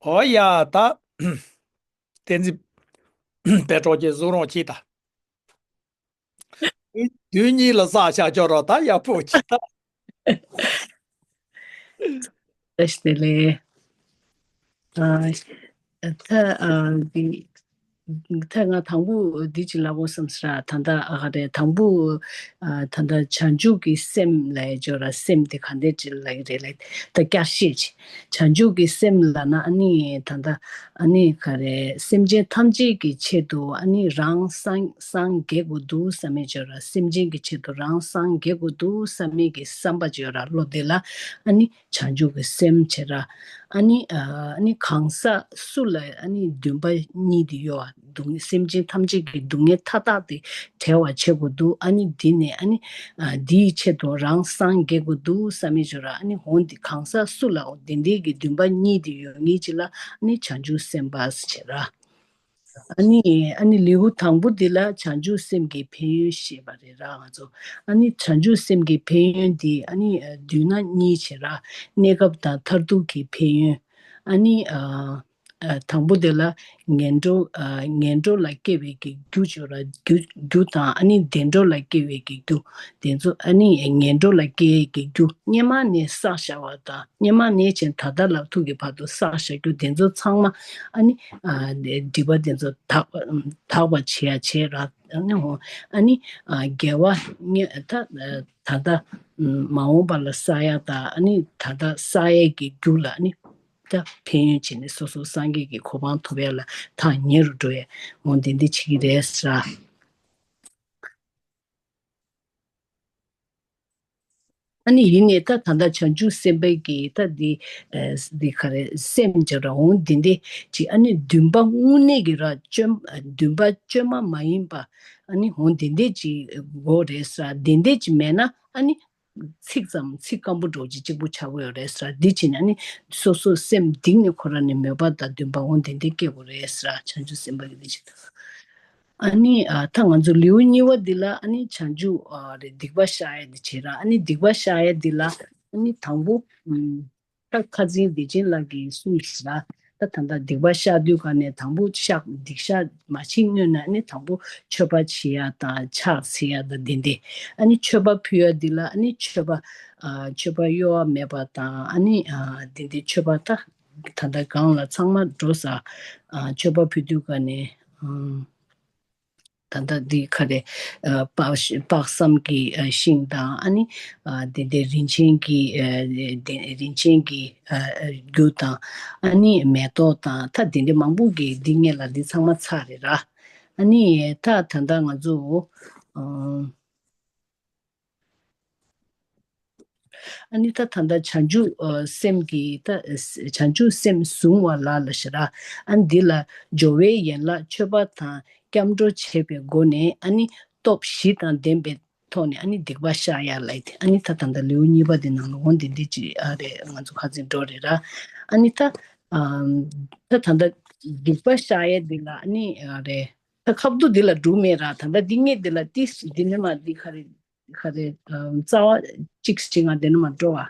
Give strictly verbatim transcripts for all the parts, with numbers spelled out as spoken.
ཨོ་ཡ་ད། བསྟན་འཛིན་པད་སྒྲོགས་ཀྱིས་བཟུང་རོགས་གྱིས་ད། དུས་གཉིས་ལ་བསགས་བཞག་ཅོག་རོགས་ད་ཡག་པོ་གྱིས་ད། བཀྲ་ཤིས་བདེ་ལེགས། ཨ། ད་ཨ་འདི། ད་ང་དང་པོ་འདི་ཅིག་ལབ་དགོས་བསམ་སོང་ར། ད་ལྟ་ཨ་ཧ་རེ་དང་པོ། ཨ་ད་ལྟ་བྱང་ཆུབ་ཀྱི་སེམས་ལབ་ཡ་ཅོག་ར་སེམས་དེ་ག་འདྲ་ཅིག་ལབ་ཀྱི་རེད་ལབ། ད་བསྐྱར་བཤད་ཅིག་བྱང་ཆུབ་ཀྱི་སེམས་ལབ་ན་ཨ་ནི་ད་ལྟ་ཨ་ནི་ག་རེ་སེམས་ཅན་ཐམས་ཅད་ཀྱི་ཆེད་དུ་ཨ་ནི་རང་སངས་སངས་རྒྱས་དགོས་འདུག་བསམ་མེད་ཅོག་ར་སེམས་ཅན་གྱི་ཆེད་དུ་རང་སངས་རྒྱས་དགོས་འདུག་བསམ་མེད་ཀྱི་བསམ་པ་ཅོག་ར་བློ་དེ་ལ་ཨ་ནི། བྱང་ཆུབ་ཀྱི་སེམས་བྱེད་ར། ཨ་ནི་ཨ་ནི་གང་ཟག་སུ་ལ་ཨ་ནི་འདུན་པ་གཉིས་དེ་ཡོད་ཨ། སྡུག་བསྔལ་སེམས་ཅན་ཐམས་ཅད་ཀྱི་སྡུག་བསྔལ་མཐའ་དག་དེ་བྲལ་བར་བྱེད་དགོས་འདུག་ཨ་ནི་འདི་ནས་ཨ་ནི་ཨ་འདིའི་ཆེད་དུ་རང་སངས་རྒྱས་དགོས་འདུག་བསམ་མེད་ཅོག་ར། ཨ་ནི་འོ་འདི་གང་ཟག་སུ་ལ་འོ་དེ་འདྲའི་གི་འདུན་པ་གཉིས་དེ་ཡོད་ངེས་ཅིག་ལ་ཨ་ནི་བྱང་ཆུབ་སེམས་དཔའ་ཟེར་བྱེད་ར། ཨ་ནི་ཨ་ནི་ལེའུ་དང་པོ་འདི་ལ་བྱང་ཆུབ་སེམས་ཀྱི་ཕན་ཡོན་བཤད་པ་རེད་ར་ང་ཚོ། ཨ་ནི་བྱང་ཆུབ་སེམས་ཀྱི་ཕན་ཡོན་འདི་ཨ་ནི་ཨ་བསྡུས་ན་གཉིས་བྱེད་ར། གནས་སྐབས་དང་མཐར་ཐུག་གི་ཕན་ཡོན། ཨ་ནི་ཨ་ཨ་དང་པོ་དེ་ལ་ངན་འགྲོ་ཨ་ངན་འགྲོ་ལ་སྐྱེ་བའི་གི་རྒྱུ་ཅོག་ར་རྒྱུ་རྒྱུ་དང་ཨ་ནི་བདེ་འགྲོ་ལ་སྐྱེ་བའི་གི་རྒྱུ། དེ་ཚོ་ཨ་ནི་ངན་འགྲོ་ལ་སྐྱེ་ཡས་ཀྱི་རྒྱུ་སྔོན་མ་ནས་བསགས་བཞག་པ་དང་སྔོན་མ་ནས་བྱས་ད་ལྟ་ལ་ཐུག་གི་བར་དུ་བསགས་བཞག་རྒྱུ་དེ་ཚོ་ཚང་མ་ཨ་ནི་ཨ་སྒྲིབ་པ་དེ་ཚོ་དག་དག་པ་བྱེད་ཡ་བྱེད་ར། ཨ་ནི་འོ་ཨ་ནི་ཨ་དགེ་བ་ད་ད་ལྟ་མ་འོངས་པ་ལ་བསགས་ཡ་དང་ཨ་ནི་ད་ལྟ་བསགས་ཡས་ཀྱི་རྒྱུ་ལ་ཨ་ནི་ད་ཕན་ཡོན་བྱས་ནས་སོ་སོ་སངས་རྒྱས་ཀྱི་གོ་འཕང་ཐོབ་ཡ་ལ་ཐག་ཉེ་རུ་འགྲོ་ཡ་འོ་དེ་འདི་བྱེད་ཀྱི་རེད་ཟེར། ཨ་ནི་ཡིན་ནའི་ད་ད་ལྟ་བྱང་ཆུབ་སེམས་དཔའི་གི་ད་འདི་ཨ་འདི་ག་རེ་སེམས་ཅིག་ར་འོང་འདི་འདི་ཅིག་ཨ་ནི་འདུན་པ་དངོས་གནས་ཀྱི་ར་བཅོས་འདུན་པ་བཅོས་མ་མ་ཡིན་པ་ཨ་ནི་འོང་འདི་འདི་ཅིག་དགོས་རེད་ཟེར་འདི་འདི་ཅིག་མེད་ན་ཨ་ནི་ཚིག་ཙམ་ཚིག་སྐམ་པོ་འདྲ་ཅིག་གཅིག་པུ་ཆགས་ཀྱི་ཡོད་རེད་ཟེར་འདི་བྱས་ན་ཨ་ནི་སོ་སོ་སེམས་གཏིང་ནས་ཁོ་རང་ནས་མོས་པ་དང་འདུན་པ་འོང་འདི་འདི་སྐྱེ་དགོས་རེད་ཟེར་བྱང་ཆུབ་སེམས་དཔའ་གི་འདི་ཅིག་ཨ་ནི་ཨ་ད་ང་ཚོ་ལེའུ་གཉིས་པ་འདི་ལ་ཨ་ནི་བྱང་ཆུབ་ཨ་རེ་སྡིག་པ་བཤགས་ཡ་འདི་བྱེད་ར། ཨ་ནི་སྡིག་པ་བཤགས་ཡ་འདི་ལ་ཨ་ནི་དང་པོ་ཨུམ་ད་ཁ་འཛིན་བདེ་ཆེན་ལགས་ཀྱིས་གསུངས་ཤིག་ར། ད་ད་ལྟ་སྡིག་པ་བཤགས་དུས་ག་ནས་དང་པོ་བཤགས་སྡིག་བཤགས་མ་བྱེད་སྔོན་ན་ཨ་ནི་དང་པོ་མཆོད་པ་བྱེད་ཡ་དང་ཕྱག་འཚལ་ཡ་དང་དེ་འདྲ། ཨ་ནི་མཆོད་པ་ཕུལ་ཡ་འདི་ལ་ཨ་ནི་མཆོད་པ་ཨ་མཆོད་པ་གཡོ་བ་མེད་པ་དང་ཨ་ནི་ཨ་དེ་འདྲ་མཆོད་པ་ད་ད་ལྟ་གང་ལ་ཚང་མ་འགྲོ་ས་ཨ་མཆོད་པ་ཕུལ་དུས་ག་ནས་ཨ། ད་ལྟ་འདི་ག་རེ། ཨ་དཔག་དཔག་བསམ་གྱི་ཨ་ཤིང་དང་ཨ་ནི་ཨ་དེ་འདྲའི་རིན་ཆེན་གྱི་ཨ་དེ་རིན་ཆེན་གྱི་ཨ་རྒྱུ་དང་ཨ་ནི་མེ་ཏོག་དང་ད་དེ་འདྲའི་མང་པོ་གི་འདི་ངེད་ལ་འདི་ཚང་མ་ཚར་རེད་ར། ཨ་ནི་ད་ད་ལྟ་ང་ཚོ་ཨ། ཨ་ནི་ད་ད་ལྟ་བྱང་ཆུབ་ཨ་སེམས་ཀྱི་ད་བྱང་ཆུབ་སེམས་བཟུང་བ་ལ་ལ་ཞེ་ར། ཨ་ནི་འདི་ལ་སྦྱོར་བའི་ཡན་ལག་མཆོད་པ་དང་སྐྱབས་འགྲོ་བྱེད་པའི་སྒོ་ནས་ཨ་ནི་སྟོབས་བཞི་དང་ལྡན་པའི་ཐོག་ནས་ཨ་ནི་སྡིག་པ་བཤགས་ཡ་ལ་ཡིན་ཏེ། ཨ་ནི་ད་ད་ལྟ་ལེའུ་གཉིས་པ་འདི་ནང་ལ་འོ་འདི་འདི་ཅི་ཨ་རེ་ང་ཚོ་ཁ་ཚིག་འགྲོ་རེད་ར། ཨ་ནི་ད་ཨམ་ད་ད་ལྟ་སྡིག་པ་བཤགས་ཡ་འདི་ལ་ཨ་ནི་ཨ་རེ་ད་ཁ་བསྡུ་འདི་ལ་འགྲོ་མེད་ར། ད་ལྟ་འདི་ངས་འདི་ལ་ཏིས་འདི་ནས་མ་འདི་ག་རེ། ག་རེ། ཨམ་རྩ་བ་གཅིག་ཅིག་ང་དེ་ནས་མ་འགྲོ་བ།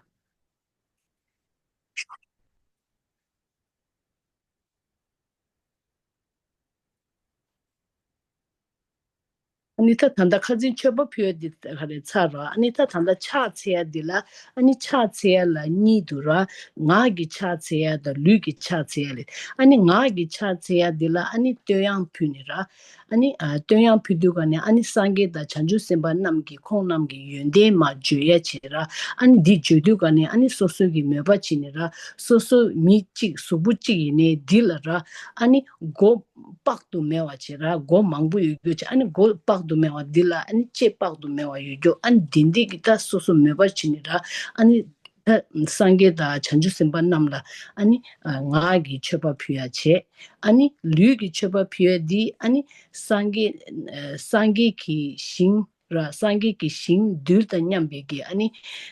ཨ་ནི་ད་ད་ལྟ་ཁ་འཛིན་མཆོད་པ་ཕུལ་ཡ་འདི་ག་རེ་ཚར་རོ། ཨ་ནི་ད་ད་ལྟ་ཕྱག་འཚལ་ཡ་འདི་ལ་ཨ་ནི་ཕྱག་འཚལ་ཡ་ལ་གཉིས་འདུག་ར། ངག་གི་ཕྱག་འཚལ་ཡ་དང་ལུས་ཀྱི་ཕྱག་འཚལ་ཡ་རེད། ཨ་ནི་ངག་གི་ཕྱག་འཚལ་ཡ་འདི་ལ་ཨ་ནི་བསྟོད་དབྱངས་ཕུལ་ནི་ར། ཨ་ནི་ཨ་བསྟོད་དབྱངས་ཕུལ་དུས་ག་ནས་ཨ་ནི་སངས་རྒྱས་དང་བྱང་ཆུབ་སེམས་དཔའ་རྣམས་ཀྱིས་ཁོང་རྣམས་ཀྱི་ཡོན་ཏན་མར་བརྗོད་ཡ་བྱེད་ར། ཨ་ནི་འདི་བརྗོད་དུས་ག་ནས་ཨ་ནི་སོ་སོ་གི་མོས་པ་བྱེད་ནི་ར། སོ་སོ་མི་གཅིག་གཟུགས་པོ་གཅིག་ཡིན་ནའི་འདི་ལ་ར། ཨ་ནི་མགོ་དཔག་ཏུ་མེད་པ་བྱེད་ར། མགོ་མང་པོ་ཡོད་རྒྱུ་བྱེད། ཨ་ནི་མགོ་དཔག་ཏུ་མེད་པ་འདི་ལ་ཨ་ནི་ལྕེ་དཔག་ཏུ་མེད་པ་ཡོད་རྒྱུ། ཨ་ནི་འདི་འདི་གི་ད་སོ་སོ་མོས་པ་བྱེད་ནི་ར། ཨ་ནི་ད་སངས་རྒྱས་དང་བྱང་ཆུབ་སེམས་དཔའ་རྣམས་ལ་ཨ་ནི་ཨ་ངག་གི་མཆོད་པ་ཕུལ་ཡ་བྱེད། ཨ་ནི་ལུས་ཀྱི་མཆོད་པ་ཕུལ་ཡ་འདི་ཨ་ནི་སངས་རྒྱས་ཨ་སངས་རྒྱས་ཀྱི་ཞིང་ར། སངས་རྒྱས་ཀྱི་ཞིང་རྡུལ་དང་མཉམ་པའི་གི་ཨ་ནི་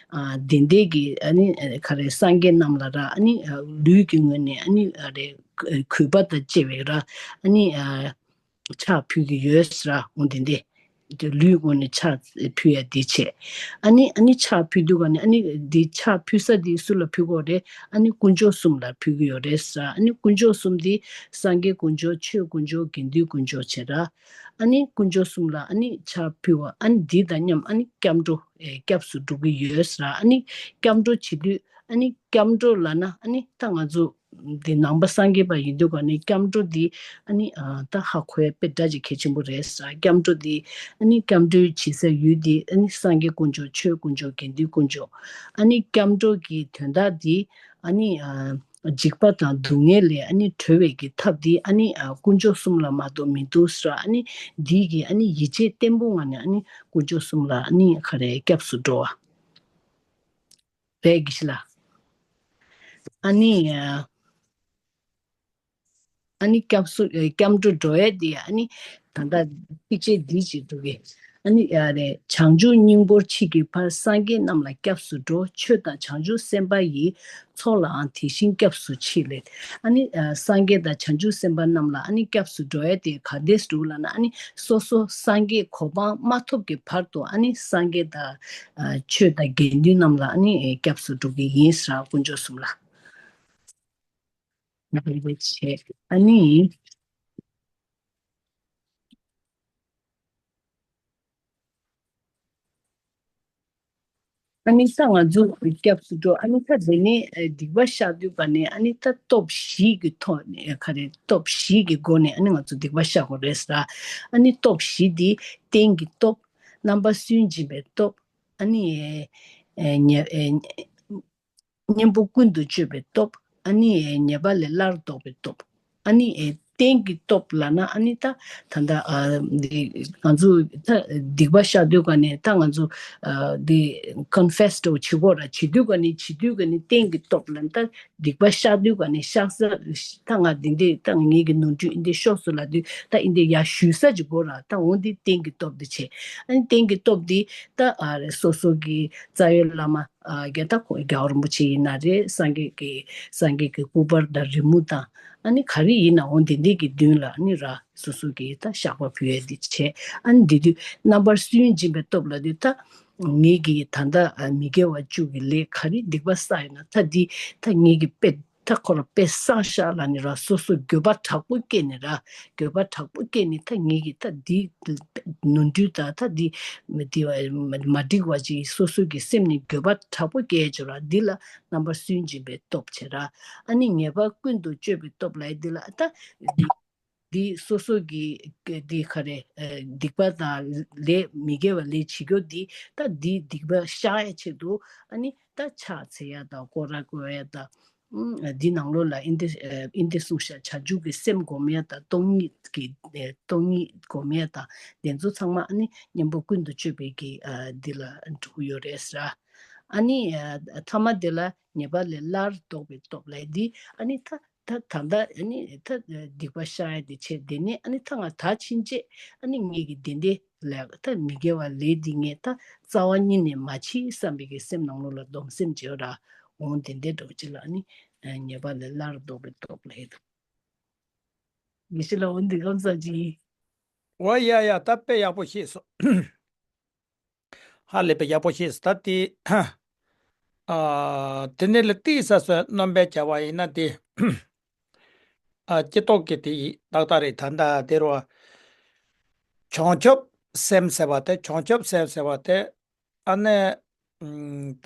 ཨ་དེ་འདྲའི་གི་ཨ་ནི་ཨ་ག་རེ་སངས་རྒྱས་རྣམས་ལ་ར། ཨ་ནི་ཨ་ལུས་ཀྱི་ངོས་ནས་ཨ་ནི་ཨ་རེ་གུས་པ་དང་བཅས་པའི་ར། ཨ་ནི་ཨ་ཕྱག་ཕུལ་གྱི་ཡོད་ར། འོ་དེ་འདྲའི། ལུས་ངོ་ནས་ཕྱག་ཕུལ་ཡ་དེ་བྱས། ཨ་ནི་ཨ་ནི་ཕྱག་ཕུལ་དུས་ག་ནས་ཨ་ནི་འདི་ཕྱག་ཕུལ་ས་དེ་སུ་ལ་ཕུལ་དགོས་རེད། ཨ་ནི་དཀོན་མཆོག་གསུམ་ལ་ཕུལ་གི་ཡོད་རེད་ཟེར། ཨ་ནི་དཀོན་མཆོག་གསུམ་དེ་སངས་རྒྱས་དཀོན་མཆོག་ཆོས་དཀོན་མཆོག་དགེ་འདུན་དཀོན་མཆོག་བྱས་ར། ཨ་ནི་དཀོན་མཆོག་གསུམ་ལ་ཨ་ནི་ཕྱག་ཕུལ་བ། ཨ་ནི་འདི་དང་མཉམ་ཨ་ནི་སྐྱབས་འགྲོ་ཨེ་སྐྱབས་སུ་འགྲོ་གི་ཡོད་ཟེར། ཨ་ནི་སྐྱབས་འགྲོ་བྱེད་དུས་ཨ་ནི་སྐྱབས་འགྲོ་ལབ་ན་ཨ་ནི་ད་ང་ཚོ་འདི་ནང་པ་སངས་རྒྱས་པ་ཡིན་དུས་ག་ནས་སྐྱབས་འགྲོ་འདི་ཨ་ནི་ཨ་ད་ཧ་གོ་ཡ་དཔེ་འདྲ་ཅིག་གལ་ཆེན་པོ་རེད་ཟེར། སྐྱབས་འགྲོ་འདི་ཨ་ནི་སྐྱབས་འགྲོའི་བྱེད་ས་ཡུལ་འདི་ཨ་ནི་སངས་རྒྱས་དཀོན་མཆོག་ཆོས་དཀོན་མཆོག་དགེ་འདུན་དཀོན་མཆོག་ཨ་ནི་སྐྱབས་འགྲོ་གི་དོན་དག་འདི་ཨ་ནི་ཨ་འཇིགས་པ་དང་སྡུག་བསྔལ་ལས་ཨ་ནི་གྲོལ་བའི་གི་ཐབས་འདི་ཨ་ནི་ཨ་དཀོན་མཆོག་གསུམ་ལ་མ་གཏོགས་མི་འདུག་ཟེར། ཨ་ནི་འདི་གི་ཨ་ནི་ཡིད་ཆེས་བརྟན་པོ་ངང་ནས་ཨ་ནི་དཀོན་མཆོག་གསུམ་ལ་ཨ་ནི་ག་རེ་སྐྱབས་སུ་འགྲོ་བ་རེད་གི་ཤི་ལ། ཨ་ནི་ཨ་ཨ་ནི་སྐྱབས་སུ་ཨེ་སྐྱབས་འགྲོ་འགྲོ་ཡས་དེ་ཨ་ནི་ད་ལྟ་ཚིགས་བཅད་འདི་ཅིག་འདུག་གས། ཨ་ནི་ཨ་རེ་བྱང་ཆུབ་སྙིང་པོར་མཆིས་ཀྱི་བར། སངས་རྒྱས་རྣམས་ལ་སྐྱབས་སུ་འགྲོ། ཆོས་དང་བྱང་ཆུབ་སེམས་དཔའ་ཡི། ཚོགས་ལའང་དེ་བཞིན་སྐྱབས་སུ་མཆི་ལགས། ཨ་ནི་ཨ་སངས་རྒྱས་དང་བྱང་ཆུབ་སེམས་དཔའ་རྣམས་ལ་ཨ་ནི་སྐྱབས་སུ་འགྲོ་ཡས་དེ་ག་འདྲས་འདུག་ལབ་ན། ཨ་ནི་སོ་སོ་སངས་རྒྱས་གོ་འཕང་མ་ཐོབ་ཀྱི་བར་དུ་ཨ་ནི་སངས་རྒྱས་དང་ཨ་ཆོས་དང་དགེ་འདུན་རྣམས་ལ་ཨ་ནི་སྐྱབས་སུ་འགྲོ་གི་ཡིན་ཟེར། དཀོན་མཆོག་གསུམ་ལ། ཨ་ནི། ཨ་ནི་ད་ང་ཚོ་སྐྱབས་སུ་འགྲོ། ཨ་ནི་ད་དེ་ནས་ཨ་སྡིག་པ་བཤགས་དུས་ག་ནས་ཨ་ནི་ད་སྟོབས་བཞི་གི་ཐོག་ནས་ག་རེ་སྟོབས་བཞི་གི་སྒོ་ནས་ཨ་ནི་ང་ཚོ་སྡིག་པ་བཤགས་དགོས་རེད་ཟེར། ཨ་ནི་སྟོབས་བཞི་འདི་རྟེན་གྱི་སྟོབས། རྣམ་པར་སུན་འབྱིན་པའི་སྟོབས། ཨ་ནི་ཨེ་ཨེ་ཉེ་ཨེ་གཉེན་པོ་ཀུན་ཏུ་སྤྱོད་པའི་སྟོབས། ཨ་ནི་ཉེས་པ་ལས་སླར་ལྡོག་པའི་སྟོབས། ཨ་ནི་རྟེན་གྱི་སྟོབས་ལབ་ན་ཨ་ནི་ད་ད་ལྟ་ཨ་འདི་ང་ཚོ་ད་སྡིག་པ་བཤགས་དུས་ག་ནས་ད་ང་ཚོ་ཨ་འདི་ཀོན་ཕེ་སི་འདྲ་བོ་བྱེད་དགོས་ར། བྱེད་དུས་ག་ནས་བྱེད་དུས་ག་ནས་རྟེན་གྱི་སྟོབས་ལབ་ན་ད་སྡིག་པ་བཤགས་དུས་ག་ནས་བཤགས་ས་ད་ང་འདི་འདི་ད་ངེད་ཀྱི་ནོར་འཁྲུལ་འདི་ཤོག་སུ་ལབ་དུས་ད་འདི་ཡར་ཞུ་ས་ཅིག་དགོས་ར། ད་འོ་འདི་རྟེན་གྱི་སྟོབས་འདི་བྱེད། ཨ་ནི་རྟེན་གྱི་སྟོབས་འདི་ད་ཨ་རེ་སོ་སོ་གི་རྩ་བའི་བླ་མ། ཨ་རྒྱ་ད་ཁོ་རྒྱལ་བ་རིན་པོ་ཆེ་ཡིན་ན་རེད། སངས་རྒྱས་ཀྱི་སངས་རྒྱས་ཀྱི་སྐུ་པར་དང་རི་མོ་དང་ཨ་ནི་ག་རེ་ཡིན་ན་འོ་དེ་འདྲས་ཀྱི་མདུན་ལ་ཨ་ནི་ར་སོ་སོ་གི་ད་བཤགས་པ་ཕུལ་ཡས་འདི་བྱས། ཨ་ནི་འདི་དུས་རྣམ་པར་སུན་འབྱིན་པའི་སྟོབས་ལ་དུས་ད་ངེད་ཀྱི་ད་ལྟ་མི་དགེ་བ་བཅུ་གི་ལས་ག་རེ་སྡིག་པ་བསགས་ཡོད་ན་ད་འདི་ད་ངེད་ཀྱི་དཔེ་ད་ཁོ་ར་དཔེ་བསགས་ཤག་ལབ་ནས་ར་སོ་སོ་འགྱོད་པ་དྲག་པོ་སྐྱེས་ནས་ར། འགྱོད་པ་དྲག་པོ་སྐྱེས་ནས་ད་ངེད་ཀྱི་ད་འདི་ནོར་འཁྲུལ་དང་ད་འདི་མི་འདི་བ་མ་འགྲིག་པ་ཅིག་སོ་སོ་གི་སེམས་ནས་འགྱོད་པ་དྲག་པོ་སྐྱེས་བྱུང་ར། འདི་ལ་རྣམ་པར་སུན་འབྱིན་པའི་སྟོབས་བྱེད་ར། ཨ་ནི་ཉེས་པ་ཀུན་ཏུ་སྤྱོད་པའི་སྟོབས་ལ་འདི་ལ་ད་འདི་འདི་སོ་སོ་གི་འདི་ག་རེ་སྡིག་པ་དང་ལས་མི་དགེ་བ་ལས་བྱེད་རྒྱུ་འདི་ད་འདི་སྡིག་པ་བཤགས་ཡ་ཆེད་དུ་ཨ་ནི་ད་ཕྱག་འཚལ་ཡ་དང་སྐོར་ར་སྐོར་ཡ་དང་། ཨུམ། འདི་ནང་ལོགས་ལ་ཨིན་དེ་ཨ་ཨིན་དེ་གསུངས་ཤག་བྱང་ཆུབ་ཀྱི་སེམས་སྒོམ་ཡ་དང་སྟོང་ཉིད་ཀྱི་ཨ་སྟོང་ཉིད་སྒོམ་ཡ་དང་དེ་ཚོ་ཚང་མ་ཨ་ནི་གཉེན་པོ་ཀུན་ཏུ་སྤྱོད་པའི་གི་ཨ་འདི་ལ་འགྲོ་གི་ཡོད་རེད་ཟེར། ཨ་ནི་ཨ་ཐ་མ་དེ་ལ་ཉེས་པ་ལས་སླར་ལྡོག་པའི་སྟོབས་ལ་འདི་ཨ་ནི་ད་ད་ད་ལྟ་ཨ་ནི་ད་སྡིག་པ་བཤགས་ཡ་དེ་བྱས། དེ་ནས་ཨ་ནི་ད་ང་ད་ཕྱིན་ཆད་ཨ་ནི་ངེད་ཀྱི་དེ་འདྲའི་ལས་ད་མི་དགེ་བ་ལས་འདི་ངས་ད་རྩ་བ་ཉིད་ནས་མ་བྱེད་བསམ་པའི་གི་སེམས་ནང་ལོགས་ལ་སྡོམ་སེམས་བྱེད་ར། འོང་དེ་འདྲའི་འགྲོ་ཅི་ལ་ནི་ཉེས་པ་ལས་སླར་ལྡོག་པའི་སྟོབས་ལ་ཡོད། ཡེ་ཤེས་ལ་འོང་འདི་གམ་ས་ཅི། འོ་ཡ་ཡ་ད་དཔེ་ཡག་པོ་ཤེས་སོང་། ཧ་ལས་པའི་ཡག་པོ་ཤེས་སོང་ད་དེ། ཨ་དེ་ནས་ལ་ཏིས་ས་སོའི་རྣམ་པའི་བྱ་བ་ཡིན་ན་དེ། ཨ་སྤྱི་ཏོག་གི་དེ་ཡི་ཏག་ཏག་རེད། ད་ལྟ་དེ་རུ་བྱང་ཆུབ་སེམས་ཟེར་བ་དེ་བྱང་ཆུབ་སེམས་ཟེར་བ་དེ་ཨ་ནི་ད་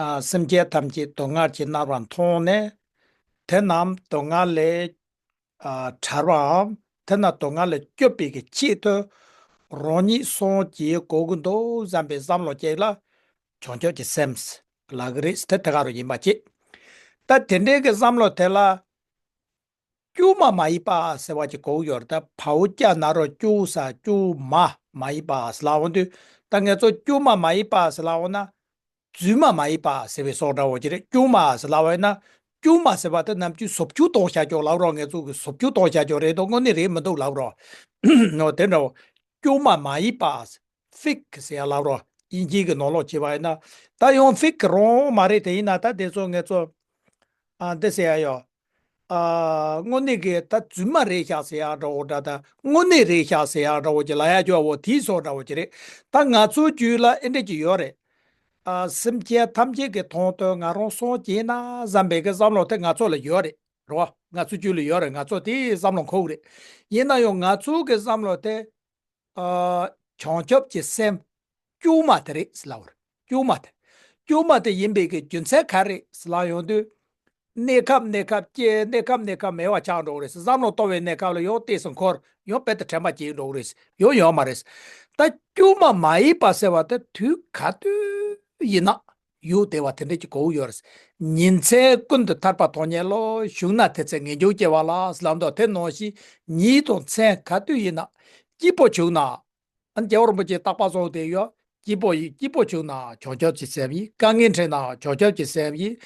ཨ་སེམས་ཅན་ཐམས་ཅད་སྡུག་བསྔལ་གྱིས་མནར་བ་མཐོང་ནས་དེ་རྣམས་སྡུག་བསྔལ་ལས་ཨ་ཐར་བའམ་དེ་རྣམས་སྡུག་བསྔལ་ལས་སྐྱོབ་པའི་གི་ཆེད་དུ་རང་ཉིད་སངས་རྒྱས་དགོས་ཀྱི་འདུག་བསམ་པའི་བསམ་བློ་ཅིག་ལ་བྱང་ཆུབ་ཀྱི་སེམས་ལབ་ཀྱི་རེད། དེ་དེ་ག་རུ་ཡིན་པ་ཅིག་ད་དེ་འདྲའི་གི་བསམ་བློ་དེ་ལ་དཀྱུས་མ་མ་ཡིན་པ་ཟེར་བ་ཅིག་གོ་གི་ཡོད་རེད། ད་བའོ་ཀྱ་ན་རོ་དཀྱུས་ས་དཀྱུས་མ་མ་ཡིན་པ་ཟེར་ལབ་འོང་དུས་ད་ངས་ཚོ་དཀྱུས་མ་མ་ཡིན་པ་ཟེར་ལབ་འོང་ན། རྫུས་མ་མ་ཡིན་པ་ཟེར་བའི་སོགས་འདྲ་བོ་ཅིག་རེད། དཀྱུས་མ་ཟེར་ལབ་པ་ཡིན་ན། དཀྱུས་མ་ཟེར་བ་དེ་ནམ་རྒྱུན་བཟོ་བཅོས་གཏོང་བྱ་ཀྱོག་ལབ་རོགས། ངས་ཚོ་གི་བཟོ་བཅོས་གཏོང་བྱ་ཀྱོག་རེད་དོ། དངོས་གནས་རེད་མི་འདུག་ལབ་རོགས། ནོ་དེ་འདྲ་བོ། དཀྱུས་མ་མ་ཡིན་པ། ཕིག་ཟེར་ཡ་ལབ་རོགས། དབྱིན་ཇིའི་གི་ནང་ལོགས་བྱས་པ་ཡིན་ན། ད་ཡང་ཕིག་རང་མ་རེད། དེ་ཡིན་ན་ད་དེ་ཚོ་ངས་ཚོ། ཨ་འདི་ཟེར་ཡ་ཡོད། ཨ། དངོས་གནས་ཀྱི་ད་རྫུན་མ་རེད་ཤག་ཟེར་ཡག་འདྲ་བོ་འདྲ། ད་དངོས་གནས་རེད་ཤག་ཟེར་ཡག་འདྲ་བོ་ཅིག་ལབ་ཡག་ཅིག་ཡོད་པ་དེའི་བཟོ་འདྲ་བོ་ཅིག་རེད། ད་ང་ཚོའི་རྒྱུད་ལ་ཨེ་འདྲ་ཅིག་ཡོད་རེད། ཨ། སེམས་ཅན་ཐམས་ཅད་ཀྱི་དོན་དུ་ང་རང་སངས་རྒྱས་ན་བསམ་པའི་གི་བསམ་བློ་དེ་ང་ཚོ་ལ་ཡོད་རེད། རེད་བ། ང་ཚོའི་རྒྱུད་ལ་ཡོད་རེད། ང་ཚོ་དེའི་བསམ་བློ་འཁོར་གི་རེད། ཡིན་ན་ཡང་ང་ཚོའི་གི་བསམ་བློ་དེ། ཨ། བྱང་ཆུབ་ཀྱི་སེམས་དཀྱུས་མ་དེ་རེད་ཟེར་ལབ་པ་རེད། དཀྱུས་མ་དེ། དཀྱུས་མ་དེ་ཡིན་པའི་གི་རྒྱུ་མཚན་ག་རེ་ཟེར་ལབ་ཡོང་དུས། གནས་སྐབས་གནས་སྐབས་ཀྱི་གནས་སྐབས་གནས་སྐབས་མེད་པ་ཆགས་འགྲོ་གི་རེད། བསམ་བློ་གཏོང་བའི་གནས་སྐབས་ལ་ཡང་ཏོག་ཙམ་འཁོར། ཡང་དཔེ་དེ་དྲན་པ་སྐྱེ་འགྲོ་གི་རེད། ཡང་ཡོད་མ་རེད། ད་དཀྱུས་མ་མ་ཡིན་པ་ཟེར་བ་དེ་དུས་ག་དུས་ཡིན་ན་ཡུལ་དེ་བ་དེ་འདྲ་ཅིག་གོ་གི་ཡོད་རེད། ཉིན་མཚན་ཀུན་ཏུ་ཐར་པ་དོན་གཉེར་ལ། བཞུགས་ན་དེ་ཚེ་ངེས་འབྱུང་སྐྱེ་བ་ལ་ཟེར་ལབ་མདོག་དེ་ནང་བཞིན་ཉིན་དང་མཚན་ག་དུས་ཡིན་ན་སྐྱིད་པོ་བྱུང་ན། ཨ་ནི་རྒྱལ་བ་རིན་པོ་ཆེའི་བརྟག་པ་བཟོ་དེ་ཡོད། སྐྱིད་པོ་ཡིན། སྐྱིད་པོ་བྱུང་ན་བྱང་ཆུབ་ཀྱི་སེམས་ཡིན། དཀའ་ངལ་འཕྲད་ན་བྱང་ཆུབ་ཀྱི་སེམས་ཡིན།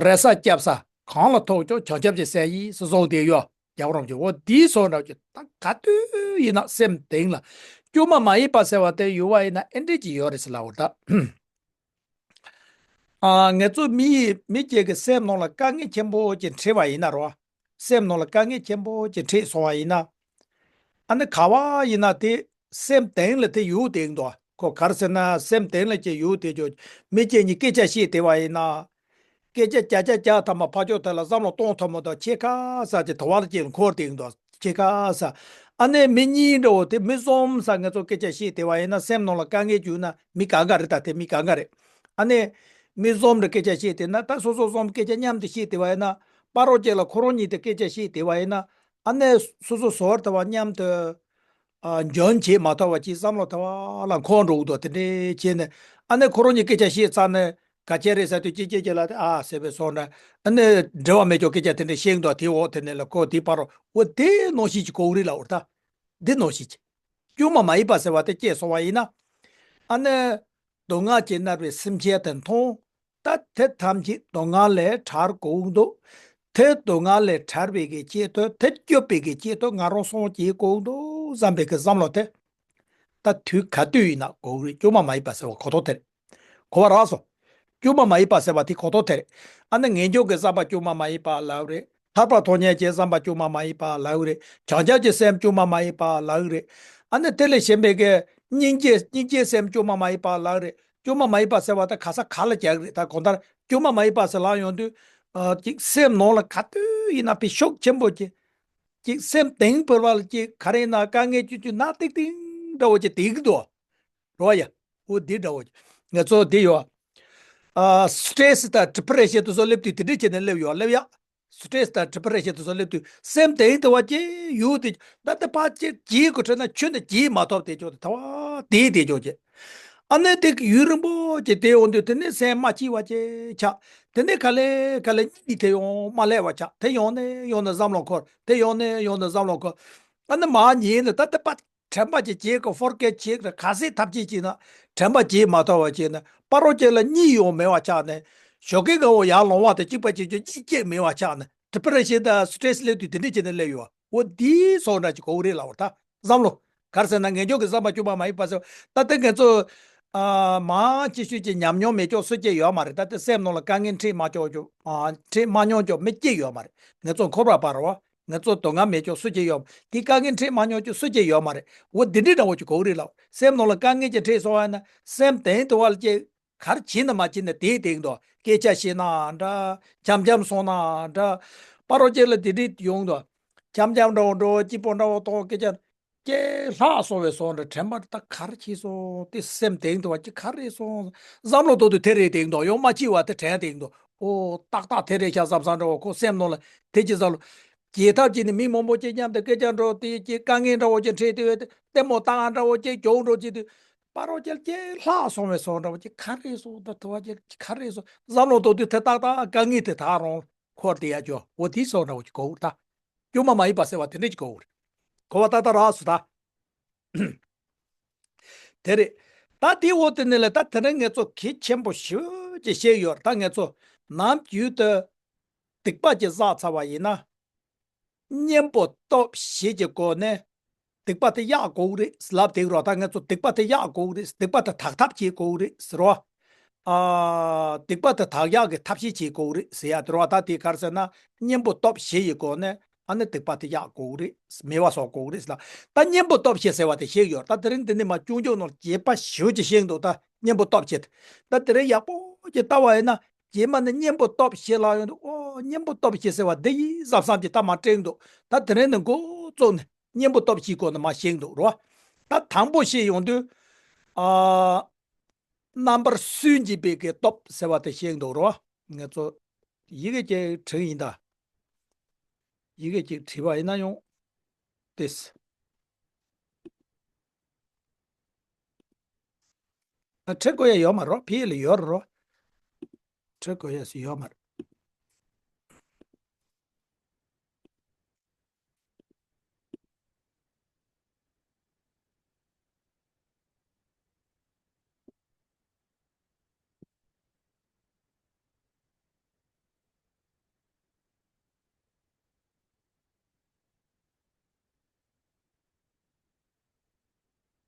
རེ་ས་བརྒྱབ་ས་གང་ལ་ཐུག་ཀྱང་བྱང་ཆུབ་ཀྱི་སེམས་ཡིན་ཟེར་བཟོ་དེ་ཡོད། རྒྱལ་བ་རིན་པོ་ཆེ་འོ་དེའི་བཟོ་འདྲ་ཅིག་ད་ག་དུས་ཡིན་ན་སེམས་གཏིང་ལ་དཀྱུས་མ་མ་ཡིན་པ་ཟེར་བ་དེ་ཡུལ་བ་ཡིན་ན་ཨེ་འདྲ་ཅིག་ཡོད་རེད་ཟེར་ལབ་པ་རེད་ད། ཨ། ང་ཚོ་མི་ཡི་མི་སྐྱེ་གི་སེམས་ནང་ལ་དཀའ་ངལ་ཆེན་པོ་ཅིག་འཕྲད་པ་ཡིན་ན་རོ། སེམས་ནང་ལ་དཀའ་ངལ་ཆེན་པོ་ཅིག་འཕྲད་སོང་བ་ཡིན་ན། ཨ་ནི་ག་བ་ཡིན་ན་དེ་སེམས་གཏིང་ལ་དེ་ཡུལ་དེ་འདུག་ཁོ་ག་རེ་ཟེར་ན་སེམས་གཏིང་ལ་ཅིག་ཡུལ་དེ་ཅོ། མི་སྐྱེ་གཉིས་སྐད་ཆ་བཤད་དེ་བ་ཡིན་ན། སྐད་ཆ་བརྒྱ་ཆ་བརྒྱ་ཐམ་པ་ཕར་ཕྱོགས་དེ་ལ་བསམ་བློ་གཏོང་ཐུབ་མི་འདུག་ཕྱེད་ཀ་ས་ཅིག་དོ་བ་ལ་ཅིག་འཁོར་དེ་འདུག་ཕྱེད་ཀ་ས། ཨ་ནི་མི་གཉིས་འདྲ་བོ་དེ་མི་གསུམ་ས་ང་ཚོ་སྐད་ཆ་བཤད་དེ་བ་ཡིན་ན་སེམས་ནང་ལ་དཀའ་ངལ་བྱུང་ན་མི་གང་ག་རེད། ད་དེ་མི་གང་ག་རེད། ཨ་ནི་མི་གསུམ་འདྲ་སྐད་ཆ་བཤད་དེ་ན་ད་སོ་སོ་གསུམ་སྐད་ཆ་མཉམ་དུ་བཤད་དེ་བ་ཡིན་ན་པ་རོགས་ཅིག་ལ་ཁོ་རང་གཉིས་དེ་སྐད་ཆ་བཤད་དེ་བ་ཡིན་ན་ཨ་ནི་སོ་སོ་ཟོར་དེ་བ་མཉམ་དུ། ཨ། འཇོན་བྱེད་མ་ཐུབ་པ་ཅིག་བསམ་བློ་ཐ་བ་ལ་འཁོར་འགྲོ་གི་འདུག་དེ་འདྲས་བྱས་ནས་ཨ་ནི་ཁོ་རང་གཉིས་སྐད་ཆ་བཤད་ཚར་ནས་ག་ཅི་རེད་ཟེར་དུས་ཅི་ཅི་ཅི་ལ་དེ་ཨ་ཟེར་བའི་སོང་འདྲ། ཨ་ནི་འབྲེལ་བ་མེད་ཀྱང་སྐད་ཆ་དེ་འདྲས་བཤད་འདུག་དེའི་འོག་དེ་ནས་ལ་ཁོ་དེའི་བར་འོ་དེ་ནང་བཞིན་གྱི་གོ་གི་རེད་ལབ་པ་རེད་ད། འདི་ནང་བཞིན་གྱི་དཀྱུས་མ་མ་ཡིན་པ་ཟེར་བ་དེ་སྐྱེས་སོང་བ་ཡིན་ན། ཨ་ནི་སྡུག་བསྔལ་གྱིས་མནར་བའི་སེམས་ཅན་དེ་མཐོང་། ད་དེ་ཐམས་ཅད་སྡུག་བསྔལ་ལས་ཐར་དགོས་འདུག་དེ་སྡུག་བསྔལ་ལས་ཐར་བའི་གི་ཆེད་དུ་དེ་སྐྱོབ་པའི་གི་ཆེད་དུ་ང་རང་སངས་རྒྱས་དགོས་འདུག་བསམ་པའི་གི་བསམ་བློ་དེ། ད་དུས་ག་དུས་ཡིན་ན་གོ་གི་རེད། དཀྱུས་མ་མ་ཡིན་པ་ཟེར་བ་གོ་ཐོག་དེ་རེད། གོ་བ་རག་སོང་། དཀྱུས་མ་མ་ཡིན་པ་ཟེར་བ་དེ་གོ་ཐོག་དེ་རེད། ཨ་ནི་ངེས་འབྱུང་གི་བསམ་པ་དཀྱུས་མ་མ་ཡིན་པ་ལབ་རེད། ཐར་པ་དོན་གཉེར་གྱི་བསམ་པ་དཀྱུས་མ་མ་ཡིན་པ་ལབ་རེད། བྱང་ཆུབ་ཀྱི་སེམས་དཀྱུས་མ་མ་ཡིན་པ་ལབ་རེད། ཨ་ནི་དེ་ལས་གཞན་པའི་གི་སྙིང་རྗེ་སྙིང་རྗེའི་སེམས་དཀྱུས་མ་མ་ཡིན་པ་ལབ་རེད། དཀྱུས་མ་མ་ཡིན་པ་ཟེར་བ་དེ་ག་ས་ག་ལ་རྒྱག་གི་རེད། ད་གང་ལྟར་དཀྱུས་མ་མ་ཡིན་པ་ཟེར་ལབ་ཡོང་དུས། ཨ། ཅིག་སེམས་ནང་ལ་ག་དུས་ཡིན་ན་དཔེ་ཤུགས་ཆེན་པོ་ཅིག་ཅིག་སེམས་གཏིང་བོར་བ་ལ་ཅིག་ག་རེ་ཡིན་ན་དཀའ་ངལ་ཅིག་ཅིག་ན་ཏིག་ཏིག་འདྲ་བོ་ཅིག་དེ་གི་འདུག་རོ་ཡ། འོ་འདི་འདྲ་བོ་ཅིག་ང་ཚོ་འདི་ཡོད། ཨ། སི་ཊེ་རེ་སི་དང་ཌི་པི་རེ་ཤན་དེ་ཚོ་སླེབས་དུས་དེ་འདྲས་བྱས་ནས་སླེབས་ཡོད་སླེབས་ཡ། སི་ཊེ་རེ་སི་དང་ཌི་པི་རེ་ཤན་དེ་ཚོ་སླེབས་དུས་སེམས་གཏིང་དུ་བ་ཅིག་ཡུལ་དེ་ད་ལྟ་ཕར་ཅིག་གྱེས་དགོས་འཕྲད་ན་ཁྱོན་ནས་གྱེས་མ་ཐུབ་དེ་ཅོག་དེ་ད་བ་དེ་དེ་ཅོག་ཅིག་ཨ་ནི་དེ་ཡུན་རིང་པོ་ཅིག་དེ་འོང་དུས་དེ་ནས་སེམས་མ་སྐྱིད་པ་ཅིག་ཆགས། དེ་ནས་ག་ལེ་ག་ལེ་གཉིད་དེ་ཡང་མ་ལེགས་པ་ཆགས། དེ་ཡང་ནས་ཡང་ནས་བསམ་བློ་འཁོར། དེ་ཡང་ནས་ཡང་ནས་བསམ་བློ་འཁོར། ཨ་ནི་མར་ཉལ་ནས་ད་ལྟ་ཕར་དྲན་པ་ཅིག་བྱེད་དགོས། ཕོར་ཀེ་ཊི་བྱེད་དགོས། ག་ཚོད་ཐབས་ཤེས་བྱས་ན་དྲན་པ་བྱེད་མ་ཐུབ་པ་བྱས་ན་པ་རོགས་ཅིག་ལ་གཉིད་ཡང་མེད་པ་ཆགས་ནས་ཞོགས་ཀས་དགའ་བོ་ཡར་ལོང་བ་དང་གཅིག་པ་གཅིག་རྐྱང་གཉིད་སྐྱེས་མེད་པ་ཆགས་ནས་ཌི་པི་རེ་ཤན་དང་སི་ཊེ་རེ་སི་སླེབས་དུས་དེ་འདྲས་བྱས་ནས་སླེབས་ཡོད། འོ་འདི་སོགས་འདྲ་ཅིག་གོ་གི་རེད་ལབ་པ་ད་བསམ་བློ། ག་རེ་ཟེར་ན་ངེས་འབྱུང་གི་བསམ་པ་དཀྱུས་མ་མ་ཡིན་པ་ཟེར་བ་ད་ལྟ་ང་ཚོ། ཨ། མང་ཆེ་ཤོས་ཀྱི་ཉམས་མྱོང་མེད་ཀྱོག་སུ་སྐྱེས་ཡོད་མ་རེད། ད་ལྟ་སེམས་ནང་ལ་དཀའ་ངལ་འཕྲད་མ་ཀྱོག་ཀྱོག་ཨ། འཕྲད་མ་མྱོང་ཀྱོག་མི་སྐྱེས་ཡོད་མ་རེད། ང་ཚོ་འཁོར་བ་བར་བ། ང་ཚོ་སྡུག་བསྔལ་མེད་ཀྱོག་སུ་སྐྱེས་ཡོད་མ་རེད། དེ་དཀའ་ངལ་འཕྲད་མ་མྱོང་ཀྱོག་སུ་སྐྱེས་ཡོད་མ་རེད། འོ་འདི་འདྲའི་འདྲ་བོ་ཅིག་གོ་གི་རེད་ལབ། སེམས་ནང་ལ་དཀའ་ངལ་ཅིག་འཕྲད་སོང་བ་ཡིན་ན་སེམས་གཏིང་དུ་བ་ལ་ཅིག་ག་རེ་བྱེད་ན་མ་བྱེད་ན་དེའི་སྟེང་དུ་སྐད་ཆ་བཤད་ན་འདྲ། འཆམ་འཆམ་སོང་ན་འདྲ། པ་རོགས་ཅིག་ལ་དེ་འདྲའི་ཡོང་དུས། འཆམ་འཆམ་འདྲ་བོ་འགྲོ་སྐྱིད་པོ་འདྲ་བོ་གཏོང་སྐད་ཆ། ཀྱེ་ལྷག་སོང་བས་སོང་འདྲ། དྲན་པ་ད་ག་རེ་བྱས་སོང་། དེ་སེམས་གཏིང་དུ་བ་ཅིག་ག་རེ་སོང་བསམ་བློ་གཏོང་དུས་དེ་རེད་སྟེང་དུ་ཡོང་མ་ཅིག་བ་དེ་དྲན་སྟེང་དུ་ཨོ་ཏག་ཏག་དེ་རེད་ཤག་བསམ་བསམ་འདྲ་བོ་ཁོ་སེམས་ནང་ལ་དེ་ཅི་བསམ་བློ། བྱེད་ཐབས་ཅིག་ནི་མི་མང་པོ་ཅིག་མཉམ་དུ་སྐད་ཆ་འགྲོ་དེ་ཅིག་དཀའ་ངལ་འདྲ་བོ་ཅིག་འཕྲད་དུས་ལྟད་མོ་ལྟ་འདྲ་བོ་ཅིག་གྱོང་འགྲོ་ཅིག་དུས་པ་རོགས་ཅིག་ཀྱེ་ལྷག་སོང་བས་སོང་འདྲ་བོ་ཅིག་ག་རེ་སོང་ད་དུ་བ་ཅིག་ག་རེ་སོང་བསམ་བློ་གཏོང་དུས་དེ་ཏག་ཏག་དཀའ་ངལ་དེ་ད་རུང་འཁོར་དེ་ཡ་ཅོ་འོ་དེ་སོང་འདྲ་བོ་ཅིག་གོ་འུར་ད། དཀྱུས་མ་མ་ཡིན་པ་ཟེར་བ་དེ་འདྲ་ཅིག་གོ་འུར། གོ་བ་ཏག་ཏག་རག་སོང་ད། དེ་རེད། ད་དེའི་འོག་དེ་ནས་ལས་ད་དེ་རིང་ངེད་ཚོ་གལ་ཆེན་པོ་ཞེ་པོ་ཅིག་བཤད་ཡོད་རེད། ད་ངེད་ཚོ་ནམ་རྒྱུན་དུ་སྡིག་པ་ཅིག་བསགས་ཚར་བ་ཡིན་ན། གཉེན་པོ་སྟོབས་བཞི་གི་སྒོ་ནས་སྡིག་པ་དེ་གཡོག་དགོས་ཀྱི་རེད་ལབ་བསྡད་རོགས། ད་ངེད་ཚོ་སྡིག་པ་དེ་གཡོག་དགོས་ཀྱི་རེད། སྡིག་པ་དེ་དག་ཐབས་བྱེད་དགོས་ཀྱི་རེད་ཟེར་རོ། ཨ། སྡིག་པ་དེ་དག་ཡག་གི་ཐབས་ཤེས་བྱེད་དགོས་རེད་ཟེར་ཡ་དེ་རེད་བ། ད་དེ་ག་རེ་ཟེར་ན་གཉེན་པོ་སྟོབས་བཞི་ཡི་སྒོ་ནས་ཨ་ནི་སྡིག་པ་དེ་ཡག་དགོས་རེད། མེད་པ་བཟོ་དགོས་རེད་ཟེར་ལ། ད་གཉེན་པོ་སྟོབས་བཞི་ཟེར་བ་དེ་ཤེས་ཡོད། ད་དེ་རིང་འདི་ནས་མར་ཆུང་ཆུང་ནང་རྒྱས་པ་ཞེ་པོ་ཅིག་ཤེས་འདུག་ད་གཉེན་པོ་སྟོབས་བཞི་དེ། ད་དེ་རིང་ཡག་པོ་ཅིག་ལྟ་བ་ཡིན་ན། རྗེས་མ་ནི་གཉེན་པོ་སྟོབས་བཞི་ལབ་ཡོང་དུས། ཨོ། གཉེན་པོ་སྟོབས་བཞི་ཟེར་བ་འདི་ཡིན་བསམ་བསམ་གྱི་ད་མ་དྲན་འདུག་ད་དེ་རིང་ནི་འགོ་བཙུགས་ནས་གཉེན་པོ་སྟོབས་བཞིའི་སྐོར་ནས་མར་བཤད་འདུག་རོ། ད་དང་པོ་བཤད་ཡོང་དུས། ཨ། རྣམ་པར་སུན་འབྱིན་པའི་གི་སྟོབས་ཟེར་བ་དེ་བཤད་འདུག་རོ། ང་ཚོ་ཡི་གེ་ཅིག་བྲིས་ཡིན་ད། ཡི་གེ་ཅིག་བྲིས་པ་ཡིན་ན་ཡང་ཏེས། ཨ། ཁྲིད་དགོས་ཡ་ཡོད་མ་རོ། ཕི་ལ་ཡོད་རོ། ཁྲིད་དགོས་ཡ་ཞིག་ཡོད་མ་རེད།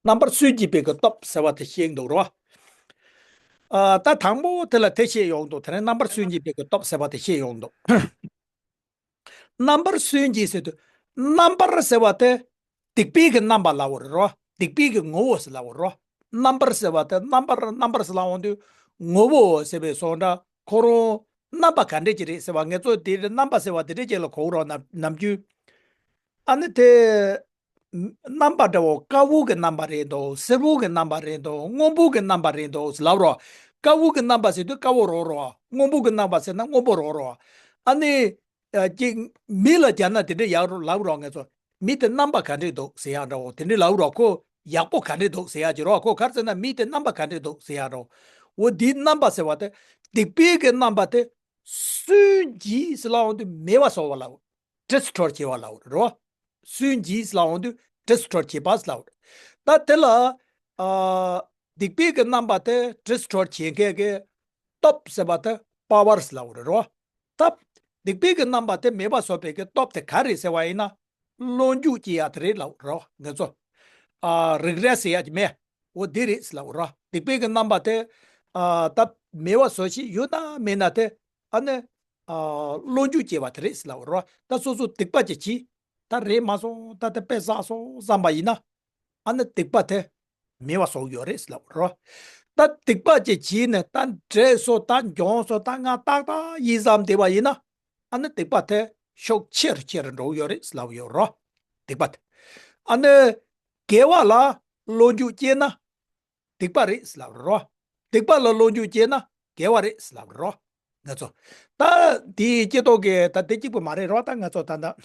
རྣམ་པར་སུན་འབྱིན་པའི་གི་སྟོབས་ཟེར་བ་དེ་བཤད་འདུག་རོ། ཨ། ད་དང་པོ་དེ་ལ་དེ་བཤད་ཡོང་འདུག་དེ་ནས་རྣམ་པར་སུན་འབྱིན་པའི་གི་སྟོབས་ཟེར་བ་དེ་བཤད་ཡོང་འདུག་རྣམ་པར་སུན་འབྱིན་ཟེར་དུས། རྣམ་པར་ཟེར་བ་དེ་སྡིག་པའི་གི་རྣམ་པ་ལབ་པ་རེད་རོ། སྡིག་པའི་གི་ངོ་བོ་ཟེར་ལབ་པ་རོ། རྣམ་པར་ཟེར་བ་དེ་རྣམ་པར་རྣམ་པར་ཟེར་ལབ་འོང་དུས། ངོ་བོ་ཟེར་བའི་སོང་འདྲ་ཁོ་རང་རྣམ་པ་ག་འདྲས་ཅིག་རེད་ཟེར་བ། ང་ཚོ་དེ་རྣམ་པ་ཟེར་བ་དེ་འདྲས་ཅིག་ལ་གོ་རོགས་ནམ་ནམ་རྒྱུན། ཨ་ནི་དེ། རྣམ་པ་འདྲ་བོ་དཀར་པོ་གི་རྣམ་པ་རེད་འདུག་སེར་པོ་གི་རྣམ་པ་རེད་འདུག་སྔོན་པོ་གི་རྣམ་པ་རེད་འདུག་ལབ་རོགས། དཀར་པོ་གི་རྣམ་པ་ཟེར་དུས་དཀར་པོ་རོགས་རོགས། སྔོན་པོ་གི་རྣམ་པ་ཟེར་ན་སྔོན་པོ་རོགས་རོགས། ཨ་ནི། ཨ། ཅིག་མི་ལ་སྦྱར་ན་དེ་འདྲས་ཡག་རོགས་ལབ་རོགས། ང་ཚོ་མི་དེ་རྣམ་པ་ག་འདྲས་འདུག་ཟེར་ཡག་འདྲ་བོ་དེ་འདྲས་ལབ་རོགས། ཁོ་ཡག་པོ་ག་འདྲས་འདུག་ཟེར་ཡག་ཅིག་རོགས། ཁོ་ག་རེ་ཟེར་ན་མི་དེ་རྣམ་པ་ག་འདྲས་འདུག་ཟེར་ཡག་རོགས། འོ་དེའི་རྣམ་པ་ཟེར་བ་དེ། སྡིག་པའི་གི་རྣམ་པ་དེ། སུན་འབྱིན་ཟེར་ལབ་འོང་དུས་མེད་པ་བཟོ་བ་ལབ། ཌི་སི་ཊོར་བྱེད་པ་ལབ་རོ། སུན་འབྱིན་ལབ་འོང་དུས་ཌི་སི་ཊོར་བྱེད་པ་ལབ་རེད། ད་དེ་ལ། ཨ། སྡིག་པའི་གི་རྣམ་པ་དེ་ཌི་སི་ཊོར་བྱེད་མཁན་གྱི་སྟོབས་ཟེར་བ་དེ་པ་ཝར་ལབ་རེད་རོ། ད་སྡིག་པའི་གི་རྣམ་པ་དེ་མེད་པ་བཟོ་བའི་གི་སྟོབས་དེ་ག་རེད་ཟེར་བ་ཡིན་ན། བློ་འཇུག་སྐྱེ་ཡ་དེ་རེད་ལབ་རོ། ང་ཚོ། ཨ། རིག་རལ་ཟེར་ཡ་ཅིག་མེད། འོ་དེ་རེད་ལབ་རོ། སྡིག་པའི་གི་རྣམ་པ་དེ། ཨ། ད་མེད་པ་བཟོ་ཤེས་ཡོད་ན་མེད་ན་དེ། ཨ་ནི། ཨ། བློ་འཇུག་སྐྱེ་བ་དེ་རེད་ལབ་རོ། ད་སོ་སོ་སྡིག་པ་ཅིག་བྱས། ད་རེད་མ་སོང་། ད་དེ་དཔེ་བསགས་སོང་བསམ་པ་ཡིན་ན། ཨ་ནི་སྡིག་པ་དེ་མེད་པ་བཟོ་གི་ཡོད་རེད་ལབ་རོ། ད་སྡིག་པ་ཅིག་བྱས་ནས་ད་འགྲིག་སོང་། ད་འགྱངས་སོང་། ད་ང་ཏག་ཏག་ཡིན་བསམ་བསྡད་པ་ཡིན་ན། ཨ་ནི་སྡིག་པ་དེ་ཤུགས་ཆེ་རུ་ཆེ་རུ་འགྲོ་གི་ཡོད་རེད་ལབ་ཡོད་རོ། སྡིག་པ་དེ། ཨ་ནི་དགེ་བ་ལ་བློ་འཇུག་སྐྱེས་ན་སྡིག་པ་རེད་ལབ་རོ། སྡིག་པ་ལ་བློ་འཇུག་སྐྱེས་ན་དགེ་བ་རེད་ལབ་རོ། ང་ཚོ་ད་དེའི་སྐྱེ་ཐོག་གི་ད་དེ་གཅིག་པུ་མ་རེད་རོ། ད་ང་ཚོ་ད་ད།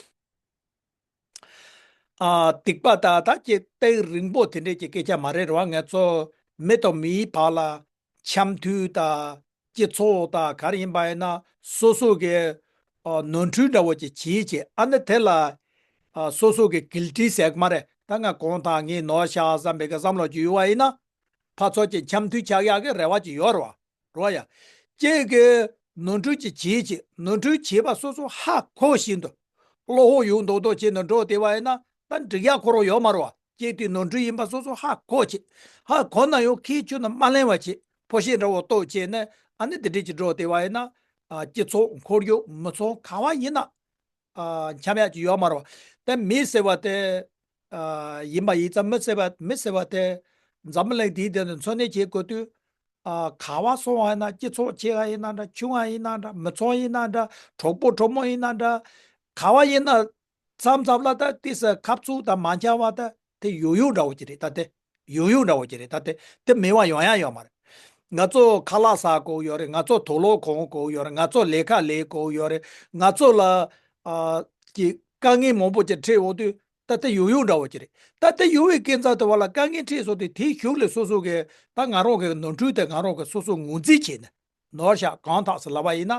ཨ། སྡིག་པ་ད་ད་ཀྱི་གཏིང་རིང་པོ་དེ་འདྲས་ཀྱི་སྐད་ཆ་མ་རེད་རོ། ང་ཚོ་མི་དང་མིའི་བར་ལ་འཆམ་མཐུན་དང་སྤྱི་ཚོགས་དང་ག་རེ་ཡིན་པ་ཡིན་ན་སོ་སོ་གི། ཨ། ནོར་འཁྲུལ་འདྲ་བོ་ཅིག་བྱེད་བྱེད། ཨ་ནི་དེ་ལ། ཨ། སོ་སོ་གི་གིལ་ཊི་ཟེར་གི་མ་རེད། ད་ང་གང་ལྟར་ངས་ནོར་བཞག་བསམ་པའི་གི་བསམ་བློ་ཅིག་ཡོད་པ་ཡིན་ན། ཕར་ཚུར་གྱི་འཆམ་མཐུན་ཆགས་ཡག་གི་རེ་བ་ཅིག་ཡོད་རེད་བ། རེད་བ་ཡ། ཁྱེད་ཀྱིས་ནོར་འཁྲུལ་ཅིག་བྱེད་ཅིག་ནོར་འཁྲུལ་བྱས་པ་སོ་སོ་ཧ་གོ་བཞིན་དུ། བློ་ཕུགས་ཡོད་མདོག་མདོག་བྱས་ནས་འགྲོ་བསྡད་པ་ཡིན་ན་ད་འགྲིག་ཡག་ཁོ་རང་ཡོད་མ་རེད་བ། ཁྱེད་དེ་ནོར་འཁྲུལ་ཡིན་པ་སོ་སོ་ཧ་གོ་བྱས། ཧ་གོ་ན་ཡང་ཁྱེད་ཁྱོན་ནས་མ་གླེང་བ་བྱས། ཕོ་ཤེད་འདྲ་བོ་གཏོང་བྱས་ནས་ཨ་ནི་དེ་འདྲས་ཅིག་འགྲོ་བསྡད་པ་ཡིན་ན། ཨ། སྤྱི་ཚོགས་ཁོར་ཡུག་མི་ཚང་ག་བ་ཡིན་ན། ཨ། འཆམ་ཡག་ཅིག་ཡོད་མ་རེད་བ། དེ་མི་ཟེར་བ་དེ། ཨ། ཡིན་པ་ཡིན་ཙང་མི་ཟེར་བ་མི་ཟེར་བ་དེ། འཛམ་བུ་གླིང་འདིའི་སྟེང་དུ་འཚོ་གནས་བྱེད་དགོས་དུས། ཨ། ག་བ་སོང་བ་ཡིན་ན། སྤྱི་ཚོགས་ཆེ་བ་ཡིན་ན་འདྲ། ཆུང་བ་ཡིན་ན་འདྲ། མི་ཚང་ཡིན་ན་འདྲ། གྲོགས་པོ་གྲོགས་མོ་ཡིན་ན་འདྲ། ག་བ་ཡིན་ན། མཚམས་མཚམས་ལ་ད་ཏོག་ཙམ་ཁ་བཙུམ་དང་མ་འཆམ་པ་ད་དེ་ཡོང་ཡོང་འདྲ་བོ་ཅིག་རེད་ད་དེ། ཡོང་ཡོང་འདྲ་བོ་ཅིག་རེད་ད་དེ། དེ་མེད་པ་ཡོང་ཡག་ཡོད་མ་རེད། ང་ཚོ་ཁ་ལག་ཟ་དགོས་ཡོད་རེད། ང་ཚོ་དུག་ལོག་གོན་དགོས་ཡོད་རེད། ང་ཚོ་ལས་ཀ་ལས་དགོས་ཡོད་རེད། ང་ཚོ་ལ། ཨ། ཀྱི་དཀའ་ངལ་མང་པོ་ཅིག་འཕྲད་འོང་དུས་ད་དེ་ཡོང་ཡོང་འདྲ་བོ་ཅིག་རེད། ད་དེ་ཡོང་བའི་སྐབས་ཙམ་དུ་བ་ལ་དཀའ་ངལ་འཕྲད་སོང་དུས་དེའི་གཞུག་ལ་སོ་སོ་གི་ད་ང་རང་གི་ནོར་འཁྲུལ་དེ་ང་རང་གི་སོ་སོ་ངོས་འཛིན་བྱས་ནས་ནོར་བཞག་གང་ཐག་ཟེར་ལབ་པ་ཡིན་ན།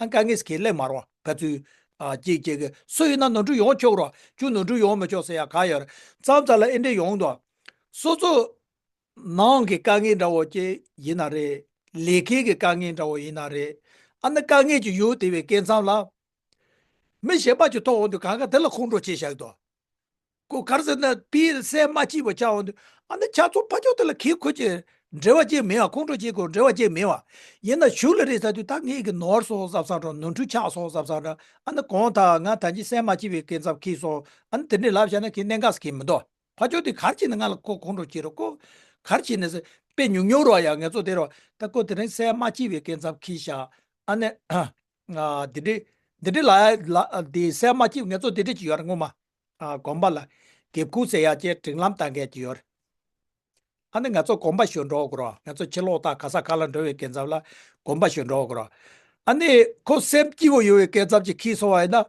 ཨ། དཀའ་ངལ་ཟེར་མཁན་སླེབས་མ་རེད་བ། ག་ཚོད། ཨ། ཅིག་ཅིག་གི་སུ་ཡིན་ན་ནོར་འཁྲུལ་ཡོང་ཆོག་རོགས། ཁྱོད་ནོར་འཁྲུལ་ཡོང་མི་ཆོག་ཟེར་ཡ་ག་ཡོད་རེད། མཚམས་མཚམས་ལ་ཨེ་འདྲས་ཡོང་འདུག་སོ་སོ་ནང་གི་དཀའ་ངལ་འདྲ་བོ་ཅིག་ཡིན་ན་རེད། ལས་ཀའི་གི་དཀའ་ངལ་འདྲ་བོ་ཡིན་ན་རེད། ཨ་ནི་དཀའ་ངལ་ཅིག་ཡོང་བསྡད་པའི་སྐབས་མཚམས་ལ། མི་གཞན་པ་ཅིག་ཐོན་འོང་དུས་གང་ག་དེ་ལ་ཁོང་ཁྲོ་བྱས་བཞག་འདུག་ཁོ་ག་རེ་ཟེར་ན་དཔེ་སེམས་མ་སྐྱིད་པ་ཆགས་འོང་དུས་ཨ་ནི་ཆ་ཚང་ཕ་ཆོས་དེ་ལ་གི་ཁོ་ཅིག་འབྲེལ་བ་ཅིག་མེད་པ། ཁོང་ཁྲོ་བྱེད་དགོས་འབྲེལ་བ་ཅིག་མེད་པ། ཡིན་ན་གཞུག་ལ་རེད་ཟེར་དུས་ད་ངེད་ཀྱི་ནོར་སོང་བསམ་བསམ་འགྲོ། ནོར་འཁྲུལ་ཆགས་སོང་བསམ་བསམ་འགྲོ། ཨ་ནི་གང་ལྟར་ང་ད་གིན་སེམས་མ་སྐྱིད་པའི་སྐབས་ཙམ་འཁྱེར་སོང་། ཨ་ནི་དེ་འདྲའི་ལབ་བཞག་ན་ཁྱེད་གནད་འགག་ཟེར་གྱི་མི་འདུག་ཕ་ཆོས་དེ་ག་རེ་བྱས་ནས་ང་ལ་ཁོ་ཁོང་ཁྲོ་སྐྱེ་རོགས། ཁོ་ག་རེ་བྱས་ནས་ཟེར། དཔེ་ཉུང་ཉུང་རོགས་ཡ། ང་ཚོ་དེ་རོགས། ད་ཁོ་དེ་རིང་སེམས་མ་སྐྱིད་པའི་སྐབས་ཙམ་འཁྱེར་བཞག་ཨ་ནི་ཨ་དེ་འདྲའི་དེ་འདྲའི་ལ་ལ་དེ་སེམས་མ་སྐྱིད། ང་ཚོ་དེ་འདྲ་ཅིག་ཡོད་རེད། སྔོན་མ་ཨ་དགོན་པ་ལ་དགེ་བསྐོས་ཟེར་ཡ་ཅིག་སྒྲིག་ལམ་བཏང་མཁན་ཅིག་ཡོད་རེད། ཨ་ནི་ང་ཚོ་དགོན་པ་ཞིག་འགྲོ་དགོས་རོགས། ང་ཚོ་ཕྱི་ལོགས་ད་ག་ས་ག་ལ་འགྲོ་བའི་སྐབས་ཙམ་ལ་དགོན་པ་ཞིག་འགྲོ་དགོས་རོགས། ཨ་ནི་ཁོ་སེམས་སྐྱིད་པོ་ཡོད་པའི་སྐབས་ཙམ་ཅིག་འཁྱེར་སོང་བ་ཡིན་ན།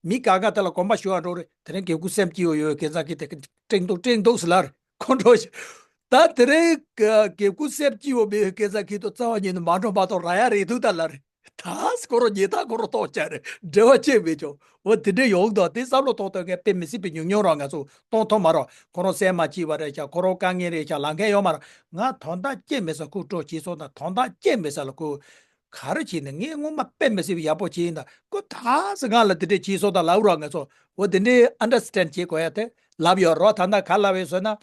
མི་གང་ག་དེ་ལ་དགོན་པ་ཞུ་བ་འགྲོ་རེད། དེ་རིང་དགེ་བསྐོས་སེམས་སྐྱིད་པོ་ཡོད་པའི་སྐབས་ཙམ་གྱི་དེ་ཀྲེང་ཏུག་ཀྲེང་ཏུག་ཟེར་ལབ་རེད། ཁོང་ཁྲོ་ཞིག་ད་དེ་རིང་དགེ་བསྐོས་སེམས་སྐྱིད་པོ་མེད་པའི་སྐབས་ཙམ་གྱི་དུ་རྩ་བ་ཉིད་ནས་མ་འགྲོ་མ་གཏོགས་རག་ཡ་རེད་འདུག་ད་ལབ་རེད། ད་ཁོ་རང་ཉེས་དག་ཁོ་རང་གཏོང་བྱ་རེད། འབྲེལ་བ་ཅིག་མེད་ཀྱང་འོ་དེ་འདྲ་ཡོང་དུས་དེ་བསམ་བློ་གཏོང་དུས་ངས་དཔེ་མི་སྲིད་པའི་ཉུང་ཉུང་རང་ང་ཚོ་གཏོང་ཐུབ་མ་རེད། ཁོ་རང་སེམས་མ་སྐྱིད་པ་རེད་ཤག་ཁོ་རང་དཀའ་ངལ་རེད་ཤག་ལབ་མཁན་ཡོད་མ་རེད། ང་དོན་དག་ཅི་མེད་ས་ཁོ་ཁྲོ་བྱས་སོང་ད། དོན་དག་ཅི་མེད་ས་ལ་ཁོ་ག་རེ་བྱས་ནས། ངས་སྔོན་མ་དཔེ་མི་སྲིད་པའི་ཡག་པོ་བྱས་ཡིན་ད། ཁོ་ད་སི་ང་ལ་དེ་འདྲས་བྱས་སོང་ད་ལབ་རོགས། ང་ཚོ་འོ་དེ་འདྲས་ཨན་ཌར་སི་ཊེན་བྱེད་དགོས་ཡ་དེ་ལབ་ཡོད་རོགས། ད་ལྟ་ག་ལབ་ཡོད་ཟེར་ན།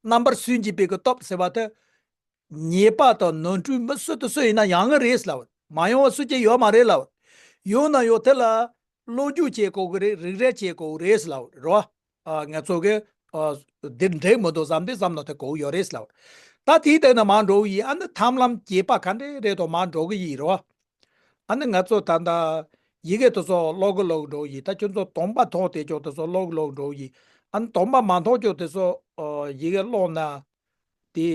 རྣམ་པར་སུན་འབྱིན་པའི་གི་སྟོབས་ཟེར་བ་དེ། ཉེས་པ་དང་ནོར་འཁྲུལ་མི་སུ་དང་སུ་ཡིན་ན་ཡོང་གི་རེད་ལབ། མ་ཡོང་བ་སུ་གཅིག་ཡོད་མ་རེད་ལབ། ཡོད་ན་ཡང་དེ་ལ་སློབ་སྦྱོང་བྱེད་དགོས་ཀྱི་རེད། རིགས་རེ་བྱེད་དགོས་ཀྱི་རེད་ལབ་རོགས། ཨ་ང་ཚོ་གི་ཨ་འདིར་འགྲིག་མི་འདུག་བསམ་དུས་བསམ་བློ་དེ་གོ་གི་ཡོད་རེད་ལབ། ད་དེའི་སྟེང་ན་མར་འགྲོ་གི་ཡིན། ཨ་ནི་ཐབས་ལམ་བརྒྱད་པ་ག་འདྲས་རེད་དོ་མར་འགྲོ་གི་ཡིན་རོགས། ཨ་ནི་ང་ཚོ་ད་ལྟ་ཡི་གེ་དེ་ཚོ་ཀློག་གི་ཀློག་འགྲོ་གི་ཡིན། ད་ཁྱོད་ཚོ་གདོང་པ་མཐོང་དེ་ཅོག་དེ་ཚོ་ཀློག་གི་ཀློག་འགྲོ་གི་ཡིན། ཨ་ནི་གདོང་པ་མ་མཐོང་ཅོག་དེ་ཚོ་ཨ་ཡི་གེ་ཀློག་ན་དེ་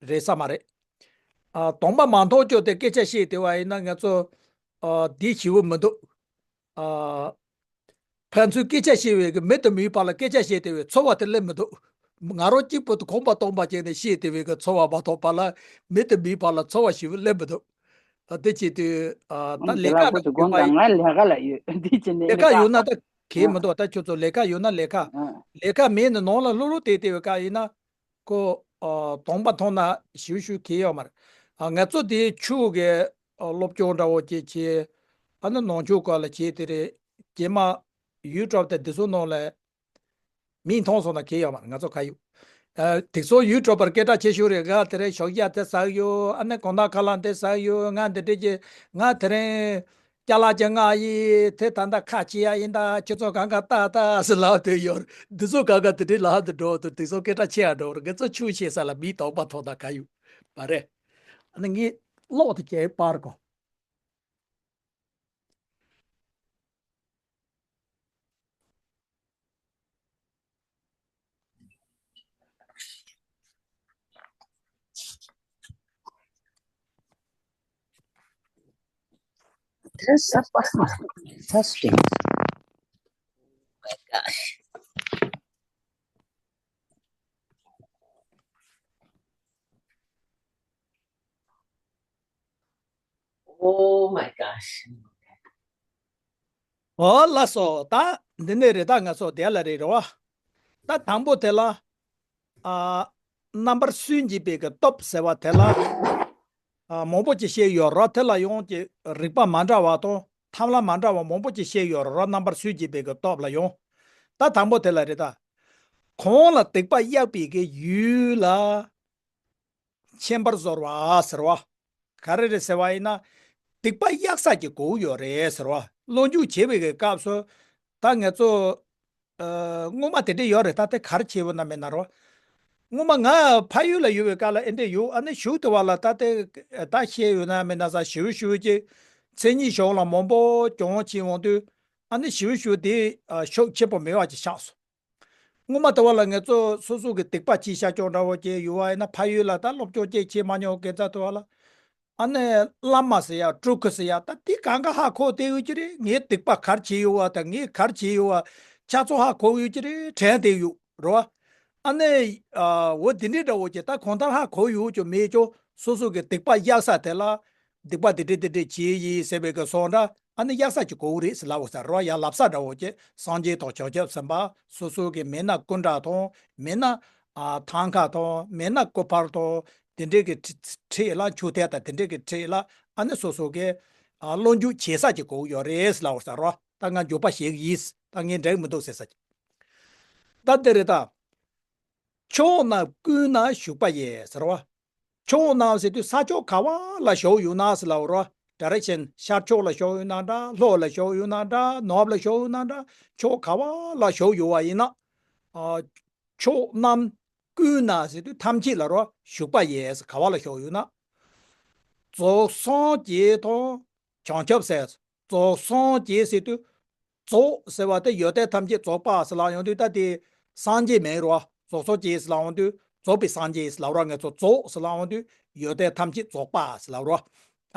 རེད་ས་མ་རེད། ཨ་གདོང་པ་མ་མཐོང་ཅོག་དེ་སྐད་ཆ་བཤད་དེ་བ་ཡིན་ན་ང་ཚོ་ཨ་དེ་ཞེ་པོ་མི་འདུག་ཨ་ཕན་ཚུན་སྐད་ཆ་བཤད་པའི་གི་མི་དང་མིའི་བར་ལ་སྐད་ཆ་བཤད་དེ་བའི་ཚོར་བ་དེ་སླེབས་མི་འདུག་ང་རང་གཅིག་པུ་དུ་ཁོམ་པ་སྟོང་པ་བྱས་ནས་བཤད་དེ་བའི་གི་ཚོར་བ་མ་ཐོབ་པ་ལ་མི་དང་མིའི་བར་ལ་ཚོར་བ་ཞེ་པོ་སླེབས་མི་འདུག་ཨ་དེ་བྱེད་དུས་ཨ་ད་ཨང་ཅི་ལས་ལགས་ཀ་ཁོ་ཚོ་དགོངས་དག་ང་ལས་ཀ་ལ་ཡོད། འདི་བྱེད་ནས་ལས་ལས་ཀ་ཀ་ཡོད་ན་ད་གལ་མི་འདུག་ད་ཁྱོད་ཚོ་ལས་ཀ་ཡོད་ན་ལས་ཀ་ཨ་ལས་ཀ་མེད་ནས་ནང་ལ་ལྷོད་ལྷོད་བསྡད་བསྡད་པའི་སྐབས་ཡིན་ན། ཁོ་ཨ་གདོང་པ་མཐོང་ན་ཞེ་པོ་ཞེ་པོ་གལ་ཡོད་མ་རེད། ཨ་ང་ཚོ་དེ་ཆུ་གི་ཨ་སློབ་སྦྱོང་འདྲ་བོ་ཅིག་བྱས། ཨ་ནི་ནང་ཆོས་སྐོར་ལ་བྱས་དེ་རེད། རྗེས་མ་ཡུ་ཊུབ་དེ་འདི་ཚོ་ནང་ལ་མིང་མཐོང་སོང་ན་གལ་ཡོད་མ་རེད། ང་ཚོ་ག་ཡོད། ཨ་དེ་ཚོ་ཡུ་ཊུབ་པར་སྐད་གྲགས་ཆེ་ཤོས་རེད། ང་དེ་རིང་ཞོགས་ཇ་དེ་ཟ་གི་ཡོད། ཨ་ནི་དགོང་དག་ཁ་ལག་དེ་ཟ་གི་ཡོད། ང་འདི་འདྲས་ཀྱི་ང་དེ་རིང་ཅ་ལག་ཅིག་མངགས་ཡིན། དེ་ད་ལྟ་ཁ་ཕྱེ་ཡ་ཡིན། ད་ཁྱེད་ཚོ་གང་ག་ལྟ་ལྟ་ཟེར་ལབ་དེ་ཡོད་རེད། འདི་ཚོ་གང་ག་དེ་འདྲའི་ལབ་དེ་འགྲོ་དུས་དེ་ཚོ་སྐད་གྲགས་ཆེ་ཡ་འགྲོ་རེད། ང་ཚོ་ཆུ་ཤེས་ས་ལ་མིའི་དོགས་པ་ཐོག་ད་ག་ཡོད་པ་རེད། ཨ་ནི་ངས་ཀློག་དེ་ཀྱང་པར་གོ། That's a disgusting. Oh my gosh. Oh my gosh. ཨོ་ལགས་སོ། ད་འདི་ནས་རེད། ད་ང་ཚོ་དེ་ལ་རེད་རེད་བ། ད་དང་པོ་དེ་ལ་ཨ་རྣམ་པར་སུན་འབྱིན་པའི་གི་སྟོབས་ཟེར་བ་དེ་ལ་ཨ་མང་པོ་ཅིག་བཤད་ཡོད་རེད། དེ་ལ་ཡང་ཅིག་རིགས་པ་མ་འདྲ་བ་དང་ཐབས་ལམ་མ་འདྲ་བ་མང་པོ་ཅིག་བཤད་ཡོད་རེད། རྣམ་པར་སུན་འབྱིན་པའི་གི་སྟོབས་ལ་ཡང་། ད་དང་པོ་དེ་ལ་རེད། ད་གང་ལ་སྡིག་པ་གཡེགས་པའི་གི་ཡུལ་ལ་མཁྱེན་པར་བཟོ་བ་ཟེར་བ། ག་རེ་རེད་ཟེར་བ་ཡིན་ན། སྡིག་པ་གཡེག་ས་ཀྱི་གོ་ཡོད་རེད་ཟེར་བ། སློབ་སྦྱོང་བྱེད་པའི་གི་སྐབས་སུ། ད་ང་ཚོ་ཨ་སྔོན་མ་དེ་འདྲས་ཡོད་རེད། ད་དེ་ག་རེ་བྱས་པ་ན་མེད་ན་རོ། སྔོན་མ་ང་ཕ་ཡུལ་ལ་ཡོད་པའི་སྐབས་ལ་ཨེ་འདྲས་ཡོད། ཨ་ནི་གཞུག་དེ་བ་ལ་ད་དེ་ད་ཤེས་ཡོད་ན་མེད་ན་ས་ཞེ་པོ་ཞེ་པོ་ཅིག་མཚན་ཉིད་ཕྱོགས་ལ་མང་པོ་སྦྱོང་བྱེད་འོང་དུས། ཨ་ནི་ཞེ་པོ་ཞེ་པོ་དེ་ཨ་ཤུགས་ཆེན་པོ་མེད་པ་ཅིག་ཆགས་སོང་། སྔོན་མ་དེ་བ་ལ་ང་ཚོ་སོ་སོ་གི་སྡིག་པ་ཅིག་བཤགས་སྐྱོང་འདྲ་བོ་ཅིག་ཡོད་པ་ཡིན་ན། ཕ་ཡུལ་ལ་ད་སློབ་སྦྱོང་ཅིག་བྱེད་མ་མྱོང་མཁན་ཚོ་དེ་བ་ལ། ཨ་ནི་བླ་མ་ཟེར་ཡ་སྤྲུལ་སྐུ་ཟེར་ཡ་ད་དེ་གང་ག་ཧ་གོ་བསྡད་ཡོད་ཀྱི་རེད། ངའི་སྡིག་པ་ག་རེ་བྱས་ཡོད་པ་དང་ངས་ག་རེ་བྱས་ཡོད་པ་ཆ་ཚང་ཧ་གོ་ཡོད་ཀྱི་རེད། དྲན་བསྡད་ཡོད་རེད་བ། ཨ་ནི་ཨ་འོ་དེ་འདྲའི་འདྲ་བོ་ཅིག་ད་གང་ལྟར་ཧ་གོ་ཡོད་ཀྱང་མེད་ཀྱང་སོ་སོ་གི་སྡིག་པ་གཡག་ས་དེ་ལ། སྡིག་པ་དེ་འདྲས་དེ་འདྲས་བྱས་ཡིན་ཟེར་བའི་གི་སོང་འདྲ། ཨ་ནི་གཡག་ས་ཅིག་གོ་གི་རེད་ཟེར་ལབ་དགོས་ས་རེད་བ། ཡ་ལབ་ས་འདྲ་བོ་ཅིག་སངས་རྒྱས་དང་བྱང་ཆུབ་སེམས་དཔའ་སོ་སོ་གི་མེད་ན་སྐུ་འདྲ་དང་མེད་ན་ཨ་ཐང་ཀ་དང་མེད་ན་སྐུ་པར་དང་དེ་འདྲས་གི་ཁྲི་ཁྲི་ལ་མཆོད་རྟེན་དང་དེ་འདྲས་གི་ཁྲི་ལ་ཨ་ནི་སོ་སོ་གི་ཨ་སློབ་སྦྱོང་བྱེད་ས་ཅིག་གོ་གི་ཡོད་རེད་ཟེར་ལབ་དགོས་ས་རེད་བ། ད་ང་འགྱོད་པ་བྱེད་གི་ཡིན། ད་ངས་འགྲིག་མི་འདུག་ཟེར་ས་ཅིག་ད་དེ་རེད་ད། ཕྱོགས་ན་ཀུན་ན་ཞུགས་པ་ཡིས་ཟེར་བ། ཕྱོགས་རྣམས་ཟེར་དུས་ས་ཕྱོགས་ག་བ་ལ་བཞུགས་ཡོད་ན་ཟེར་ལབ་རོ། ཌའི་རེག་ཤན། ཤར་ཕྱོགས་ལ་བཞུགས་ཡོད་ན་འདྲ། ལྷོ་ལ་བཞུགས་ཡོད་ན་འདྲ། ནུབ་ལ་བཞུགས་ཡོད་ན་འདྲ། ཕྱོགས་ག་བ་ལ་བཞུགས་ཡོད་པ་ཡིན་ན། ཨ། ཕྱོགས་རྣམས་ཀུན་ན་ཟེར་དུས་ཐམས་ཅད་ལ་རོ། བཞུགས་པ་ཡིས། ག་བ་ལ་བཞུགས་ཡོད་ན། རྫོགས་སངས་རྒྱས་དང་བྱང་ཆུབ་སེམས། རྫོགས་སངས་རྒྱས་ཟེར་དུས། རྫོགས་ཟེར་བ་དེ་ཡོན་ཏན་ཐམས་ཅད་རྫོགས་པ་ཟེར་ལབ་ཡོང་དུས། ད་དེ་སངས་རྒྱས་མིན་རོ། རྫོགས་སངས་རྒྱས་ཟེར་ལབ་ཡོང་དུས། རྫོགས་པའི་སངས་རྒྱས་ཟེར་ལབ་རོ། ང་ཚོ་རྫོགས་ཟེར་ལབ་ཡོང་དུས། ཡོན་ཏན་ཐམས་ཅད་རྫོགས་པ་ཟེར་ལབ་རོ།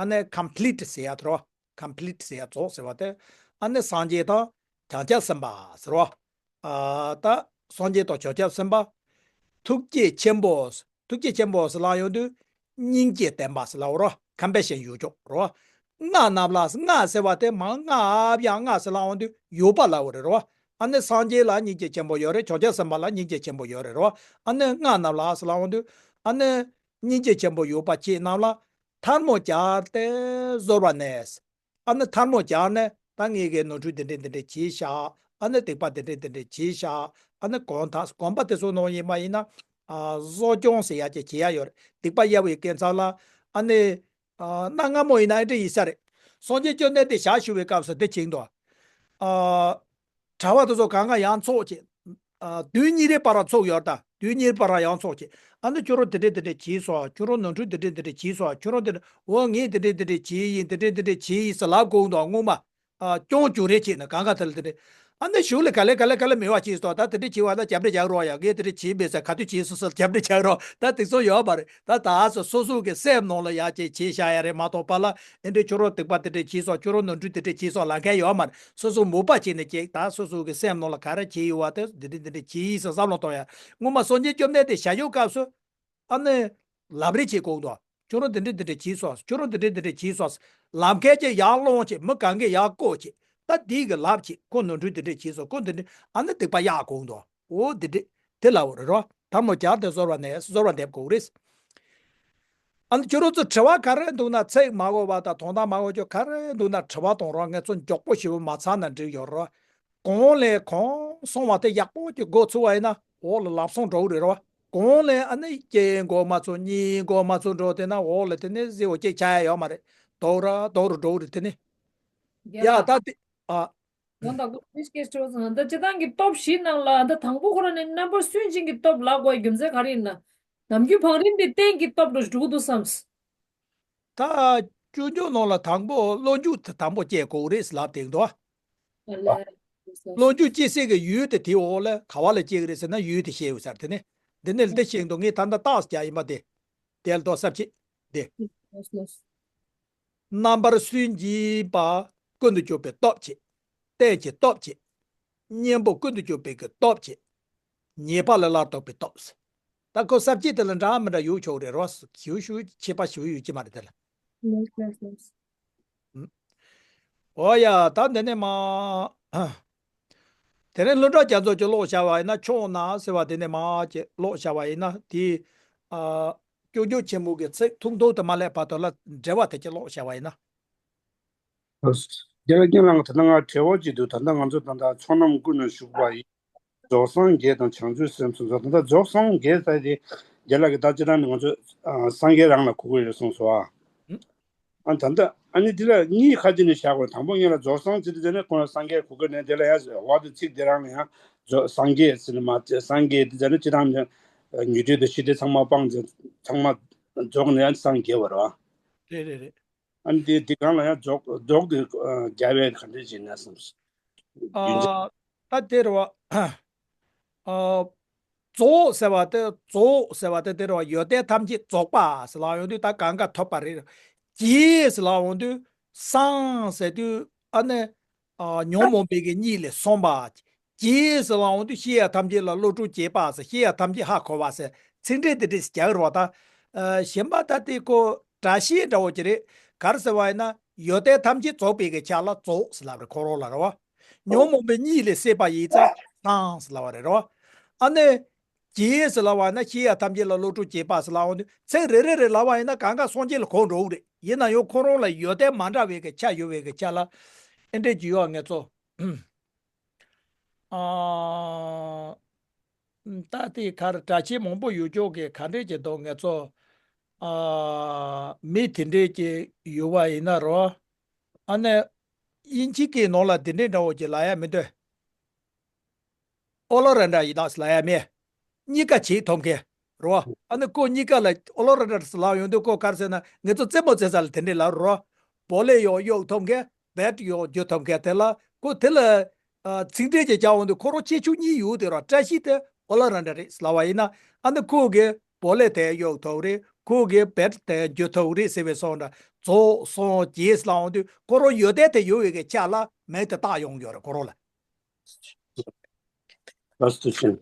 ཨ་ནི་ཀམ་པི་ལིཊ་ཟེར་ཡ་དེ་རོ། ཀམ་པི་ལིཊ་ཟེར་ཡ། རྫོགས་ཟེར་བ་དེ། ཨ་ནི་སངས་རྒྱས་དང་བྱང་ཆུབ་སེམས་དཔའ་ཟེར་རོ། ཨ། ད་སངས་རྒྱས་དང་བྱང་ཆུབ་སེམས་དཔའ། ཐུགས་རྗེ་ཆེན་པོ། ཐུགས་རྗེ་ཆེན་པོ་ཟེར་ལབ་ཡོང་དུས། སྙིང་རྗེ་ལྡན་པ་ཟེར་ལབ་རོ། ཀམ་པེ་ཤན་ཡོད་ཅོག་རོ། སྔགས་རྣམས་ལ། སྔགས་ཟེར་བ་དེ་མ་སྔགས་ཡང་སྔགས་ཟེར་ལབ་ཡོང་དུས་ཡོད་པ་ལབ་རེད་རོ། ཨ་ནི་སངས་རྒྱས་ལ་སྙིང་རྗེ་ཆེན་པོ་ཡོད་རེད། བྱང་ཆུབ་སེམས་དཔའ་ལ་སྙིང་རྗེ་ཆེན་པོ་ཡོད་རེད་རོ། ཨ་ནི་སྔགས་རྣམས་ལ་ཟེར་ལབ་ཡོང་དུས། ཨ་ནི་སྙིང་རྗེ་ཆེན་པོ་ཡོད་པ་ཁྱེད་རྣམས་ལ། ཐལ་མོ་སྦྱར་ཏེ་གསོལ་བ་ནས། ཨ་ནི་ཐལ་མོ་སྦྱར་ནས། ད་ངེད་ཀྱིས་ནོར་འཁྲུལ་འདི་འདྲས་འདི་འདྲས་བྱས་ཤག་ཨ་ནི་སྡིག་པ་འདི་འདྲས་འདི་འདྲས་བྱས་ཤག་ཨ་ནི་གོམ་ཐག་གོམ་པ་དེ་ཚོ་ནང་ཡིན་པ་ཡིན་ན། ཨ། གསོ་སྐྱོང་ཟེར་ཡ་ཅིག་བྱེད་ཡ་ཡོད་རེད། སྡིག་པ་གཡར་བའི་དཀའ་ཚེགས་ལ། ཨ་ནི། ཨ། གནའ་སྔ་མོ་ཡིན་ན་ཨེ་འདྲ་ཡིན་ས་རེད། སངས་རྒྱས་བཅོམ་ལྡན་འདས་ཞལ་བཞུགས་པའི་སྐབས་སུ་འདི་བྱེད་འདུག་ཨ། གྲྭ་པ་དེ་ཚོ་གང་ག་ཡང་འཚོགས་བྱེད། ཨ། དུས་གཉིས་རེ་བར་འཚོགས་ཡོད་ད། དུས་གཉིས་རེ་བར་ཡང་འཚོགས་བྱེད། ཨ་ནི་ཁྱོད་རང་དེ་འདྲས་དེ་འདྲས་བྱས་སོང་། ཁྱོད་རང་ནོར་འཁྲུལ་དེ་འདྲས་དེ་འདྲས་བྱས་སོང་། ཁྱོད་རང་དེ་འདྲས། འོ་ངས་དེ་འདྲས་དེ་འདྲས་བྱས་ཡིན། དེ་འདྲས་དེ་འདྲས་བྱས་ཡིན་ཟེར་ལབ་དགོས་འདུག་སྔོན་མ། ཨ། སྐྱོན་བརྗོད་རེས་བྱས་ན་གང་ག་དེ་ལ་དེ་འདྲས། ཨ་ནི་གཞུག་ལ་ག་ལེ་ག་ལེ་ག་ལེ་མི་བ་བྱས་སོང་། ད་དེ་འདྲས་བྱས་པ་ད་རྒྱབ་འདྲེ་རྒྱག་རོགས་ཡ། ངས་དེ་འདྲས་བྱས་མེད་ཟེར། ག་དུས་བྱས་སོང་ཟེར་རྒྱབ་འདྲེ་རྒྱག་རོགས། ད་དེ་ཚོ་ཡོད་མ་རེད། ད་ད་སོ་སོ་སོ་གི་སེམས་ནང་ལ་ཡ་ཅིག་བྱས་བཞག་ཡ་རེད་མ་གཏོགས་པ་ལ། ཨེ་འདྲས་ཁྱོད་རང་སྡིག་པ་དེ་འདྲས་བྱས་སོང་། ཁྱོད་རང་ནོར་འཁྲུལ་དེ་འདྲས་བྱས་སོང་ལབ་མཁན་ཡོད་མ་རེད། སོ་སོ་མོས་པ་བྱས་ནས་ཅིག་ད་སོ་སོ་གི་སེམས་ནང་ལ་ག་རེ་བྱས་ཡོད་པ་དེ་འདི་འདྲས་འདི་འདྲས་བྱས་ཡིན་ཟེར་བསམ་བློ་གཏོང་ཡ། སྔོན་མ་སངས་རྒྱས་བཅོམ་ལྡན་འདས་ཞལ་བཞུགས་སྐབས་སུ། ཨ་ནི་ལབ་རེས་བྱེད་དགོས་འདུག་ཁྱོད་རང་འདི་འདྲས་འདི་འདྲས་བྱས་སོང་། ཁྱོད་རང་འདི་འདྲས་འདི་འདྲས་བྱས་སོང་ལབ་མཁན་ཅིག་ཡར་སློང་བྱེད། མི་གང་གས་ཡར་བཀོད་བྱེད། ད་འདི་གི་ལབ་བྱེད། ཁོ་ནོར་འཁྲུལ་འདི་འདྲས་བྱས་སོང་། ཁོ་འདི་འདྲས། ཨ་ནི་སྡིག་པ་གཡར་དགོས་འདུག་འོ་འདི་འདྲས་དེ་ལབ་རེད་རོ། ཐལ་མོ་སྦྱར་ཏེ་གསོལ་བ་ནས་གསོལ་བ་འདེབས་དགོས་རེད། ཨ་ནི་ཁྱོད་རང་ཚོ་དྲི་བ་ག་རེ་འདུག་ན། ཚིག་མ་གོ་བ་དང་དོན་དག་མ་གོ་རྒྱུ་ག་རེ་འདུག་ན་དྲི་བ་གཏོང་རོགས། ངས་ཚོ་མགྱོགས་པོ་ཞེ་པོ་མ་ཚར་ན་འགྲིག་ཡོད་རོ། གོང་ལས་གོང་སོང་བ་དེ་ཡག་པོ་ཅིག་གོ་ཚུགས་པ་ཡིན་ན་འོག་ལ་ལབ་སོང་འགྲོ་གི་རེད་རོ། གོང་ལས་ཨ་ནི་སྐྱེ་འགོ་མ་ཚུགས། གཉིད་འགོ་མ་ཚུགས་འགྲོ། དེ་ན་འོག་ལ་དེ་ནས་ཟེར་བ་ཅིག་ཆགས་ཡ་ཡོད་མ་རེད། དོག་ར་དོག་རུ་འགྲོ་གི་རེད་དེ་ནི། རྒན་ཡ་ལགས། ད་དེ། ཨ། ཡང་དག་པའི་སྐད་ཆ་དྲི་བ་ཚང་། འདི་སྤྱི་བཏང་གི་སྟོབས་བཞི་ནང་ལ་འདི་དང་པོ་ཁོ་རང་ནས་རྣམ་པར་སུན་འབྱིན་གྱི་སྟོབས་ལབ་དགོས་རྒྱུ་མཚན་ག་རེ་ཡིན་ན། ནམ་རྒྱུན་བང་རིམ་འདི་རྟེན་གྱི་སྟོབས་འགྲོ་འགྲོ་གི་འདུག་བསམས། ད་སྤྱོད་འཇུག་ནང་ལ་དང་པོ་བློ་འཇུག་དེ་དང་པོ་སྐྱེ་དགོས་རེད་ལབ་བསྡད་འདུག་ཨ་ལས། བློ་འཇུག་སྐྱེ་སའི་གི་ཡུལ་དེ་དེའི་འོག་ལ་ག་བ་ལ་སྐྱེ་གི་རེད་ཟེར་ན་ཡུལ་དེ་ཤེས་ཡོད་ས་རེད་དེ་ནི། འདི་ནི་འདི་ཤེས་འདུག་ངས་ད་ལྟ་རྟགས་རྒྱག་ཡིན་པ་དེ། དེ་ལ་ལྡོག་ས་བྱེད། དེ། རྣམ་པར་སུན་འབྱིན་པ་ཀུན་ཏུ་སྤྱོད་པའི་སྟོབས་བྱེད། རྟེན་གྱི་སྟོབས་བྱེད། གཉེན་པོ་ཀུན་ཏུ་སྤྱོད་པའི་གི་སྟོབས་བྱེད། ཉེས་པ་ལས་སླར་ལྡོག་པའི་སྟོབས། ད་ཁོ་ས་བཅད་དེ་ལ་འདྲ་མི་འདྲ་ཡོད་ཆོག་རེད་རོ། ཞུ་ཞུ་ཁྱད་པར་ཞུ་ཡོད་ཀྱི་མ་རེད་དེ་ལ། ལགས་ལགས་ལགས། འོ་ཡ། ད་འདི་ནས་མ། དེ་ནས་ལྷུན་གྲུབ་རྒྱ་མཚོ་ཅིག་ཀློག་བྱ་བ་ཡིན་ན། ཕྱོགས་ན་ཟེར་བ་དེ་ནས་མ་ཅིག་ཀློག་བྱ་བ་ཡིན་ན་དེ། ཨ། སྐྱོན་བརྗོད་ཆེན་མོ་གི་ཚིག་ཐུང་ཐུང་དུ་མ་སླེབས་བར་དུ་ལ་འགྲེལ་བ་དེ་ཅིག་ཀློག་བྱ་བ་ཡིན་ན། རྒན་ལགས་ཀྱིས་ལབ་ད་ལྟ་ང་དྲི་བ་ཅིག་འདུག་ད་ལྟ་ང་ཚོ་ད་ལྟ་ཕྱོགས་རྣམས་ཀུན་ན་བཞུགས་པ་ཡི། རྫོགས་སངས་རྒྱས་དང་བྱང་ཆུབ་སེམས་གསུངས་སོང་། ད་ལྟ་རྫོགས་སངས་རྒྱས་ཟེར་དེ་རྒན་ལགས་ཀྱིས་ད་སྤྱིར་བཏང་ནས་ང་ཚོ་ཨ་སངས་རྒྱས་རང་ལ་གོ་གི་ཡོད་གསུངས་སོང་ཨ། ཨ་ད་ལྟ་ཨ་ནི་འདི་ལ་གཉིས་ཁ་ཅིག་ནས་བཞག་དགོས། དང་པོ་ཉིད་ལ་རྫོགས་སངས་རྒྱས་དེ་ཟེར་ནས་ཁོང་ལ་སངས་རྒྱས་གོ་གི་ནས། དེ་ལ་ཡང་འོ་དེ་ཚིག་དེ་རང་ལ་ཡང་རྫོགས་སངས་རྒྱས་ཟེར་ནས་མ་སངས་རྒྱས་དེ་ཟེར་ནས་སྤྱིར་བཏང་ནས་ཉོན་སྒྲིབ་དང་ཞི་བདེ་ཚང་མ་སྤངས་ཚེ་ཚང་མ་རྫོགས་ནས་ཡང་སངས་རྒྱས་པ་རེད་བ། རེད་རེད་རེད། ཨ་ནི་དེ་དེ་གང་ལ་ཡང་རྫོགས་རྫོགས་དེ་རྒྱལ་བས་ག་འདྲ་བྱས་ན་བསམ། རྒྱུན་ཆད། ཨ། ད་དེ་རེད་བ། ཨ། རྫོགས་ཟེར་བ་དེ་རྫོགས་ཟེར་བ་དེ་དེ་རེད་བ། ཡོན་ཏན་ཐམས་ཅད་རྫོགས་པ་ཟེར་ལབ་ཡོང་དུས་ད་གང་ག་ཐོབ་པ་རེད། རྒྱས་ཟེར་ལབ་ཡོང་དུས་སངས་ཟེར་དུས་ཨ་ནི། ཨ། ཉོན་མོངས་པའི་གི་གཉིད་ལས་སངས་པ། རྒྱས་ཟེར་ལབ་ཡོང་དུས་ཤེས་ཡ་ཐམས་ཅད་ལ་བློ་གྲོས་རྒྱས་པ་ཟེར། ཤེས་ཡ་ཐམས་ཅད་ཧ་གོ་བ་ཟེར། ཚིག་འགྲེལ་དེ་འདྲས་རྒྱག་རོགས་ད། ཨ། གཞན་པ་ད་དེ་ཁོ་སྒྲ་བཤད་འདྲ་བོ་ཅིག་རེད། ག་རེ་ཟེར་བ་ཡིན་ན་ཡོན་ཏན་ཐམས་ཅད་རྫོགས་པའི་གི་ཆ་ལ་རྫོགས་ཟེར་ལབ་རེད་ཁོ་རང་ལ་རེད་བ། ཉོན་མོངས་པའི་གཉིད་ལས་སད་པ་ཡིན་ཙང་སངས་ཟེར་ལབ་པ་རེད་རེད་བ། ཨ་ནི། རྒྱས་ཟེར་ལབ་པ་ཡིན་ན་ཤེས་ཡ་ཐམས་ཅད་ལ་བློ་གྲོས་རྒྱས་པ་ཟེར་ལབ་པ་ཡིན་དུས་ཚིག་རེ་རེ་རེ་ལབ་པ་ཡིན་ན་གང་ག་སངས་རྒྱས་ལ་གོ་འགྲོ་གི་རེད། ཡིན་ན་ཡང་ཁོ་རང་ལ་ཡོན་ཏན་མ་འདྲ་བའི་གི་ཆ་ཡོད་པའི་གི་ཆ་ལ། ཨེ་འདྲས་ཀྱི་ཡོད་ངེད་ཚོ། ཨ། ད་དེ་གར་སྒྲ་ཆེན་མང་པོ་ཡོད་ཅོག་གི་ག་འདྲས་ཀྱི་འདུག་ངེད་ཚོ། ཨ། མི་དེ་འདྲས་ཀྱི་ཡོད་པ་ཡིན་ན་རོ། ཨ་ནི། དབྱིན་ཇི་སྐད་ནང་ལ་དེ་འདྲས་འདྲ་བོ་ཅིག་ལབ་ཡ་མི་འདུག་ཨོ་ལོ་ར་འདྲ་ཡི་དྭགས་ལབ་ཡ་མེད། གཉིས་ཀ་བྱེད་ཐུབ་མཁན། རོ། ཨ་ནི་ཁོ་གཉིས་ཀ་ལ་ཨོ་ལོ་ར་འདྲ་ལབ་ཡོང་དུས་ཁོ་ག་རེ་ཟེར་ན་ངེད་ཚོ་རྩེད་མོ་རྩེ་ས་ལ་དེ་འདྲས་ལབ་རོ། བོ་ལེ་ཡང་གཡུག་ཐུབ་མཁན། བེད་ཡང་རྒྱུག་ཐུབ་མཁན་དེ་ལ་ཁོ་དེ་ལ། ཨ། ཚིག་འགྲེལ་ཅིག་རྒྱག་འོང་དུས་ཁོ་རང་ཁྱད་ཆོས་གཉིས་ཡོད་དེ་རོ། བཀྲ་ཤིས་དེ་ཨོ་ལོ་ར་འདྲ་རེད་ལབ་པ་ཡིན་ན། ཨ་ནི་ཁོ་གིས་བོ་ལེ་དེ་གཡུག་ཐུབ་རེད། ཁོ་གིས་བེད་དེ་རྒྱུག་ཐུབ་རེད་ཟེར་བའི་སོགས་འདྲ། རྫོགས་སངས་རྒྱས་ལབ་འོང་དུས་ཁོ་རང་ཡོན་ཏན་དེ་ཡོད་པའི་གི་ཆ་ལ་མིང་དེ་བཏགས་ཡོང་གི་ཡོད་རེད་ཁོ་རང་ལ། ལགས་སོ་ཐུགས་རྗེ་ཆེ།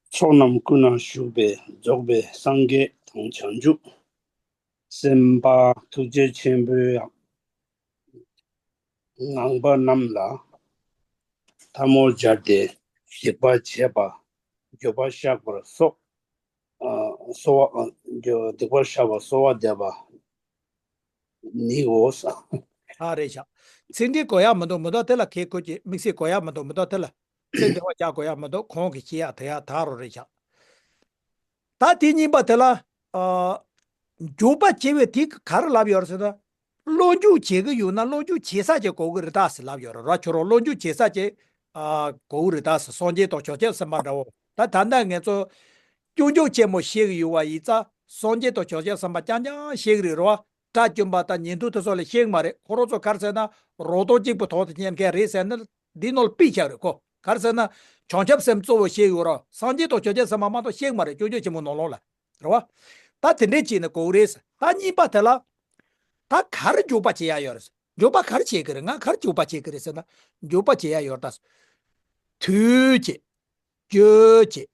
ཕྱོགས་རྣམས་ཀུན་ན་བཞུགས་པའི་རྫོགས་པའི་སངས་རྒྱས་དང་བྱང་ཆུབ་སེམས་དཔའ་ཐུགས་རྗེ་ཆེན་པོའི་ངང་པ་རྣམས་ལ་ཐལ་མོ་སྦྱར་ཏེ་སྡིག་པ་བྱས་པ་འགྱོད་པ་བཤགས་པར་གསོལ། ཨ། གསོལ་བ། ཨ། འགྱོད། སྡིག་པ་བཤགས་པར་གསོལ་བ་འདེབས་པ་ནིའོ། ཨ། རེད་ཤག་ཚིག་འགྲེལ་དགོས་ཡག་མི་འདུག་མི་འདུག་དེ་ལ་ཁེ་ཁོ་ཀྱི་དམིགས་བསལ་དགོས་ཡག་མི་འདུག་མི་འདུག་དེ་ལ་ཚིག་འགྲེལ་བ་རྒྱག་དགོས་ཡག་མི་འདུག་གོང་གི་བཤད་ཡག་དེ་ཡག་ད་རུ་རེད་ཤག་ད་དེ་གཉིས་པ་དེ་ལ། ཨ། འགྱོད་པ་བྱེད་པའི་དེ་ག་རེ་ལབ་ཡོད་རེད་ཟེར་ན། བློ་འགྱོད་བྱེད་ཀྱི་ཡོད་ན་བློ་འགྱོད་བྱེད་ས་ཅིག་དགོས་ཀྱི་རེད་ད་ཟེར་ལབ་ཡོད་རེད་རོ། ཁྱོད་རང་བློ་འགྱོད་བྱེད་ས་ཅིག་ཨ། དགོས་ཀྱི་རེད་ད་ཟེར། སངས་རྒྱས་དང་བྱང་ཆུབ་སེམས་དཔའ་འདྲ་བོ། ད་ད་ལྟ་ངེད་ཚོ་སྐྱོན་བརྗོད་ཆེན་མོ་བཤད་ཀྱི་ཡོད་པ་ཡིན་ཙང་སངས་རྒྱས་དང་བྱང་ཆུབ་སེམས་དཔའ་རྐྱང་རྐྱང་བཤད་ཀྱི་རེད་རོ། དགྲ་བཅོམ་པ་དང་ཉན་ཐོས་དེ་ཚོ་ལ་བཤད་ཀྱི་མ་རེད། ཁོ་རང་ཚོ་ག་རེ་ཟེར་ན་རོ་སྟོང་གཅིག་པུ་ཐོག་ཏུ་ཉན་མཁན་རེད་ཟེར་ན། འདི་ནང་ལ་ཕུད་བཞག་རེད་ཁོ། ག་རེ་ཟེར་ན། བྱང་ཆུབ་སེམས་གཙོ་བོ་བཤད་ཡོད་ར། སངས་རྒྱས་དང་བྱང་ཆུབ་སེམས་དཔའ་མ་གཏོགས་བཤད་མ་རེད། སྐྱོན་བརྗོད་ཆེན་མོ་ནང་ལོགས་ལ། རེད་བ། ད་དེ་འདྲས་བྱས་ནས་གོ་གི་རེད། ད་གཉིས་པ་དེ་ལ། ད་ག་རེ་འགྱོད་པ་བྱེད་ཡ་ཡོད་རེད། འགྱོད་པ་ག་རེ་བྱེད་ཀྱི་རེད། ང་ག་རེ་འགྱོད་པ་བྱེད་ཀྱི་རེད་ཟེར་ན། འགྱོད་པ་བྱེད་ཡ་ཡོད་ད། དུས་བྱེད། རྒྱུ་བྱེད།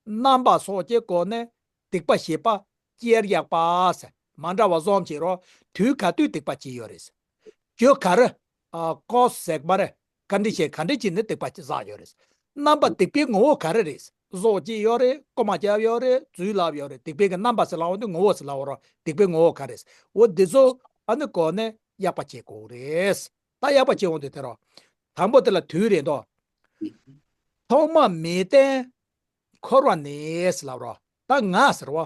རྣམ་པ་སོགས་ཀྱི་སྒོ་ནས་སྡིག་པ་བྱེད་པ། སྐྱེར་གཡེག་པ་ཟེར་མ་འདྲ་བ་གསུམ་བྱེད་རོགས། དུས་ག་དུས་སྡིག་པ་བྱེད་ཡོད་རེད། རྒྱུ་ག་རེ། ཨ། ཀོ་ཟེག་མ་རེ། ག་འདྲ་བྱེད་ག་འདྲ་བྱེད་ནས་སྡིག་པ་བསགས་ཡོད་རེད། རྣམ་པ་སྡིག་པའི་ངོ་བོ་ག་རེ་རེད། གཟུགས་བྱས་ཡོད་རེད། རྐུ་མ་བརྒྱབ་ཡོད་རེད། རྫུན་ལབ་ཡོད་རེད། སྡིག་པའི་གི་རྣམ་པ་ཟེར་ལབ་འོང་དུས་ངོ་བོ་ཟེར་ལབ་འོང་རོགས། སྡིག་པའི་ངོ་བོ་ག་རེ་རེད། འོ་འདི་ཚོ་ཨ་ནི་སྒོ་ནས་གཡེག་པ་བྱེད་དགོས་རེད། ད་གཡེག་པ་བྱེད་འོང་དུས་དེ་རོ། དང་པོ་དེ་ལ་དུས་རེད་དོ། ཐོག་མ་མེད་བརྟེན་འཁོར་བ་ནས་ཟེར་ལབ་རོ། ད་ང་ཟེར་བ།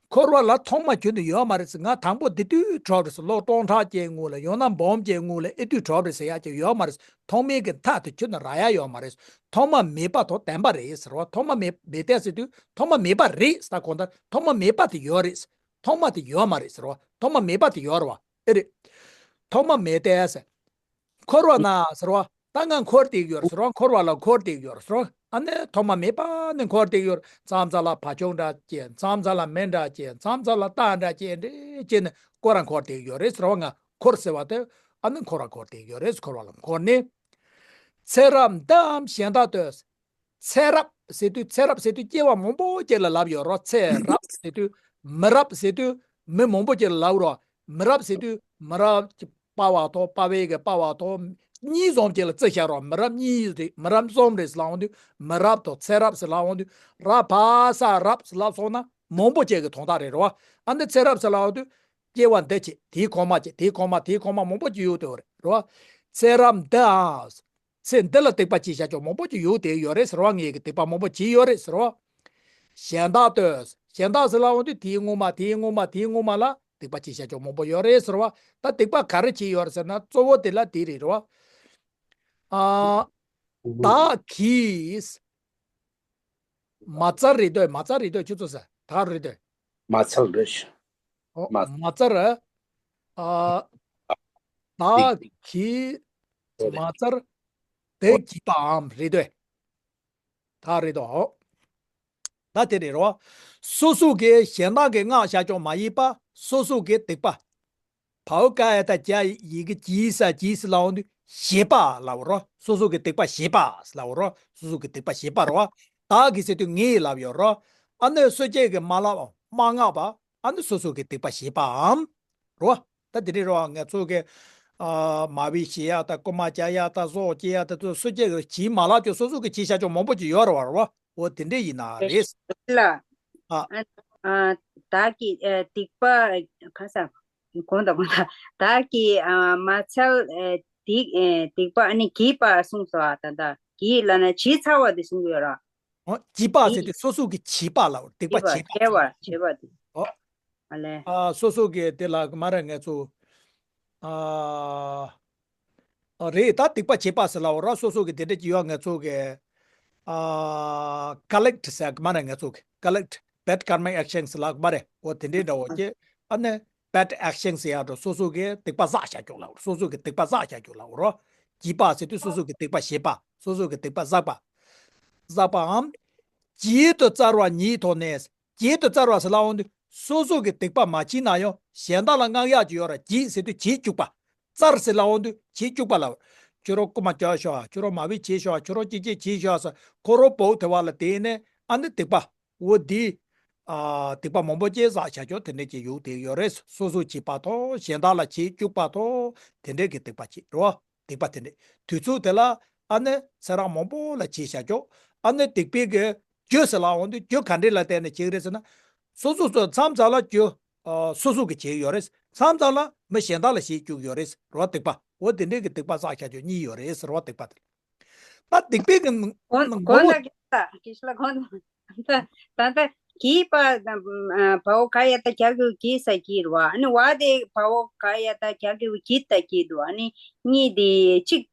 འཁོར་བ་ལ་ཐོག་མ་ཁྱོན་ནས་ཡོད་མ་རེད་ཟེར། ང་དང་པོ་འདི་དུས་གྲོལ་རེད་ཟེར། ལོ་སྟོང་ཕྲག་ཅན་སྔོན་ལ། ཡང་ན་འབུམ་ཅན་སྔོན་ལ། ཨེ་དུས་གྲོལ་རེད་ཟེར་ཡ་ཅིག་ཡོད་མ་རེད། ཐོག་མའི་གི་མཐའ་དེ་ཁྱོན་ནས་རག་ཡ་ཡོད་མ་རེད། ཐོག་མ་མེད་པ་དང་ལྡན་པ་རེད་ཟེར་བ། ཐོག་མ་མེད་མེད་བརྟེན་ཟེར་དུས་ཐོག་མ་མེད་པ་རེད་ཟེར། ད་གང་ལྟར་ཐོག་མ་མེད་པ་དེ་ཡོད་རེད་ཟེར། ཐོག་མ་དེ་ཡོད་མ་རེད་ཟེར་བ། ཐོག་མ་མེད་པ་དེ་ཡོད་རེད་བ། ཨེ་རེད། ཐོག་མ་མེད་བརྟེན་ཟེར། འཁོར་བ་ན་ཟེར་བ། ད་ང་འཁོར་བསྡད་ཡོད་རེད་ཟེར་བ། འཁོར་བ་ལ་འཁོར་བསྡད་ཡོད་རེད་ཟེར་བ། ཨ་ནི་ཐོག་མ་མེད་པ་ནས་འཁོར་བསྡད་ཡོད་རེད། མཚམས་མཚམས་ལ་བ་ཕྱུགས་འདྲ་སྐྱེ། མཚམས་མཚམས་ལ་མི་འདྲ་སྐྱེ། མཚམས་མཚམས་ལ་རྟ་འདྲ་སྐྱེ། འདྲ་སྐྱེ་ནས་སྐོར་ར་འཁོར་བསྡད་ཡོད་རེད་ཟེར་བ། ང་འཁོར་ཟེར་བ་དེ་ཨ་ནི་འཁོར་ར་འཁོར་བསྡད་ཡོད་རེད། འཁོར་བ་ལ་འཁོར་ནས། ཚེ་རབས་འདིའམ་གཞན་དག་ཏུ། ཚེ་རབས་ཟེར་དུས་ཚེ་རབས་ཟེར་དུས་སྐྱེ་བ་མང་པོ་ཅིག་ལ་ལབ་ཡོད་རོ། ཚེ་རབས་ཟེར་དུས་མི་རབས་ཟེར་དུས་མི་མང་པོ་ཅིག་ལ་ལབ་རོ། མི་རབས་ཟེར་དུས་མི་རབས་ཀྱི་པ་བ་ཐོ་པ་བའི་གི་པ་བ་ཐོ་གཉིས་གསུམ་ཅིག་ལ་བརྩི་བཞག་རོ། མི་རབས་གཉིས་རེད། མི་རབས་གསུམ་རེད་ལབ་འོང་དུས་མི་རབས་དང་ཚེ་རབས་ཟེར་ལབ་འོང་དུས་ར་བ་ས་རབས་ཟེར་ལབ་སོང་ན་མང་པོ་ཅིག་གི་དོན་དག་རེད་རོ། ཨ་ནི་ཚེ་རབས་ཟེར་ལབ་འོང་དུས་སྐྱེ་བ་འདི་བྱས། དེའི་གོང་མ་བྱས། དེའི་གོང་མ། དེའི་གོང་མ་མང་པོ་ཅིག་ཡོད་དེ་རེད་རོ། ཚེ་རབས་འདི་ཨ། ཚེ་འདི་ལ་སྡིག་པ་བྱས་བཞག་ཅོག་མང་པོ་ཅིག་ཡོད་དེ་ཡོད་རེད་ཟེར་བ། ངས་ཀྱི་སྡིག་པ་མང་པོ་བྱས་ཡོད་རེད་ཟེར་བ། གཞན་དག་ཏུ། གཞན་དག་ཟེར་ལབ་འོང་དུས་དེའི་སྔོན་མ། དེའི་སྔོན་མ། དེའི་སྔོན་མ་ལ་སྡིག་པ་བྱས་བཞག་ཅོག་མང་པོ་ཡོད་རེད་ཟེར་བ། ད་སྡིག་པ་ག་རེ་བྱས་ཡོད་རེད་ཟེར་ན་གཙོ་བོ་དེ་ལ་དེ་རེད་རེད་བ། ཨ། བདག་གིས། མ་རྩ་རེད་འདོད། མ་རྩ་རེད་འདོད། ཁྱོད་ཚོ་ཟེར་ད་རེད་འདོད། མ་རྩ་རེད། ཨོ། མ་མ་རྩ་རེད། ཨ། བདག་གིས་མ་རྩ་བདག་བགྱིས་པའམ་རེད་འདོད། ད་རེད་དོ། ད་དེ་རེད་རོ། སོ་སོ་གིས་གཞན་དག་གིས་བསྔགས་བཞག་ཅོག་མ་ཡིན་པ་སོ་སོ་གིས་སྡིག་པ། བའོ་ཀ་ཡ་བཏགས་བྱ་ཡི་གེ་བགྱིས་ས་བགྱིས་ལབ་འོང་དུས་བཞེས་པ་ལབ་རོ། སོ་སོ་གིས་སྡིག་པ་བཞེས་པ་ལབ་རོ། སོ་སོ་གིས་སྡིག་པ་བཞེས་པ་རོ། བདག་གིས་ཟེར་དུས་ངས་ལབ་ཡོད་རོ། ཨ་ནི་སོ་སྐྱེ་གིས་མ་ལབ་མ་བསྔགས་པ། ཨ་ནི་སོ་སོ་གིས་སྡིག་པ་བཞེས་པའམ། རོ། ད་དེ་འདྲའི་རོ་ང་ཚོ་གི། ཨ། མ་བི་ཤི་ཡ་ད་རྐུ་མ་བྱ་ཡ་ད་སོགས་སྐྱེ་ཡ་ད་དུ་སོ་སྐྱེ་གིས་བགྱིས་མ་ལབ་ཀྱང་སོ་སོ་གིས་བགྱིས་བཞག་ཅོག་མང་པོ་ཅིག་ཡོད་རེད་བ་རོ། འོ་དེ་འདྲའི་ཡིན་ན་རེད། ལ། ཨ། ཨ། ཨ། བདག་གིས། ཨ། སྡིག་པ། ཁ་ས། གོང་དང་གོང་དང་། བདག་གིས། ཨ། མ་ཚད། ཨ། སྡིག་ཨ། སྡིག་པ་ཨ་ནི་བགྱིས་པ་གསུངས་སོ། ཨ། ད་ལྟ་བགྱིས་ལབ་ན་བྱས་ཚར་བ་དེ་གསུང་གི་ཡོད་ར། ཨོ། བྱས་པ་ཟེར་དུས་སོ་སོ་གི་བྱས་པ་ལ་དེ་བྱས་པ་བྱས་པ་བྱས་པ་བྱས་པ་དེ། ཨོ། ཨ་ལས། ཨ། སོ་སོ་གི་དེ་ལ་མ་རེད་ང་ཚོ། ཨ། ཨ། རེད། ད་སྡིག་པ་བྱས་པ་ཟེར་ལབ་པ་ར། སོ་སོ་གི་དེ་འདྲ་ཅིག་ཡོད། ང་ཚོ་གི། ཨ། ཀ་ལེག་ཊི་ཟེར་གི་མ་རེད། ང་ཚོ་གི་ཀ་ལེག་ཊི་བེཌ་ཀརྨ་ཨེག་ཤན་ཟེར་ལབ་གི་མ་རེད། འོ་དེ་འདྲའི་འདྲ་བོ་ཅིག་ཨ་ནི་བེཌ་ཨེག་ཤན་ཟེར་ཡག་འདྲ། སོ་སོ་གི་སྡིག་པ་བསགས་བཞག་རྒྱུ་ལབ། སོ་སོ་གི་སྡིག་པ་བསགས་བཞག་རྒྱུ་ལབ་ར། བྱས་པ་ཟེར་དུས་སོ་སོ་གི་སྡིག་པ་བྱས་པ། སོ་སོ་གི་སྡིག་པ་བསགས་པ། བསགས་པའམ། བྱས་དུ་བཙར་བ་ཉིད་ཐོག་ནས། བྱས་དུ་བཙར་བ་ཟེར་ལབ་འོང་དུས་སོ་སོ་གི་སྡིག་པ་མ་བྱས་ན་ཡང་གཞན་དག་ལ་བསྔགས་ཡག་ཅིག་ཡོད་ར། བྱས་ཟེར་དུས་བྱས་བཅུག་པ། བཙར་ཟེར་ལབ་འོང་དུས་བྱས་བཅུག་པ་ལབ། ཁྱོད་རང་རྐུ་མ་བྱས་ཤོག་ཁྱོད་རང་མ་བུ་བྱས་ཤོག་ཁྱོད་རང་ཅི་ཅི་བྱས་ཤོག་ཟེར་ཁོ་རང་བོ་དེ་བ་ལ་དེ་ནས་ཨ་ནི་སྡིག་པ། འོ་འདི། ཨ། སྡིག་པ་མང་པོ་ཅིག་བསགས་བཞག་རྒྱུ་དེ་འདྲས་ཀྱི་ཡོང་བསྡད་ཡོད་རེད། སོ་སོ་བྱས་པ་དང་གཞན་དག་ལ་བྱས་བཅུག་པ་དང་དེ་འདྲས་ཀྱི་སྡིག་པ་ཅིག་རེད་བ། སྡིག་པ་དེ་འདྲས་དུས་ཚོད་དེ་ལ་ཨ་ནི་ཚེ་རབས་མང་པོ་ལ་བྱས་བཞག་རྒྱུ། ཨ་ནི་སྡིག་པའི་གི་རྒྱུ་ཟེར་ལབ་འོང་དུས་རྒྱུ་ག་འདྲས་ལ་བརྟེན་ནས་བྱེད་ཀྱི་རེད་ཟེར་ན། སོ་སོ་སོ་མཚམས་མཚམས་ལ་རྒྱུ། ཨ། སོ་སོ་གི་བྱེད་ཀྱི་ཡོད་རེད། མཚམས་མཚམས་ལ་མི་གཞན་དག་ལ་བྱས་བཅུག་ཡོད་རེད་རེད་བ། སྡིག་པ། འོ་དེ་འདྲས་ཀྱི་སྡིག་པ་བསགས་བཞག་རྒྱུ་གཉིས་ཡོད་རེད་རེད་བ། སྡིག་པ་དེ། ད་སྡིག་པའི་གི་གོང་ངོ་གོང་བོ། ལ་གི་ད་གི་ཤ་ལ་གོང་ད་ད་ད་གི་པ་ད་བའོ་ག་ཡ་ད་གྱ་གི་གི་ས་གི་རུ་བ། ཨ་ནི་བ་དེ་བའོ་ག་ཡ་ད་གྱ་གི་གི་ད་གི་དུ། ཨ་ནི་གཉིས་དེ་གཅིག་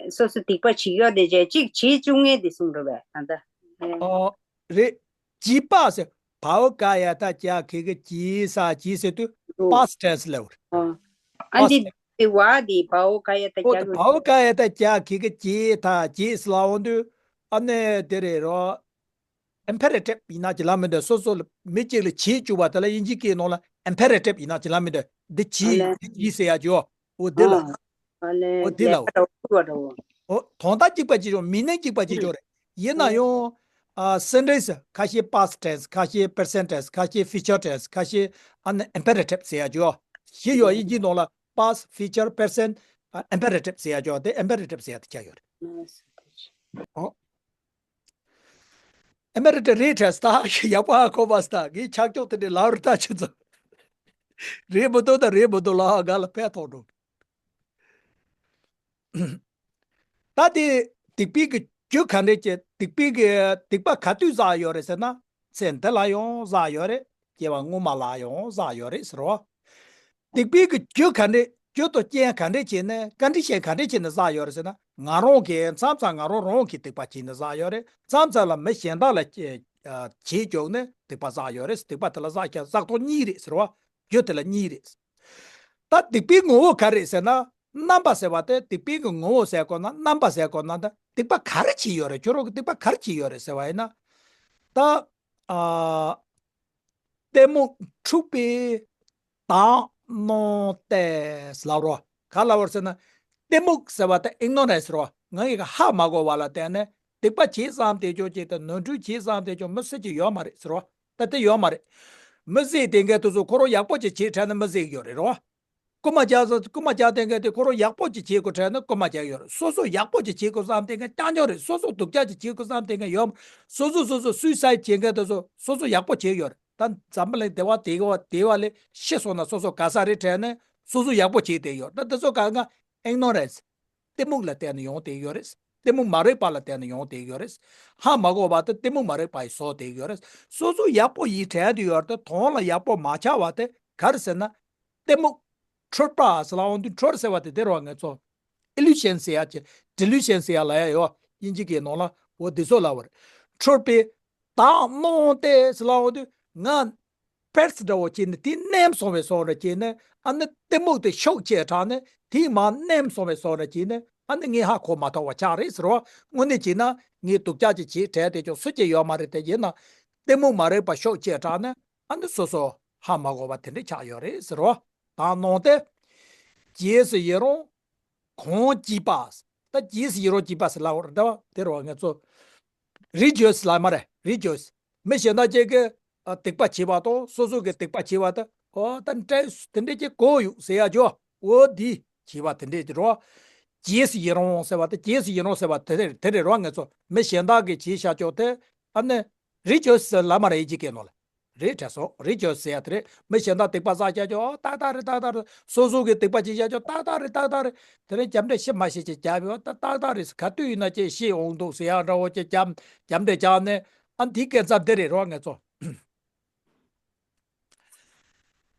སོ་སོ་སྡིག་པ་བྱེད་ཡོད་དེ་བྱས་གཅིག་བྱེད་བཅུག་ངེས་དེ་གསུང་རུ་བས་ད་ད། ཨོ། རེད། བྱས་པ་ཟེར། བའོ་ག་ཡ་ད་གྱ་གི་གི་བྱས་ས་བྱས་ཟེར་དུས་པ་སི་ཊི་ཊེན་སི་ལབ་རེད། ཨ་པ་འདི་སི་ཊི་ཊེན་སི། དེ་བ་དེ་བའོ་ག་ཡ་ད་གྱ་གི་བའོ་ག་ཡ་ད་གྱ་གི་གི་བྱས་ད་བྱས་ལབ་འོང་དུས་ཨ་ནི་དེ་རེད་རོ། ཨིམ་པེ་རེ་ཊིབ་ཡིན་ན་ཅི་ལབ་མི་འདུག་སོ་སོ་ལ་མི་གཅིག་ལ་བྱས་བཅུག་པ་དེ་ལ་དབྱིན་ཇིའི་སྐད་ནང་ལ་ཨིམ་པེ་རེ་ཊིབ་ཡིན་ན་ཅི་ལབ་མི་འདུག་འདི་བྱས། ཨ་ལས། འདི་བྱས་ཟེར་ཡ་ཅིག་འོ་འདི་ལ། ཨ་ལས། འོ་འདི་ལ། ལས་ཀ་འོ་འོ་འོ། འོ་དོན་དག་གཅིག་པ་གཅིག་ཅོག་མི་སྣ་གཅིག་པ་གཅིག་ཅོག་རེད། ཡིན་ན་ཡང་། ཨ། སེན་ཊེན་སི་ཁ་ཤས་པ་སི་ཊི་ཊེན་སི། ཁ་ཤས་པི་རེ་སེན་ཊི་ཊེན་སི། ཁ་ཤས་ཕིའུ་ཅར་ཊེན་སི། ཁ་ཤས་ཨ་ནི་ཨིམ་པེ་རེ་ཊིབ་ཟེར་ཡ་ཅིག་ཡོད། བཞི་ཡོད། དབྱིན་ཇིའི་ནང་ལ་པ་སི་ཊི། ཕིའུ་ཅར། པི་རེ་སེན་ཊི། ཨ། ཨིམ་པེ་རེ་ཊིབ་ཟེར་ཡ་ཅིག་ཡོད། དེ་ཨིམ་པེ་རེ་ཊིབ་ཟེར་ཡ་དེ་ཆགས་ཡོད་རེད། ཨོ། ཨ་མེ་རི་ཀ་རེད་དྲན་སོང་། ད་ཡག་པོ་ཧ་གོ་བ་སོང་། ངས་ཆག་ཆོག་དེ་འདྲའི་ལབ་རེད། ད་ཁྱེད་ཚོ་རེད་མི་འདུག་ད་རེད་མི་འདུག་ལབ་ཧ་ག་ལ་ཕན་ཐོགས་འགྲོ། ད་དེ་སྡིག་པའི་གི་རྒྱུ་ག་འདྲས་ཀྱི་སྡིག་པའི་གི་སྡིག་པ་ག་དུས་བསགས་ཡོད་རེད་ཟེར་ན། ཚེ་འདི་ལ་ཡང་བསགས་ཡོད་རེད། སྐྱེ་བ་སྔོན་མ་ལ་ཡང་བསགས་ཡོད་རེད་ཟེར་བ། སྡིག་པའི་གི་རྒྱུ་ག་འདྲས། རྒྱུ་དང་རྐྱེན་ག་འདྲས་བྱས་ནས། ཀོན་ཌི་ཤན་ག་འདྲས་བྱས་ནས་བསགས་ཡོད་རེད་ཟེར་ན། ང་རང་གིས་མཚམས་མཚམས་ང་རང་རང་གིས་སྡིག་པ་བྱས་ནས་བསགས་ཡོད་རེད། མཚམས་མཚམས་ལ་མི་གཞན་དག་ལ་བྱས་བྱས་བཅུག་ནས་སྡིག་པ་བསགས་ཡོད་རེད། སྡིག་པ་དེ་ལ་བསགས་ཀྱང་བསགས་ཐོག་གཉིས་རེད་ཟེར་བ། རྒྱུ་དེ་ལ་གཉིས་རེད། ད་སྡིག་པའི་ངོ་བོ་ག་རེད་ཟེར་ན། རྣམ་པ་ཟེར་བ་དེ་སྡིག་པའི་གི་ངོ་བོ་ཟེར་དགོས་ན། རྣམ་པ་ཟེར་དགོས་ན། ད་སྡིག་པ་ག་རེ་བྱས་ཡོད་རེད། ཁྱོད་རང་གིས་སྡིག་པ་ག་རེ་བྱས་ཡོད་རེད་ཟེར་བ་ཡིན་ན། ད། ཨ། གཏི་མུག་འཁྲུགས་པས་དག་སྣང་སྟེ་ལབ་རོ། ག་ལབ་རོ་ཟེར་ན། གཏི་མུག་ཟེར་བ་དེ་ཨིག་ནོ་རེན་སི་རོ། ང་ཡི་ག་ཧ་མ་གོ་བ་ལ་བརྟེན་ནས་སྡིག་པ་བྱས་བསམ་སྟེ་ཅོག་ཅིག་དང་ནོར་འཁྲུལ་བྱས་བསམ་སྟེ་ཅོག་མི་སྲིད་ཀྱི་ཡོད་མ་རེད་ཟེར་རོ། ད་དེ་ཡོད་མ་རེད། མི་ཟེར་དེ་འགའ་དེ་ཚོ་ཁོ་རང་ཡག་པོ་ཅིག་བྱས་དྲན་ན་མི་ཟེར་གི་ཡོད་རེད་རོ། རྐུ་མ་རྒྱག་ས་རྐུ་མ་རྒྱག་དེ་འགའ་དེ་ཁོ་རང་ཡག་པོ་ཅིག་བྱེད་དགོས་དྲན་ན་རྐུ་མ་རྒྱག་ཡོད་རེད། སོ་སོ་ཡག་པོ་ཅིག་བྱེད་དགོས་བསམ་དེ་འགའ་རྐྱང་རྐྱང་རེད། སོ་སོ་སྡུག་ཅག་ཅིག་བྱེད་དགོས་བསམ་དེ་འགའ་ཡོད། སོ་སོ་སོ་སོ་སུའི་སའིཌ་བྱེད་མཁན་དེ་ཚོ་སོ་སོ་ཡག་པོ་བྱེད་ཡོད་རེད། ད་འཛམ་བུ་གླིང་དེ་བ་དེ་བ་དེ་བ་ལས་ཤི་སོང་ན་སོ་སོ་ག་ས་རེད་དྲན་ནས་སོ་སོ་ཡག་པོ་བྱེད་བསྡད་ཡོད། ད་དེ་ཚོ་ག་ང་ཨིག་ནོ་རེན་སི། གཏི་མུག་ལ་བརྟེན་ནས་ཡོང་བསྡད་ཡོད་རེད། གཏི་མུག་མ་རིག་པ་ལ་བརྟེན་ནས་ཡོང་བསྡད་ཡོད་རེད། ཧ་མ་གོ་བ་དེ་གཏི་མུག་མ་རིག་པ་ཡིས་བཟོས་བསྡད་ཡོད་རེད། སོ་སོ་ཡག་པོ་ཡིན་དྲན་བསྡད་ཡོད་རེད། དོན་ལ་ཡག་པོ་མ་ཆགས་པ་དེ་ག་རེ་ཟེར་ན། གཏི་མུག་འཁྲུལ་པ་ཟེར་ལབ་འོང་དུས། འཁྲུལ་ཟེར་བ་དེ་དེ་རེད་བ། ང་ཚོ་ཨི་ལུ་ཤན་ཟེར་ཡ་ཅིག་ཌི་ལུ་ཤན་ཟེར་ཡ་ལབ་ཡ་ཡོད། དབྱིན་ཇི་སྐད་ནང་ལ་འོ་དེ་ཚོ་ལབ་པ་རེད། འཁྲུལ་པས་དག་སྣང་སྟེ་ཟེར་ལབ་འོང་དུས། ང་པེར་སི་འདྲ་བོ་བྱས་ནས་དེ་མནན་སོང་བའི་བཟོ་འདྲ་བྱས་ནས། ཨ་ནི་གཏི་མུག་དེ་ཤུགས་ཆེ་དྲགས་ནས་དེ་མར་མནན་སོང་བའི་བཟོ་འདྲ་བྱས་ནས། ཨ་ནི་ངས་ཧ་གོ་མ་ཐུབ་པ་ཆགས་རེད་ཟེར་བ། དངོས་གནས་བྱས་ན་ངས་སྡུག་ཅག་ཅིག་བྱས་དྲན་བསྡད་ཀྱང་སུ་གཅིག་ཡོད་མ་རེད། དེ་ཡིན་ན་གཏི་མུག་མ་རིག་པ་ཤུགས་ཆེ་དྲགས་ནས། ཨ་ནི་སོ་སོ་ཧ་མ་གོ་བ་དེ་འདྲ་ཆགས་ཡོད་རེད་ཟེར་བ། དག་སྣང་སྟེ། རྗེས་སུ་ཡི་རང་གང་བགྱིས་པ། ད་རྗེས་སུ་ཡི་རང་བགྱིས་པ་ཟེར་ལབ་པ་རེད་བ། དེ་རེད་བ། ང་ཚོ་རི་ཇོ་སི་ལབ་མ་རེད། རི་ཇོ་སི། མི་གཞན་དག་ཅིག་གིས་ཨ་སྡིག་པ་བྱས་པ་དང་སོ་སོ་གིས་སྡིག་པ་བྱས་པ་དེ། ཨོ་ད་འདྲ་དེ་འདྲ་ཅིག་གོ་ཡོད་ཟེར་ཡ་ཅོ། འོ་འདི་བྱས་པ་དེ་འདྲ་ཅིག་རེད་བ། རྗེས་སུ་ཡི་རང་ཟེར་བ་དེ། རྗེས་སུ་ཡི་རང་ཟེར་བ་དེ་རེད། དེ་རེད་རོ། ང་ཚོ་མི་གཞན་དག་གིས་བྱས་བཞག་ཅོག་དེ། ཨ་ནི་རི་ཇོ་སི་ལབ་མ་རེད། དབྱིན་ཇི་སྐད་ནང་ལ། རེད་དྲན་སོང་། རི་ཇོ་སི་ཟེར་ཡ་དེ་རེད། མི་གཞན་དག་སྡིག་པ་བསགས་བཞག་ཅོག་ཏག་ཏག་རེད། ཏག་ཏག་རེད། སོ་སོ་གིས་སྡིག་པ་བྱས་བཞག་ཅོག་ཏག་ཏག་རེད། ཏག་ཏག་རེད། དེ་རིང་རྒྱབ་འདྲེ་ཤི་མ་ཤི་ཅིག་རྒྱབ་ཡོད། ད་ཏག་ཏག་རེད། ག་དུས་ཡིན་ན་ཅིག་ཤི་འོང་འདུག་ཟེར་ཡ་འདྲ་བོ་ཅིག་རྒྱབ་རྒྱབ་འདྲེ་རྒྱག་ནས། ཨ་འདི་སྐད་ཚབ་དེ་རེད་རོ་ངེད་ཚོ།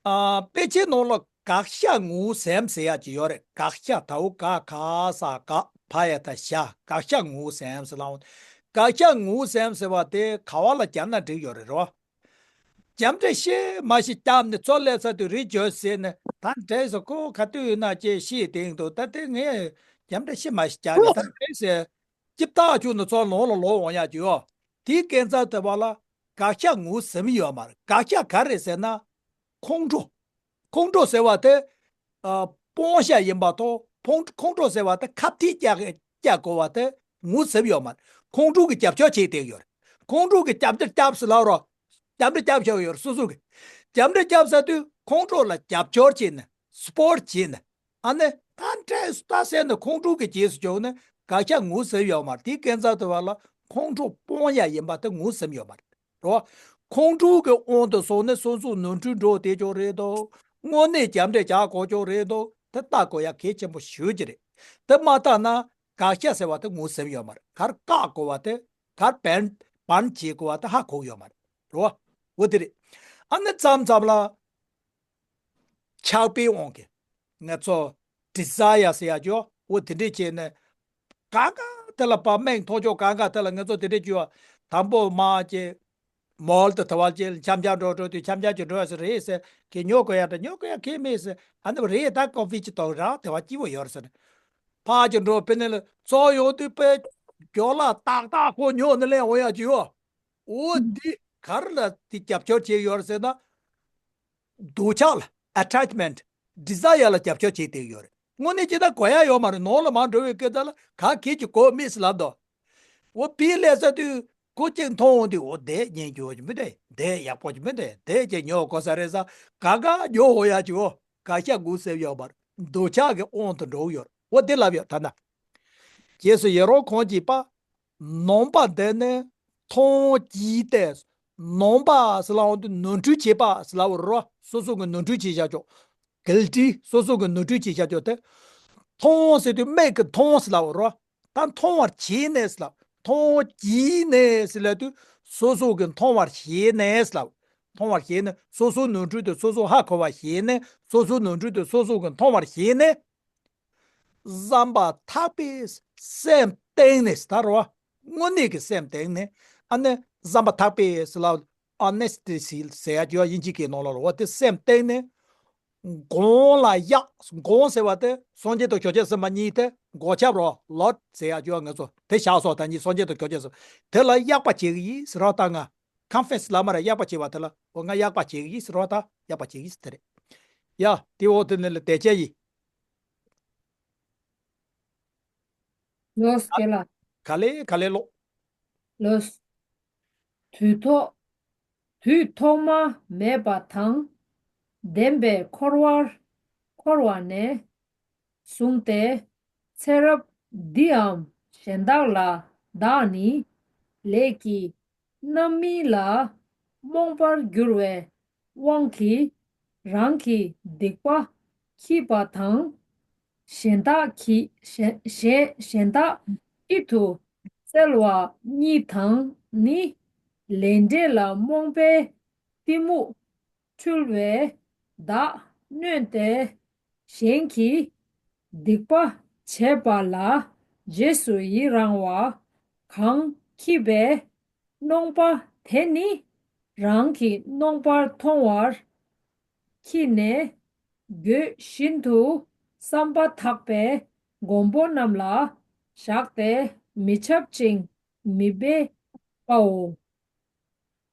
ཨ་དཔེ་ཆའི་ནང་ལ་དགག་བྱ་ངོས་ཟིན་ཟེར་ཡག་ཅིག་ཡོད་རེད། དགག་བྱ་དའུ་ག་ག་ས་དགག་བ་ཡ་ད་བྱ། དགག་བྱ་ངོས་ཟིན་ཟེར་ལ། དགག་བྱ་ངོས་ཟིན་ཟེར་བ་དེ་ག་བ་ལ་བརྒྱབ་ན་འགྲིག་ཡོད་རེད་རོ། རྒྱབ་འདྲེ་ཤི་མ་ཤི་བརྒྱབ་ནས་ཚུར་སླེབས་ཚར་དུས་རི་བྱོས་ཟེར་ནས། ད་འདྲེ་ཟེར་ཁོ་ག་དུས་ཡིན་ན་ཅེས་ཤི་དེང་དུ་ད་དེ་ངས་རྒྱབ་འདྲེ་ཤི་མ་ཤི་བརྒྱབ་ནས་ད་འདྲེ་ཟེར་ཅིབ་ཏག་བཅུག་ནས་ཚུར་ལོང་ལ་ལོག་འོང་ཡག་ཅིག་ཡོད། དེའི་སྐད་ཚབ་དེ་བ་ལ་དགག་བྱ་ངོས་ཟིན་ཡོད་མ་རེད། དགག་བྱ་ག་རེ་ཟེར་ན། ཁོང་ཁྲོ། ཁོང་ཁྲོ་ཟེར་བ་དེ་ཨ་སྤོང་བྱ་ཡིན་པ་དང་། ཁོང་ཁོང་ཁྲོ་ཟེར་བ་དེ་ཁ་གཏད་བཅག་བཅག་དགོས་པ་དེ་ངོས་ཟིན་ཡོད་མ་རེད། ཁོང་ཁྲོ་གི་རྒྱབ་སྐྱོར་བྱེད་བསྡད་ཡོད་རེད། ཁོང་ཁྲོ་གི་རྒྱབ་འདྲེ་རྒྱབ་ཟེར་ལབ་རོགས། རྒྱབ་འདྲེ་རྒྱབ་བཞག་ཡོད་རེད་སོ་སོ་གི། རྒྱབ་འདྲེ་རྒྱབ་ཟེར་དུས་ཁོང་ཁྲོ་ལ་རྒྱབ་སྐྱོར་བྱས་ནས་སི་པོར་ཊི་བྱས་ནས། ཨ་ནི་ད་འདྲེ་ད་ཟེར་ནས་ཁོང་ཁྲོ་གི་རྗེས་སུ་འཇུག་ནས་དགག་བྱ་ངོས་ཟིན་ཡོད་མ་རེད། དེའི་སྐད་ཚབ་དེ་བ་ལ་ཁོང་ཁྲོ་སྤོང་ཡག་ཡིན་པ་དེ་ངོས་ཟིན་ཡོད་མ་རེད། རོ། ཁོང་ཁྲོ་གི་དབང་དུ་སོང་ནས་སོ་སོ་ནོར་འཁྲུལ་འགྲོ་བསྡད་ཀྱོག་རེད་དོ། དངོས་གནས་རྒྱབ་འདྲེ་རྒྱག་དགོས་ཀྱོག་རེད་དོ། དེ་ལྟ་དགོས་ཡག་གལ་ཆེན་པོ་ཞེ་ཅིག་རེད། དེ་མ་ལྟ་ན་དགག་བྱ་ཟེར་བ་དེ་ངོས་ཟིན་ཡོད་མ་རེད། གར་བཀག་དགོས་པ་དེ། གར་བན་བན་བྱེད་དགོས་པ་དེ་ཧ་གོ་གི་ཡོད་མ་རེད། རོ། འོ་དེ་རེད། ཨ་ནི་མཚམས་མཚམས་ལ། ཆགས་པའི་དབང་གིས་ང་ཚོ་ཌི་ཛ་ཡར་ཟེར་ཡག་ཅོ་འོ་དེ་འདྲས་བྱས་ནས། གང་ག་དེ་ལ་བ་མེད་མཐོང་ཆོག་གང་ག་དེ་ལ་ང་ཚོ་དེ་འདྲས་བྱས་པ། དང་པོ་མ་ཅེ་མོལ་དུ་དེ་བ་ཅེ་འཆམ་འཆམ་འགྲོ་འགྲོ་དུས་འཆམ་འཆམ་ཅིག་འགྲོ་ཡ་ཟེར་རེད་ཟེར། གི་ཉོ་དགོས་ཡ་འདྲ་ཉོ་དགོས་ཡ་གི་མེད་ཟེར། ཨ་ནི་རེད་ད་ཀོ་ཕི་ཅིག་དོག་རང་དེ་བ་སྐྱིད་པོ་ཡོད་རེད་ཟེར་ནས། ཕ་ཅིག་འགྲོ་དཔེ་ནས་ལ་ཚོ་ཡོང་དུས་དཔེ་རྒྱོ་ལ་ཏག་ཏག་ཁོ་ཉོ་ནས་ལེན་འོང་ཡ་ཅིག་ཡོད། འོ་འདི་གར་ལ་དེ་རྒྱབ་སྐྱོར་བྱས་ཡོད་རེད་ཟེར་ན། འདོད་ཆགས་ལ་ཨ་ཊེཆ་མེན་ཊི། ཌི་ཛ་ཡར་ལ་རྒྱབ་སྐྱོར་བྱེད་བསྡད་ཡོད་རེད། དངོས་གནས་ཇི་ལྟར་གོ་ཡ་ཡོད་མ་རེད། ནང་ལ་མར་འགྲོ་བའི་སྐད་ཆ་ལ་ག་གེ་ཅིག་གོ་མེད་ཟེར་ལབ་དོ། འོ་བི་ལས་ས་དུས་ཁོ་གཅིག་མཐོང་འོང་དུས་འོ་དེ་ཉན་རྒྱུ་ཅིག་མི་འདུག་དེ་ཡག་པོ་ཅིག་མི་འདུག་དེ་ཅིག་ཉོ་དགོས་ས་རེད་ས། ག་ག་ཉོ་འོ་ཡ་ཅིག་འོ་ག་ཤ་དགུ་ཟེར་ཡོད་མ་རེད། འདོད་ཆགས་ཀྱི་དབང་དུ་འགྲོ་གི་ཡོད་རེད། འོ་དེ་ལབ་ཡོད་ད་ན། རྗེས་སུ་ཡི་རང་གང་བགྱིས་པ། ནོངས་པ་འདི་ནི་མཐོང་བགྱིས་ཏེ། ནོངས་པ་ཟེར་ལབ་འོང་དུས་ནོར་འཁྲུལ་བྱེད་པ་ཟེར་ལབ་རོ། སོ་སོ་གི་ནོར་འཁྲུལ་བྱེད་བཞག་ཆོག་གལ་ཏེ་སོ་སོ་གི་ནོར་འཁྲུལ་བྱེད་བཞག་ཆོག་དེ། མཐོང་ཟེར་དུས་མིག་གི་མཐོང་ཟེར་ལབ་རོ། ད་མཐོང་བར་བྱས་ནས་ཟེར་ལབ། མཐོང་བགྱིས་ནས་ཟེར་ལབ་དུས་སོ་སོ་གི་མཐོང་བར་བྱས་ནས་ཟེར་ལབ། མཐོང་བར་བྱས་ནས་སོ་སོའི་ནོར་འཁྲུལ་དེ་སོ་སོ་ཧ་གོ་བར་བྱས་ནས་སོ་སོའི་ནོར་འཁྲུལ་དེ་སོ་སོ་གི་མཐོང་བར་བྱས་ནས། བསམ་པ་ཐག་པས་སེམས་གཏིང་ནས་ད་རོ། དངོས་གནས་ཀྱི་སེམས་གཏིང་ནས། ཨ་ནི་བསམ་པ་ཐག་པས་ལ་ཨོ་ནེ་སི་ཊི་ཟེར་ཡ་ཅོ་དབྱིན་ཇི་སྐད་ནང་ལ་རོ། དེ་སེམས་གཏིང་ནས་གང་ལ་གཡག་གང་ཟེར་བ་དེ་སངས་རྒྱས་དང་ཆོས་རྒྱལ་སེམས་དཔའ་གཉིས་དེ་གོ་ཁྱབ་རོ། ལོཌ་ཟེར་ཡ་ཅོ་ང་ཚོ་དེ་བཞག་སོ། ད་གཉིས་སངས་རྒྱས་དང་ཆོས་རྒྱལ་སེམས་དེ་ལ་གཡག་པ་བྱེད་ཀྱི་ཡིན་ཟེར་རོ། ད་ང་ཀོན་ཕེ་སི་ལ་མ་ར་གཡག་པ་བྱེད་བ་དེ་ལ་འོ་ང་གཡག་པ་བྱེད་ཀྱི་ཡིན་ཟེར་རོ། ད་གཡག་པ་བྱེད་ཀྱི་ཡིན་ཟེར་དེ་རེད། ཡ་དེ་འོ་དེ་ནས་ལ་དེ་བྱས་ཡིན། ལོས་ཀེ་ལ། ག་ལེ་ག་ལེ་ལོ། ལོས། དུས་ཐོག་དུས་ཐོག་མ་མེད་པ་དང་ལྡན་པའི་འཁོར་བར་འཁོར་བ་ནས་བཟུང་སྟེ་ཚེ་རབས་འདིའམ་གཞན་དག་ལ་བདག་ནི་ལས་ཀྱི་རྣམ་སྨིན་ལ་རྨོངས་པར་གྱུར་བའི་དབང་གིས་རང་གི་སྡིག་པ་འཁྱིད་པ་དང་། གཞན་དག་གི་གཞན་གཞན་གཞན་དག་གཅིག་ཏུ་བསལ་བ་གཉིས་དང་ནི། ལས་འབྲས་ལ་རྨོངས་པའི་གཏི་མུག་འཁྲུལ་བས་བདག་གནོན་ཏེ། གཞན་གྱི་སྡིག་པ་བྱས་པ་ལ་རྗེས་སུ་ཡི་རང་བ་གང་འཁྱིད་པའི་རྨོངས་པ་དེ་ནི་རང་གི་རྨོངས་པར་མཐོང་བར་འཁྱིད་ནས་དགོད་བཞིན་དུ་བསམ་པ་ཐག་པས་མགོན་པོ་རྣམས་ལ་བཞག་སྟེ་མི་འཆབ་ཅིང་མི་སྦེད་པའོ།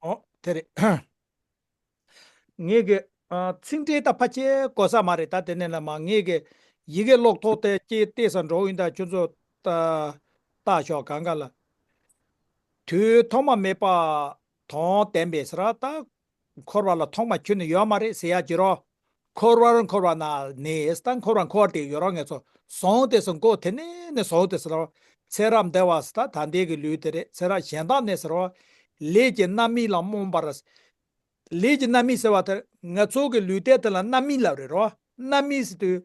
ཨོ་དེ་རེད། ངས་གི་ཨ་ཚིག་འགྲེལ་ད་ཕལ་ཆེར་གོ་ས་མ་རེད། ད་དེ་ནས་ལ་མ་ངས་གི་ཡི་གེ་ཀློག་ཐོག་དེ་ཅེས་བལྟས་ས་འགྲོ་ཡིན། ད་ཁྱོད་ཚོ་ད་ལྟ་ཤོག་གང་ག་ལ། དུས་ཐོག་མ་མེད་པ་དང་ལྡན་པའི་ཟེར་བ་ད་འཁོར་བ་ལ་ཐོག་མ་ཁྱོན་ནས་ཡོད་མ་རེད་ཟེར་ཡ་ཅི་རོ། འཁོར་བར་འཁོར་བ་ན་ནས་ད་འཁོར་བར་འཁོར་བ་དེ་ཡོད་རོ། ངེད་ཚོ་བཟུང་དེ་སུ་འགོ་དེ་ནས་ནས་བཟུང་དེ་ཟེར་རོ། ཚེ་རབས་འདས་པ་ཟེར་ད་ད་ལྟའི་གི་ལུས་དེ་རེད། ཚེ་རབས་གཞན་དག་ནས་ཟེར་རོ། ལས་ཀྱི་རྣམ་སྨིན་ལ་རྨོངས་པར། ལས་ཀྱི་རྣམ་སྨིན་ཟེར་བ་དེ་ང་ཚོ་གི་ལུས་རྟེན་དེ་ལ་རྣམ་སྨིན་ལབ་རེད་རོ། རྣམ་སྨིན་ཟེར་དུས་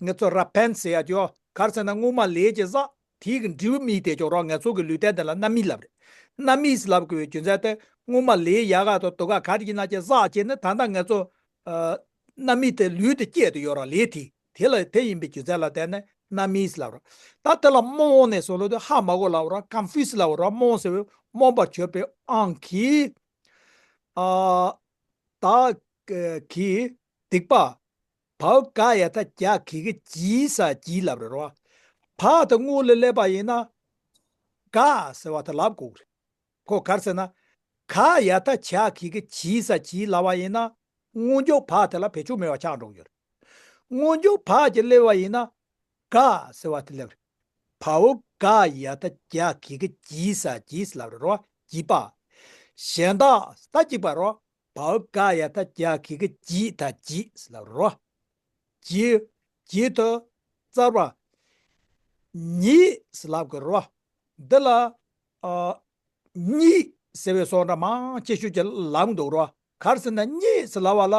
ང་ཚོ་ར་ཕན་ཟེར་ཡ་ཅོ་གར་ཟེར་ན་སྔོན་མ་ལས་ཀྱི་བསགས་དེའི་གི་འབྲས་བུ་སྨིན་དེ་ཅོག་རོ། ང་ཚོ་གི་ལུས་རྟེན་དེ་ལ་རྣམ་སྨིན་ལབ་རེད། རྣམ་སྨིན་ལབ་དགོས་པའི་རྒྱུ་མཚན་དེ་སྔོན་མ་ལས་ཡག་ག་དང་སྡུག་ག་ག་རེ་ཡིན་ན་ཅིག་བསགས་བྱས་ནས་ད་ལྟ་ང་ཚོ་ཨ་རྣམ་སྨིན་དེ་ལུས་དེ་སྐྱེས་ཏེ་ཡོད་ར། ལས་དེ་དེ་ལ་དེ་ཡིན་པའི་རྒྱུ་མཚན་ལ་བརྟེན་ནས་རྣམ་སྨིན་ལབ་ར། ད་དེ་ལ་རྨོངས་ནས་སོ་ལོ་དེ་ཧ་མ་གོ་ལབ་ར། ཀོན་ཕིའུ་སི་ལབ་ར། རྨོངས་ཟེར་བའི་རྨོངས་པར་གྱུར་པའི་དབང་གིས། ཨ་ད་གི་སྡིག་པ། བའོ་ག་ཡ་ཐ་གྱ་གི་གི་གྱི་ས་གྱི་ལབ་རེད་རོ། བ་དེ་སྔོན་ལ་སླེབས་པ་ཡིན་ན། ག་ཟེར་བ་དེ་ལབ་དགོས་རེད། ཁོ་ག་རེ་ཟེར་ན། ག་ཡ་ཐ་གྱ་གི་གི་གྱི་ས་གྱི་ལབ་པ་ཡིན་ན། སྔོན་འཇུག་བ་དེ་ལ་བེད་སྤྱོད་མེད་པ་ཆགས་འགྲོ་གི་ཡོད་རེད། སྔོན་འཇུག་བ་གྱི་སླེབས་པ་ཡིན་ན། ག་ཟེར་བ་དེ་སླེབས་རེད། བའོ་ག་ཡ་ཐ་གྱ་གི་གི་གྱི་ས་གྱི་ལབ་རེད་རོ། གྱི་པ། གཞན་དག་ད་གཅིག་པ་རོ། བའོ་ག་ཡ་ཐ་གྱ་གི་གི་གྱི་ད་གྱི་ལབ་རོ། གྱི། གྱི་ད་རྩ་བ། ཉིད་ལབ་དགོས་རོ། འདི་ལ་ཨ་གཉིད་ཟེར་བའི་སོགས་འདྲ་མང་ཆེ་ཤོས་ཀྱིས་ལབ་འདུག་རོ། ག་རེ་ཟེར་ན་གཉིད་ཟེར་ལབ་པ་ལ།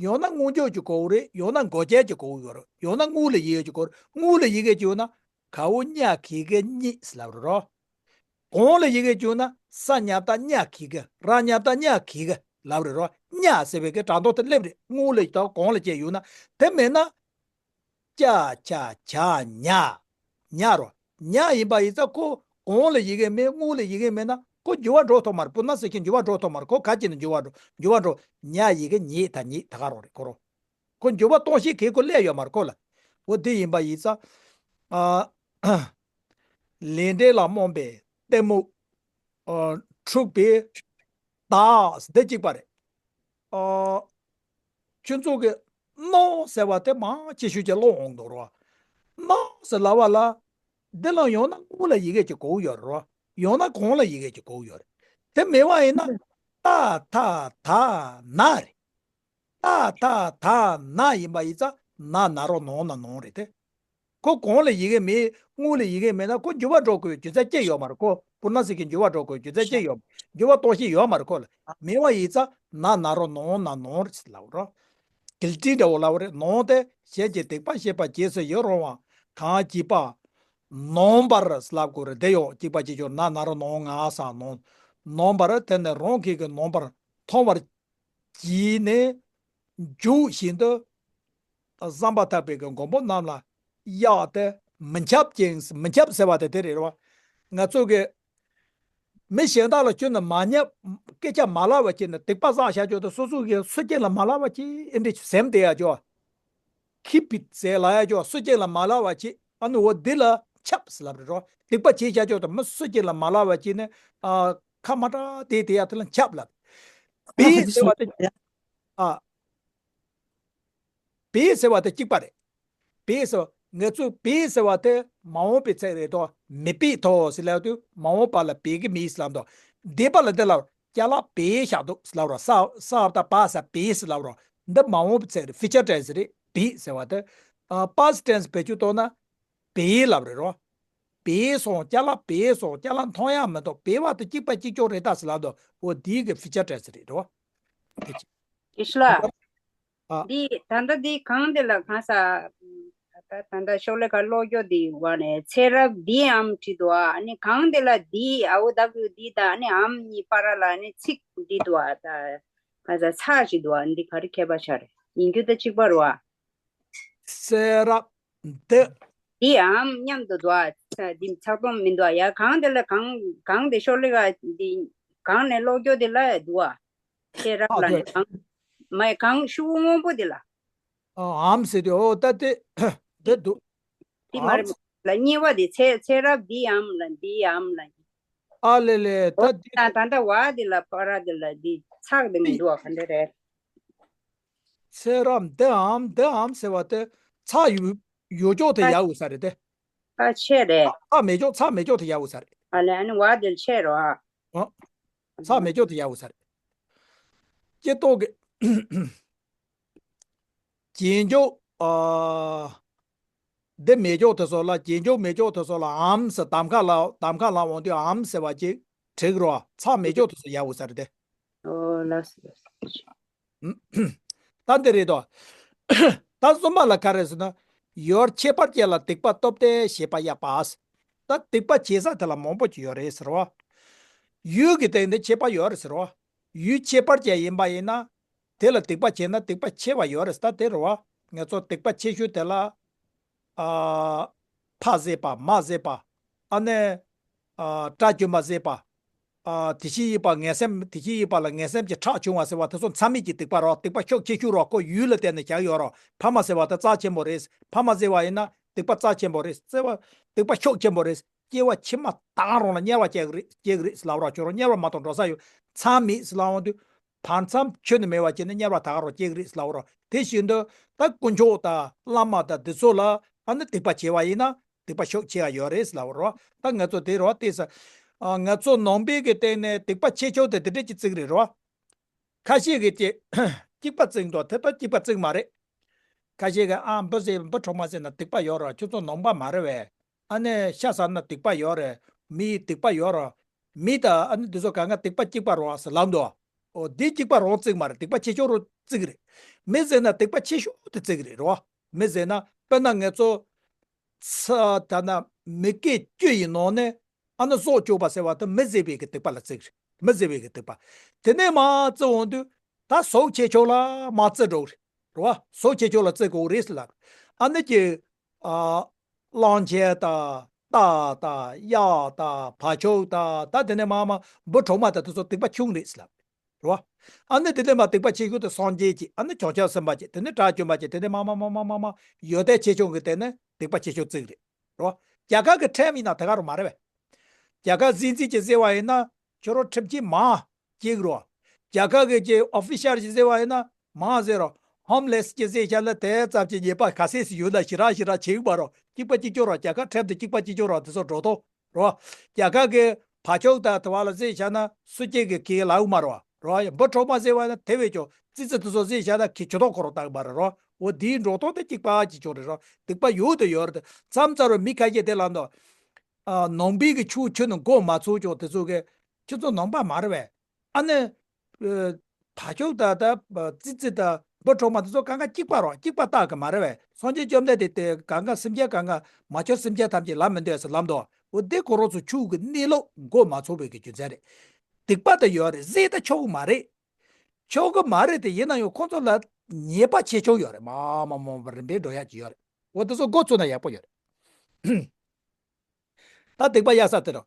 ཡང་ན་སྔོན་འཇུག་གི་གོ་བ་རེད། ཡང་ན་འགོག་བྱེད་ཀྱི་གོ་བ་ཡོད་རེད། ཡང་ན་སྔོན་ལ་ཡོད་ཀྱི་གོ་བ་རེད། སྔོན་ལ་ཡོད་ཀྱི་ཡོད་ན། གའོ་ཉ་གི་གི་གཉིད་ལབ་རེད་རོ། གོང་ལ་ཡི་གེ་བཅུག་ན་ས་ཉ་བཏགས་ཉ་གི་གི། ར་ཉ་བཏགས་ཉ་གི་གི་ལབ་རེད་རོ། ཉ་ཟེར་བའི་གི་སྒྲ་འདོགས་དེ་སླེབས་རེད། སྔོན་ལ་ཡི་དྭགས་གོང་ལ་བཅས་ཡོད་ན། དེ་མེད་ན། ཅ་ཆ་ཇ་ཉ། ཉ་རོ། ཉ་ཡིན་པ་ཡིན་ཙང་ཁོ་གོང་ལ་ཡི་གེ་མེད། སྔོན་ལ་ཡི་གེ་མེད་ན་ཁོ་འགྱུར་བ་འགྲོ་ཐུབ་མ་རེད། སྤུ་ན་ཟེར་གྱི་འགྱུར་བ་འགྲོ་ཐུབ་མ་རེད། ཁོ་ག་ཅི་ནས་འགྱུར་བ་འགྲོ། འགྱུར་བ་འགྲོ། ཉ་ཡི་གེ་ཉེ་ད་ཉེ་ད་ག་རོ་རེད་ཁོ་རོ། ཁོ་འགྱུར་བ་གཏོང་ཤེས་མཁན་ཁོ་སླེབས་ཡོད་མ་རེད་ཁོ་ལ། འོ་དེ་ཡིན་པ་ཡིན་ཙང་། ཨ། ལས་འབྲས་ལ་རྨོངས་པའི་གཏི་མུག་ཨ། འཁྲུགས་པའི་བདག་འདི་གཅིག་པ་རེད། ཨ། ཁྱོད་ཚོ་གི་རྣོ་ཟེར་བ་དེ་མང་ཆེ་ཤོས་ཀྱི་བློ་འོང་འདུག་རོ། རྣོ་ཟེར་ལབ་པ་ལ། འདི་ལ་ཡང་ན་སྔོན་ལ་ཡི་གེ་གཅིག་གོ་ཡོད་རོ། ཡང་ན་གོང་ལ་ཡི་གེ་གཅིག་གོ་ཡོད་རེད། དེ་མེད་པ་ཡིན་ན། ཏ་ཐ་ད་ན་རེད། ཏ་ཐ་ད་ན་ཡིན་པ་ཡིན་ཙང་ན་ན་རོ་ནོ་ན་ནོ་རེད་དེ། ཁོ་གོང་ལ་ཡི་གེ་མེད། སྔོན་ལ་ཡི་གེ་མེད་ན་ཁོ་འགྱུར་བ་འགྲོ་དགོས་རྒྱུ་མཚན་ཅི་ཡོད་མ་རེད་ཁོ། སྤུ་ན་ཟེར་གྱི་འགྱུར་བ་འགྲོ་དགོས་རྒྱུ་མཚན་ཅི་ཡོད། འགྱུར་བ་གཏོང་ཤེས་ཡོད་མ་རེད་ཁོ་ལ། མེད་པ་ཡིན་ཙང་ན་ན་རོ་ནོ་ན་ནོ་རེད་ལབ་རོ། གིལ་ཊི་འདྲ་བོ་ལབ་རེད། ནོ་དེ་གཞན་གྱི་སྡིག་པ་ཤེས་པ་རྗེས་སུ་ཡི་རང་བ། གང་གཅིག་པ། ནོངས་པར་ལབ་དགོས་རེད། དེ་ཡོང་གཅིག་པ་གཅིག་ཀྱང་ན་ན་རོ་ནོ་ང་ས་ནོ། ནོངས་པར་དེ་ནི་རང་གིས་ཀྱི་ནོངས་པར་མཐོང་བར་བགྱིས་ནས་འཇུག་བཞིན་དུ། བསམ་པ་ཐག་པའི་གི་མགོན་པོ་རྣམས་ལ་གཡག་སྟེ་མི་འཆབ་ཅིང་། མི་འཆབ་ཟེར་བ་དེ་དེ་རེད་བ། ང་ཚོ་གི་མི་གཞན་དག་ལ་ཁྱོན་ནས་མ་བརྙས། སྐད་ཆ་མ་ལབ་པ་བྱས་ནས་སྡིག་པ་བསགས་བཞག་ཆོག་དང་སོ་སོ་གི་སུ་གཅིག་ལ་མ་ལབ་པ་བྱས་ཨེ་འདྲ་སེམས་དེ་ཡ་ཅོ། ཁི་པིད་ཟེར་ལ་ཡ་ཅོ། སུ་གཅིག་ལ་མ་ལབ་པ་བྱས། ཨ་ནི་འོ་འདི་ལ་འཆབ་ཟེར་ལབ་རེད་རོ། སྡིག་པ་བྱས་བཞག་ཆོག་དང་མི་སུ་གཅིག་ལ་མ་ལབ་པ་བྱས་ནས་ཨ་ཁ་མ་གྲགས་དེ་དེ་ཡ་དེ་ལ་འཆབ་ལབ། བེ་ཟེར་བ་དེ་ཨ། བེ་ཟེར་བ་དེ་གཅིག་པ་རེད། བེ་ཟེར་བ་ང་ཚོས་བེ་ཟེར་བ་དེ་མ་འོངས་པའི་ཚིག་རེད་དོ། མི་བེད་དོ་ཟེར་ལབ་དུས་མ་འོངས་པ་ལ་བེད་ཀྱི་མེད་ཟེར་ལབ་དོ། འདས་པ་ལ་འདི་ལ་ཅ་ལག་བེད་བཞག་འདུག་ཟེར་ལབ་རོ། ས་ས་བ་ད་བ་ས་བེད་ཟེར་ལབ་རོ། འདི་མ་འོངས་པའི་ཚིག་རེད། ཕིའུ་ཅར་ཊེན་སི་རེད། བེད་ཟེར་བ་དེ་ཨ་པ་སི་ཊེན་སི་བེད་སྤྱོད་གཏོང་ན་བེད་ལབ་རེད་རོ། བེད་སོང་། ཅ་ལག་བེད་སོང་། ཅ་ལག་མཐོང་ཡག་མི་འདུག་བེད་པ་དེ་གཅིག་པ་གཅིག་རྐྱང་རེད་ད་ཟེར་ལབ་དོ། འོ་འདི་གི་ཕིའུ་ཅར་ཊེན་སི་རེད་རོ། དེ་ཅི། ཨ། འདི་ད་ལྟ་འདི་གང་འདི་ལ་གང་ས། ད་ད་ལྟ་ཤོག་ལེ་ཁ་ཀློག་རྒྱུ་འདི་བ་ནས་ཚེ་རབས་འདི་འམ་བྲིས་འདུག་ཨ་ནི་གང་འདི་ལ་འདི་ཨའོ་ད་གུ་འདི་ད་ཨ་ནི་འམ་གཉིས་བར་ལ་ཨ་ནི་ཚིག་འདི་འདུག་ད་གང་ས་ཚ་ཞིག་འདུག་འདི་ག་རེ་ཁྱད་པར་ཆགས་རེད། ཡིན་རྒྱུ་ད་གཅིག་པ་རེད་བ། ཚེ་རབས་འདི། འདི་འམ་མཉམ་དུ་འདུག་ཨ། འདི་ཚགས་དོན་མི་འདུག་ཨ། ཡ་གང་དེ་ལ་གང་གང་དེ་ཤོག་ལེ་ག་འདི་གང་ནས་ཀློག་རྒྱུ་དེ་ལ་འདུག་ཨ། ཚེ་རབས་ཨ་ལ་དེ་ནས་གང་མ་གང་ཤུ་བོ་སྔོན་པོ་དེ་ལ། ཨ་འམ་ཟེར་དུས་ཨོ་ད་དེ་དེ་འདུག་དེ་མ་རེད་ཨམ་ལ་གཉིས་པ་དེ་ཚེ་ཚེ་རབས་འདི་འམ་ལ་འདི་འམ་ལ། ཨ་ལེ་ལེ་ད་ཨོ་དེ་ད་ད་ད་བ་དེ་ལ་པ་ར་དེ་ལ་འདི་ཚགས་དེ་མི་འདུག་ཨ། ག་འདྲ་རེད། ཚེ་རབས་འདི་འམ་འདི་འམ་ཟེར་བ་དེ་ཚགས་ཡོད་ཡོད་ཅོག་དེ་ཡག་འོས་ས་རེད་དེ། ཨ་ཆེ་རེད། ཚགས་མེད་ཅོག་ཚགས་མེད་ཅོག་དེ་ཡག་འོས་ས་རེད། ཨ་ལེ་ཨ་ནི་བ་དེ་ཆེ་རོ། ཨ། ཚགས་མེད་ཅོག་དེ་ཡག་འོས་ས་རེད། ཀྱེ་ཏོག་གི་རྗེས་འཇུག་ཨ། འདི་མེད་ཅོག་དེ་ཚོ་ལ་རྗེས་འཇུག་མེད་ཅོག་དེ་ཚོ་ལ་འམ་ཟེར་གདམ་ཁ་ལ་གདམ་ཁ་ལ་འོང་དུས་འམ་ཟེར་བ་ཅིག་བྲིས་རོ། ཚགས་མེད་ཅོག་དེ་ཚོ་ཡག་འོས་ས་རེད་དེ། ཨོ་ལགས་སོ་ལགས་སོ། ད་འདི་རེད་དོ། ད་གསུམ་པ་ལ་ག་རེ་ཟེར་ན། ཡུལ་ཁྱད་པར་ཅན་ལ་སྡིག་པ་སྟོབས་ལྡན་བྱེད་པ་གཡག་པ། ད་སྡིག་པ་བྱེད་ས་དེ་ལ་མང་པོ་ཅིག་ཡོད་རེད་ཟེར་བ། ཡུལ་གྱི་སྟེང་ནས་ཁྱད་པར་ཡོད་རེད་ཟེར་བ། ཡུལ་ཁྱད་པར་ཅན་ཡིན་པ་ཡིན་ན། དེ་ལ་སྡིག་པ་བྱས་ན་སྡིག་པ་ཆེ་བ་ཡོད་རེད་ཟེར། ད་དེ་རེད་བ། ང་ཚོ་སྡིག་པ་ཆེ་ཤོས་དེ་ལ། ཨ། ཕ་བཟས་པ། མ་བཟས་པ། ཨ་ནི། ཨ། དགྲ་བཅོམ་པ་བཟས་པ། ཨ། དེ་བཞིན་གཤེགས་པ་ངན་སེམས། དེ་བཞིན་གཤེགས་པ་ལ་ངན་སེམས་ཀྱི་ཁྲག་ཕྱུང་བ་ཟེར་བ་དེ་ཚོ་མཚམས་མེད་ཀྱི་སྡིག་པ་རེད་བ། སྡིག་པ་ཤུགས་ཆེ་ཤོས་རེད་བ། ཁོ་ཡུལ་ལ་བརྟེན་ནས་བཞག་ཡོད་རེད་བ། ཕ་མ་བཟས་པ་དེ་རྩ་ཆེན་པོ་རེད། ཕ་མ་བཟས་པ་ཡིན་ན་སྡིག་པ་རྩ་ཆེན་པོ་རེད། བརྩེ་བ་སྡིག་པ་ཤུགས་ཆེན་པོ་རེད། སྐྱེ་བ་ཕྱི་མ་དང་རང་ལ་དམྱལ་བ་སྐྱེ་གི་རེད། སྐྱེ་གི་རེད་ཟེར་ལབ་རོགས། ཁྱོད་རང་དམྱལ་བ་མ་གཏོགས་འགྲོ་ས་ཡོད། མཚམས་མེད་ཟེར་ལབ་འོང་དུས། བར་མཚམས་ཁྱོན་ནས་མེད་པ་བྱས་ནས་དམྱལ་བ་ད་ག་རང་སྐྱེ་གི་རེད་ཟེར་ལབ་རོགས། དེ་བཞིན་དུ་ད་དཀོན་མཆོག་དང་བླ་མ་དང་འདི་ཚོ་ལ་ཨ་ནི་སྡིག་པ་བྱས་པ་ཡིན་ན་སྡིག་པ་ཤུགས་ཆེ་བ་ཡོད་རེད་ཟེར་ལབ་རོགས། ད་ང་ཚོ་དེ་རོགས་བལྟས་ས། ཨ། ང་ཚོ་ནང་པའི་གི་སྟེང་ནས་སྡིག་པ་ཆེ་ཆུང་དེ་དེ་འདྲས་ཀྱི་བརྩི་གི་རེད་རོགས། ཁ་ཤས་ཀྱིས་ཅིག་གཅིག་པ་བརྩི་འདུག་དེ་ལྟར་གཅིག་པ་བརྩི་མ་རེད། ཁ་ཤས་ཀྱིས་ཨ་འབུ་བཟས། འབུ་གྲོག་མ་བཟས་ན་སྡིག་པ་ཡོད་རེད། ཁྱོད་ཚོ་ནང་པ་མ་རེད་པས། ཨ་ནི་ཤ་ཟ་ན་སྡིག་པ་ཡོད་རེད། མི་ཡི་སྡིག་པ་ཡོད་རེད། མི་དང་ཨ་ནི་འདི་ཚོ་གང་ག་སྡིག་པ་གཅིག་པ་རེད་ཟེར་ལབ་འདུག་འོ་འདི་གཅིག་པ་རང་བརྩི་མ་རེད། སྡིག་པ་ཆེ་ཆུང་རང་བརྩི་གི་རེད། མི་བཟས་ན་སྡིག་པ་ཆེ་ཤོས་དེ་བརྩི་གི་རེད་རོ། མི་བཟས་ན་དཔེར་ན་ང་ཚོ་ཚ་ད་ན་མི་སྐད་བཅུ་ཡི་ནང་ནས། ཨ་ནི་སྲོག་གཅོད་པ་ཟེར་བ་དེ་མི་བཟས་པའི་གི་སྡིག་པ་ལ་བརྩི་གི་རེད། མི་བཟས་པའི་གི་སྡིག་པ། དེ་ནས་མར་བརྩི་འོང་དུས་ད་གཟུགས་ཆེ་ཆུང་ལ་མར་བརྩི་འགྲོ་གི་རེད་རོ། གཟུགས་ཆེ་ཆུང་ལ་བརྩི་དགོས་རེད་ཟེར་ལབ། ཨ་ནི་ཀྱི། ཨ། གླང་ཆེན་དང་སྟག་དང་གཡག་དང་བ་ཕྱུགས་དང་། ད་དེ་ནས་མར་མར་འབུ་གྲོག་མ་དང་དེ་ཚོ་སྡིག་པ་ཆུང་རེད་ཟེར་ལབ། རེད་བ། ཨ་ནི་དེ་ནས་མར་སྡིག་པ་ཆེ་ཤོས་དེ་སངས་རྒྱས་ཀྱི། ཨ་ནི་བྱང་ཆུབ་སེམས་དཔའ་ཀྱི། དེ་ནས་དགྲ་བཅོམ་པ་ཀྱི། དེ་ནས་མར་མར་མར་མར་མར་ཡོན་ཏན་ཆེ་ཆུང་གི་སྟེང་ནས་སྡིག་པ་ཆེ་ཆུང་བརྩི་གི་རེད། རེད་བ། རྒྱ་གར་གྱི་ཁྲིམས་ཡིན་ན་དེ་ག་རང་མ་རེད་པས། རྒྱ་གར་གཟི་བརྗིད་ཀྱིས་བཟས་པ་ཡིན་ན་ཁྱོད་རང་ཁྲིམས་ཆད་མང་སྐྱེ་གི་རེད་བ། རྒྱ་གར་གྱི་ཀྱི་ཨོ་ཕི་ཤལ་གྱིས་བཟས་པ་ཡིན་ན་མང་ཟེར་རོ། ཧོམ་ལེས་ཀྱིས་བཟས་བཞག་ན་དེ་ཙམ་གྱི་ཉེས་པ་ག་ཚད་ཞིག་ཡོད་ན་ཞེ་དྲག་ཞེ་དྲག་བྱེད་ཀྱི་མ་རེད། གཅིག་པ་གཅིག་རྐྱང་རེད། རྒྱ་གར་ཁྲིམས་དེ་གཅིག་པ་གཅིག་རྐྱང་རེད། དེ་ཚོ་འགྲོ་ཐུབ་རོ། རྒྱ་གར་གྱི་བ་ཕྱུགས་དང་དེ་བ་ལ་བཟས་བཞག་ན་སུ་གཅིག་གིས་ཁས་ལེན་གྱི་མ་རེད་བ། རེད་བ། འབུ་གྲོག་མ་བཟས་པ་ན་དེ་བས་ཀྱང་ཙི་ཙི་དེ་ཚོ་བཟས་བཞག་ན་ཁྱོད་ཆོས་ཐོག་ཁོ་རང་བཏང་གི་མ་རེད་རོ། འོ་དེའི་འགྲོ་སྟངས་དེ་གཅིག་པ་གཅིག་རྐྱང་རེད་རོ། སྡིག་པ་ཡོད་དང་ཡོད་རེད། མཚམས་མཚམས་རུ་མི་ཁ་ཤས་དེ་ལབ་འདུག་ཨ། ནང་པའི་གི་ཆོས་ཁྱོན་ནས་གོ་མ་ཚོར་ཀྱང་དེ་ཚོ་གིས་ཁྱོད་ཚོ་ནང་པ་མ་རེད་པས། ཨ་ནི། ཨ། བ་ཕྱུགས་དང་ད་ཙི་ཙི་དང་འབུ་གྲོག་མ་དེ་ཚོ་གང་ག་གཅིག་པ་རེད། གཅིག་པ་བཏགས་ཀྱི་མ་རེད་པས། སངས་རྒྱས་བཅོམ་ལྡན་འདས་དེ་གང་ག་སེམས་ཅན་གང་ག་མ་གྱུར་སེམས་ཅན་ཐམས་ཅད་ལ་མི་འདོད་ཟེར་ལབ་འདུག་འོ་དེ་ཁོ་རང་ཚོ་ཆོས་ཀྱི་གནས་ལུགས་གོ་མ་ཚོར་བའི་གི་རྒྱུ་མཚན་རེད། སྡིག་པ་དེ་ཡོད་རེད། བཟས་ད་ཆོག་གི་མ་རེད། ཆོག་གི་མ་རེད་དེ། ཡིན་ན་ཡང་ཁོ་ཚོ་ལ་ཉེས་པ་ཆེ་ཆུང་ཡོད་རེད། མར་མར་མར་མར་རིམ་པས་འགྲོ་ཡག་ཅིག་ཡོད་རེད། འོ་དེ་ཚོ་མགོ་ཚོས་ན་ཡག་པོ་ཡོད་རེད། ད་སྡིག་པ་ཡག་ས་དེ་རེད།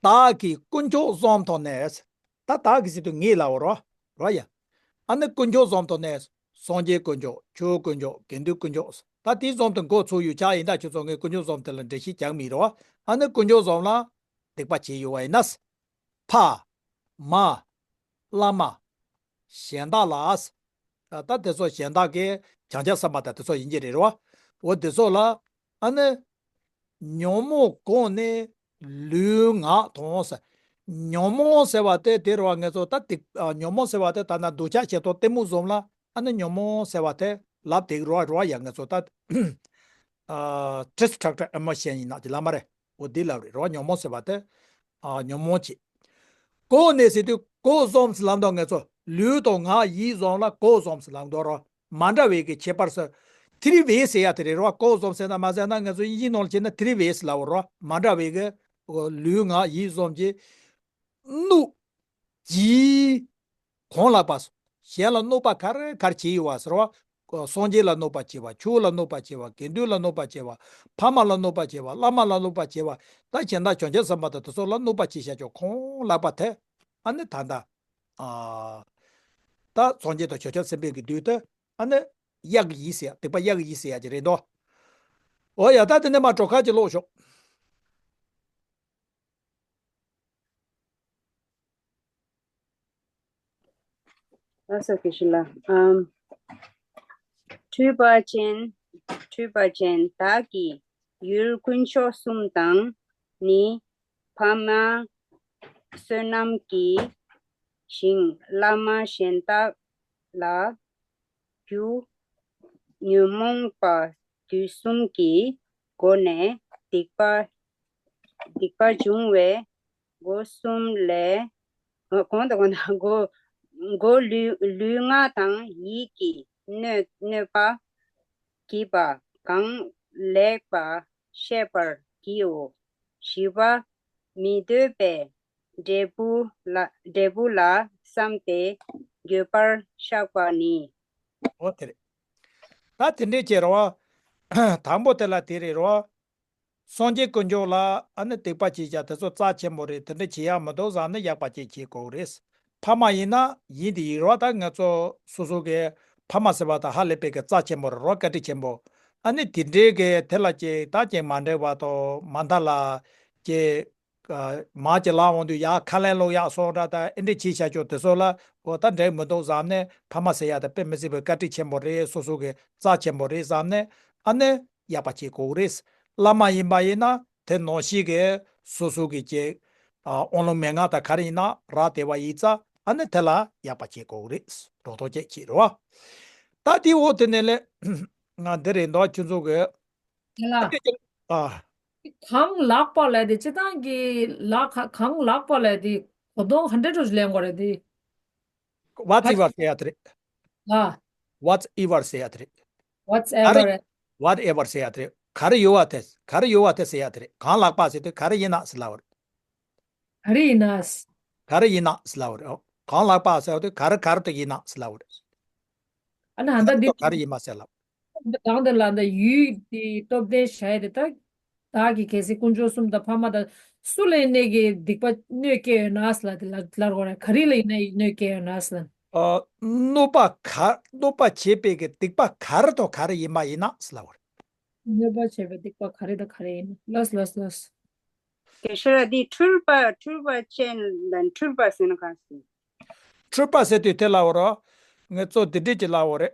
བདག་གིས་དཀོན་མཆོག་བཟུང་དོ་ནས། ད་བདག་གིས་ཟེར་དུས་ངས་ལབ་པ་རེད། རེད་ཡ། ཨ་ནི་དཀོན་མཆོག་བཟུང་དོ་ནས། སངས་རྒྱས་དཀོན་མཆོག་ཆོས་དཀོན་མཆོག་དགེ་འདུན་དཀོན་མཆོག་ད་དེ་བཟུང་དེ་མགོ་ཚོས་ཡོད་ཆ་ཡིན་ད། ཁྱོད་ཚོ་ངས་དཀོན་མཆོག་བཟུང་དེ་ལ་འགྲེལ་བཤད་རྒྱག་མི་རེད་བ། ཨ་ནི་དཀོན་མཆོག་བཟུང་ལ་སྡིག་པ་བྱས་ཡོད་པ་ཡིན་ན། ཕ། མ། བླ་མ། གཞན་དག་ལ། ད་དེ་ཚོ་གཞན་དག་གི་བྱང་ཆུབ་སེམས་དཔའ་དང་དེ་ཚོ་ཡིན་གྱི་རེད་རོ། འོ་དེ་ཚོ་ལ་ཨ་ནི་ཉོན་མོངས་གོང་ནས་ལུས་ངག་དང་ཟེར། ཉོན་མོངས་ཟེར་བ་དེ་དེ་རེད་བ། ང་ཚོ་ད་དེ་ཨ་ཉོན་མོངས་ཟེར་བ་དེ་ད་ན་འདོད་ཆགས་ཞེ་སྡང་གཏི་མུག་བཟུང་ལ། ཨ་ནི་ཉོན་མོངས་ཟེར་བ་དེ་ལབ་དེ་རེད་བ། རེད་བ་ཡ། ང་ཚོ་ད་ཨ་destructive emotion ཡིན་ན་དེ་ལབ་མ་རེད། འོ་དེ་ལབ་རེད་རོ། ཉོན་མོངས་ཟེར་བ་དེ་ཨ་ཉོན་མོངས་ཀྱི། གོང་ནས་ཟེར་དུས་གོ་བཟུང་ཟེར་ལབ་འདུག་ང་ཚོ་ལུས་དང་ངག་ཡིད་གསུམ་ལ་གོ་བཟུང་ཟེར་ལབ་འདུག་རོ། མ་འདྲ་བའི་གི་ཁྱད་པར་ཟེར། ཐི་རི་བེ་ཟེར་ཡ་དེ་རེད་རོ། གོ་བཟུང་ཟེར་ན་མ་ཟེར་ན་ང་ཚོ་དབྱིན་ཇིའི་ནང་ལ་བྱས་ན་ཐི་རི་བེ་ཟེར་ལབ་རོ། མ་འདྲ་བའི་གི་ལུས་ངག་ཡིད་གསུམ་གྱི་གནོད་བགྱིས། གང་ལགས་པ། གཞན་ལ་གནོད་པ་ག་རེ་ག་རེ་བྱས་ཡོད་པ་ཟེར་བ། སངས་རྒྱས་ལ་གནོད་པ་བྱས་པ། ཆོས་ལ་གནོད་པ་བྱས་པ། དགེ་འདུན་ལ་གནོད་པ་བྱས་པ། ཕ་མ་ལ་གནོད་པ་བྱས་པ། བླ་མ་ལ་གནོད་པ་བྱས་པ། ད་གཞན་དག་བྱང་ཆུབ་སེམས་དཔའ་དང་དེ་ཚོ་ལ་གནོད་པ་བྱས་བཞག་ཆོག་གང་ལགས་པ་དེ། ཨ་ནི་ད་ལྟ། ཨ། ད་སངས་རྒྱས་དང་བྱང་ཆུབ་སེམས་དཔའི་གི་དུས་དེ། ཨ་ནི་གཡག་གི་ཡིད་ཟེར་ཡ། སྡིག་པ་གཡག་གི་ཡིད་ཟེར་ཡ་ཅིག་རེད་འདུག་འོ་ཡ། ད་དེ་ནས་མར་གྲོགས་ཁ་ཅིག་ཀློག་ཤོག་ལགས་སོ། དགེ་བཤེས་ལགས། ཨམ། འཁྲུལ་པ་ཅན། འཁྲུལ་པ་ཅན་བདག་གིས་ཡུལ་དཀོན་མཆོག་གསུམ་དང་ནི། ཕ་མ་བསོད་ནམས་ཀྱི་ཞིང་། བླ་མ་གཞན་དག་ལ་རྒྱུ། ཉོན་མོངས་པ་དུག་གསུམ་གྱི་སྒོ་ནས་སྡིག་པ། སྡིག་པ་འབྱུང་བའི་སྒོ་གསུམ་ལས། གང་དང་གང་དང་། སྒོ། སྒོ་ལུས། ལུས་ངག་དང་ཡིད་ཀྱིས་གནོད། གནོད་པ་བགྱིས་པ་གང་ལེགས་པར་ཤེས་པར་བགྱིའོ། བཞི་པ། མི་འདོད་པའི་ འབྲས་བུ་ལ་འབྲས་བུ་ལ་བསམས་ཏེ་འགྱོད་པར་བཤགས་པ་ནི། འོ་དེ་རེད། ད་དེ་འདྲས་བྱས་རེད་བ། དང་པོ་དེ་ལ་དེ་རེད་རེད་བ། སངས་རྒྱས་དཀོན་མཆོག་ལ་ཨ་ནི་སྡིག་པ་བྱས་བཞག་དེ་ཚོ་རྩ་ཆེན་པོ་རེད། དེ་འདྲ་བྱེད་ཡག་མི་འདུག་བསམ་ནས་ཡག་པ་བྱེད་བྱེད་དགོས་རེད། ཕ་མ་ཡིན་ན་ཡིན་དེ་ཡིན་རེད་བ། ད་ང་ཚོ་སོ་སོ་གི་ཕ་མ་ཟེར་བ་ད་ཧ་ལས་པའི་གི་རྩ་ཆེན་པོ་རེད་རེད་བ། བཀའ་དྲིན་ཆེན་པོ། ཨ་ནི་དེ་འདྲའི་གི་དེ་ལ་ཅིག་ད་ཅིག་མ་འགྲིག་པ་དང་མ་མཐའ་ལ་ཅིག་ཨ། མར་གྱི་ལམ་འོང་དུས་ཡར་ཁ་ལན་སློག་ཡག་སོགས་འདྲ་ད་ཨེ་འདྲས་བྱས་བཞག་ཆོག་དེ་ཚོ་ལ་འོ་ད་འགྲིག་མི་འདུག་བསམ་ནས་ཕ་མ་ཟེར་ཡག་ད་དཔེ་མི་སྲིད་པའི་བཀའ་དྲིན་ཆེན་པོ་རེད། སོ་སོ་གི་རྩ་ཆེན་པོ་རེད་བསམ་ནས་ཨ་ནི་ཡག་པ་བྱེད་དགོས་རེད། བླ་མ་ཡིན་པ་ཡིན་ན་དེ་ནང་བཞིན་གི་སོ་སོ་གི་ཅིག་ཨ། དབང་ལུང་མན་ངག་དང་ག་རེ་ཡིན་ན་རག་བསྡད་པ་ཡིན་ཙང་ཨ་ནི་དེ་ལ་ཡག་པ་བྱེད་དགོས་རེད། རོགས་ཐོག་ཅིག་བྱེད་རོགས། ད་དེའི་འོག་དེ་ནས་ལས་ང་འདི་རེད་འདུག་ཁྱོད་ཚོ་གི་དེ་ལ། ཨ། གང་ལགས་པ་ལས་དེ་སྤྱིར་བཏང་གི་ལག་ཁ་གང་ལགས་པ་ལས་དེ་གོ་དོན་ག་འདྲ་འདྲ་ཞིག་ལེན་དགོས་རེད་དེ། Whatever ཟེར་ཡག་དེ་རེད། ཨ། Whatever ཟེར་ཡག་དེ་རེད། ག་རེ། Whatever། Whatever ཟེར་ཡག་དེ་རེད། ག་རེ་ཡོད་པ་དེ་ག་རེ་ཡོད་པ་དེ་ཟེར་ཡག་དེ་རེད། གང་ལགས་པ་ཟེར་དུས་ག་རེ་ཡིན་ན་ཟེར་ལབ་པ་རེད། ག་རེ་ཡིན་ན། ག་རེ་ཡིན་ན་ཟེར་ལབ་པ་རེད། ཨོ། གང་ལགས་པ་ཟེར་དུས་ག་རེ་ག་རེ་དེ་ཡིན་ན་ཟེར་ལབ་པ་རེད། ཨ་ནི་ཨ་ད་འདི་ག་རེ་ཡིན་མ་ཟེར་ལབ། གང་དེ་ལ་འདི་ཡུལ་དེ་སྟོབས་ལྡན་བྱས་ཏེ་ད། བདག་གིས་གལ་སྲིད་དཀོན་མཆོག་གསུམ་དང་ཕ་མ་དང་སུ་ལ་ཡིན་ནའི་གི་སྡིག་པ་གནོད་སྐྱེལ་ཡོད་ན་ཟེར་ལབ་དེ་ལ་ལར་གོ་ར་ག་རེ་ལ་ཡིན་ནའི་གནོད་སྐྱེལ་ཡོད་ན་ཟེར་ལབ། ཨ། གནོད་པ་ག་གནོད་པ་བྱེད་པའི་གི་སྡིག་པ་ག་རེ་དང་ག་རེ་ཡིན་པ་ཡིན་ན་ཟེར་ལབ་པ་རེད། གནོད་པ་བྱེད་པའི་སྡིག་པ་ག་རེ་དང་ག་རེ་ཡིན་ན་ལོས་ལོས་ལོས། དེ་ཤ་ར་དེ་འཁྲུལ་པ་འཁྲུལ་པ་ཅན་དང་འཁྲུལ་པ་ཟེར་ན་གང་ཟེར། འཁྲུལ་པ་ཟེར་དུས་དེ་ལ་འོ་རོ། ངས་གཙོ་དེ་འདྲས་ཀྱི་ལ་འོ་རེད།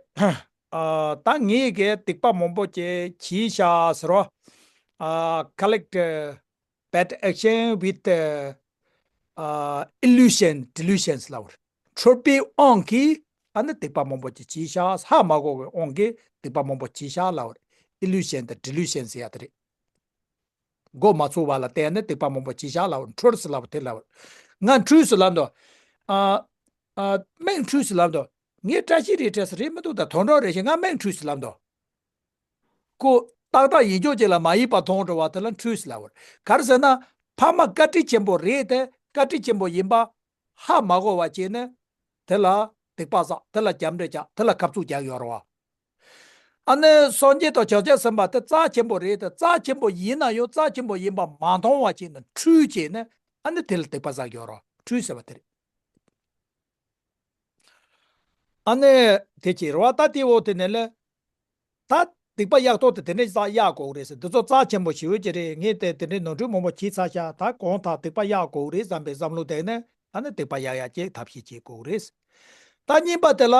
ཨ། ད་ངས་གི་སྡིག་པ་མང་པོ་ཅིག་བྱས་ཤག་ཟེར་རོ། ཨ། collect bad action with ཨ། illusion delusions ལབ་པ་རེད། འཁྲུལ་པའི་དབང་གིས་ཨ་ནི་སྡིག་པ་མང་པོ་ཅིག་བྱས་ཤག་ཧ་མ་གོ་བའི་དབང་གིས་སྡིག་པ་མང་པོ་བྱས་ཤག་ལབ་པ་རེད། illusion དང་delusion ཟེར་ཡག་དེ་རེད། མགོ་མ་ཚོས་པ་ལ་བརྟེན་ནས་སྡིག་པ་མང་པོ་བྱས་ཤག་ལབ། འཁྲུལ་ཟེར་ལབ་དེ་ལབ། ང་འཁྲུལ་ཟེར་ལབ་འདུག་ཨ། ཨ། མིང་འཁྲུལ་ཟེར་ལབ་འདུག་ངས་བཀྲ་ཤིས་རེད་དྲན་སོང་། རེད་མི་འདུག་ད་དོན་དག་རེད་ཤག་ང་མིང་འཁྲུལ་ཟེར་ལབ་འདུག་ཁོ་ཏག་ཏག་ཡིན་ཆོག་ཅིག་ལ་མ་ཡིན་པ་མཐོང་འགྲོ་བ་དེ་ལ་འཁྲུལ་ཟེར་ལབ་པ་རེད། ག་རེ་ཟེར་ན་ཕ་མ་བཀའ་དྲིན་ཆེན་པོ་རེད་དེ། བཀའ་དྲིན་ཆེན་པོ་ཡིན་པ་ཧ་མ་གོ་བ་བྱས་ནས་དེ་ལ་སྡིག་པ་བསགས། དེ་ལ་རྒྱབ་འགྲེལ་རྒྱག་དེ་ལ་ཁ་བཙུགས་རྒྱག་ཡོད་རེད་བ། ཨ་ནི་སངས་རྒྱས་དང་བྱང་ཆུབ་སེམས་དཔའ་དེ་རྩ་ཆེན་པོ་རེད་དེ། རྩ་ཆེན་པོ་ཡིན་ན་ཡང་རྩ་ཆེན་པོ་ཡིན་པ་མ་མཐོང་བ་བྱས་ནས་འཁྲུལ་བྱས་ནས་ཨ་ནི་དེ་ལ་སྡིག་པ་བསགས་ཡོད་རེད། འཁྲུལ་ཟེར་བ་དེ་རེད། ཨ་ནི་དེ་ཅི་རེད་བ། ད་དེའི་འོག་དེ་ནས་ལས། ད་སྡིག་པ་གཡག་ཐོག་དེ་དེ་འདྲས་བསགས་གཡག་དགོས་རེད་ཟེར། འདི་ཚོ་རྩ་ཆེན་པོ་ཞེ་པོ་ཅིག་རེད། ངས་དེ་དེ་འདྲས་ནོར་འཁྲུལ་མང་པོ་བྱས་ཚར་ཤག་ད་གང་ལྟར་སྡིག་པ་གཡག་དགོས་རེད་བསམ་པའི་བསམ་བློ་བཏང་ནས་ཨ་ནི་སྡིག་པ་གཡག་ཡག་ཅིག་ཐབས་ཤེས་བྱེད་དགོས་རེད། ད་གཉིས་པ་དེ་ལ།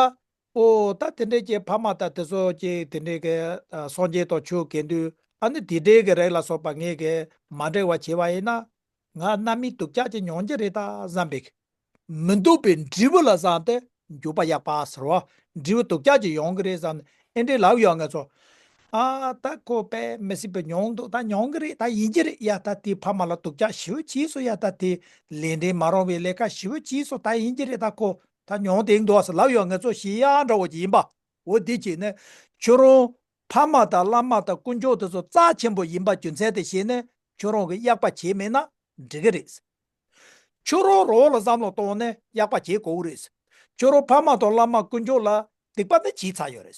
ཨོ་ད་དེ་འདྲས་ཀྱི་ཕ་མ་དང་དེ་ཚོ་ཅིག་དེ་འདྲས་ཀྱི་ཨ། སངས་རྒྱས་དང་ཆོས་གོ་དུས་ཨ་ནི་དེ་འདྲས་ཀྱི་རིགས་ལ་སོགས་པ་ངས་གི་མ་འགྲིག་པ་བྱས་པ་ཡིན་ན། ང་རྣམ་སྨིན་སྡུག་ཅག་ཅིག་མྱོང་གི་རེད་ད་བསམ་པའི། མི་སྡུག་པའི་འབྲས་བུ་ལ་བསམས་ཏེ་འགྱོད་པ་གཡག་པ་ཟེར་བ། འབྲས་བུ་སྡུག་ཅག་ཅིག་ཡོང་གི་རེད་བསམ་ནས་ཨེ་འདྲས་ལབ་ཡོད་ང་ཚོ། ཨ་ད་ཁོ་དཔེ་མི་སྲིད་པའི་མྱོང་འདུག་ད་མྱོང་གི་རེད། ད་ཡིན་གྱི་རེད། ཡ་ད་དེ་ཕ་མ་ལ་སྡུག་ཅག་ཞེ་པོ་བྱས་སོང་། ཡ་ད་དེ་ལས་འབྲས་མ་རུང་བའི་ལས་ཀ་ཞེ་པོ་བྱས་སོང་། ད་ཡིན་གྱི་རེད། ད་ཁོ་ད་མྱོང་བསྡད་འདུག་ཟེར་ལབ་ཡོད་ང་ཚོ། ཞེ་ཡག་འདྲ་བོ་ཅིག་ཡིན་པ། འོ་དེ་བྱས་ནས་ཁྱོད་རང་ཕ་མ་དང་བླ་མ་དང་དཀོན་མཆོག་དེ་ཚོ་རྩ་ཆེན་པོ་ཡིན་པ་རྒྱུ་མཚན་དེ་བྱས་ནས་ཁྱོད་རང་གིས་གཡག་པ་བྱས་མེད་ན་འགྲིག་གི་རེད། ཁྱོད་རང་རང་ལ་བསམ་བློ་གཏོང་ནས་གཡག་པ་བྱེད་དགོས་ཀྱི་རེད། ཁྱོད་རང་ཕ་མ་དང་བླ་མ་དཀོན་མཆོག་ལ་སྡིག་པ་ནི་བྱས་ཚར་ཡོད་རེད།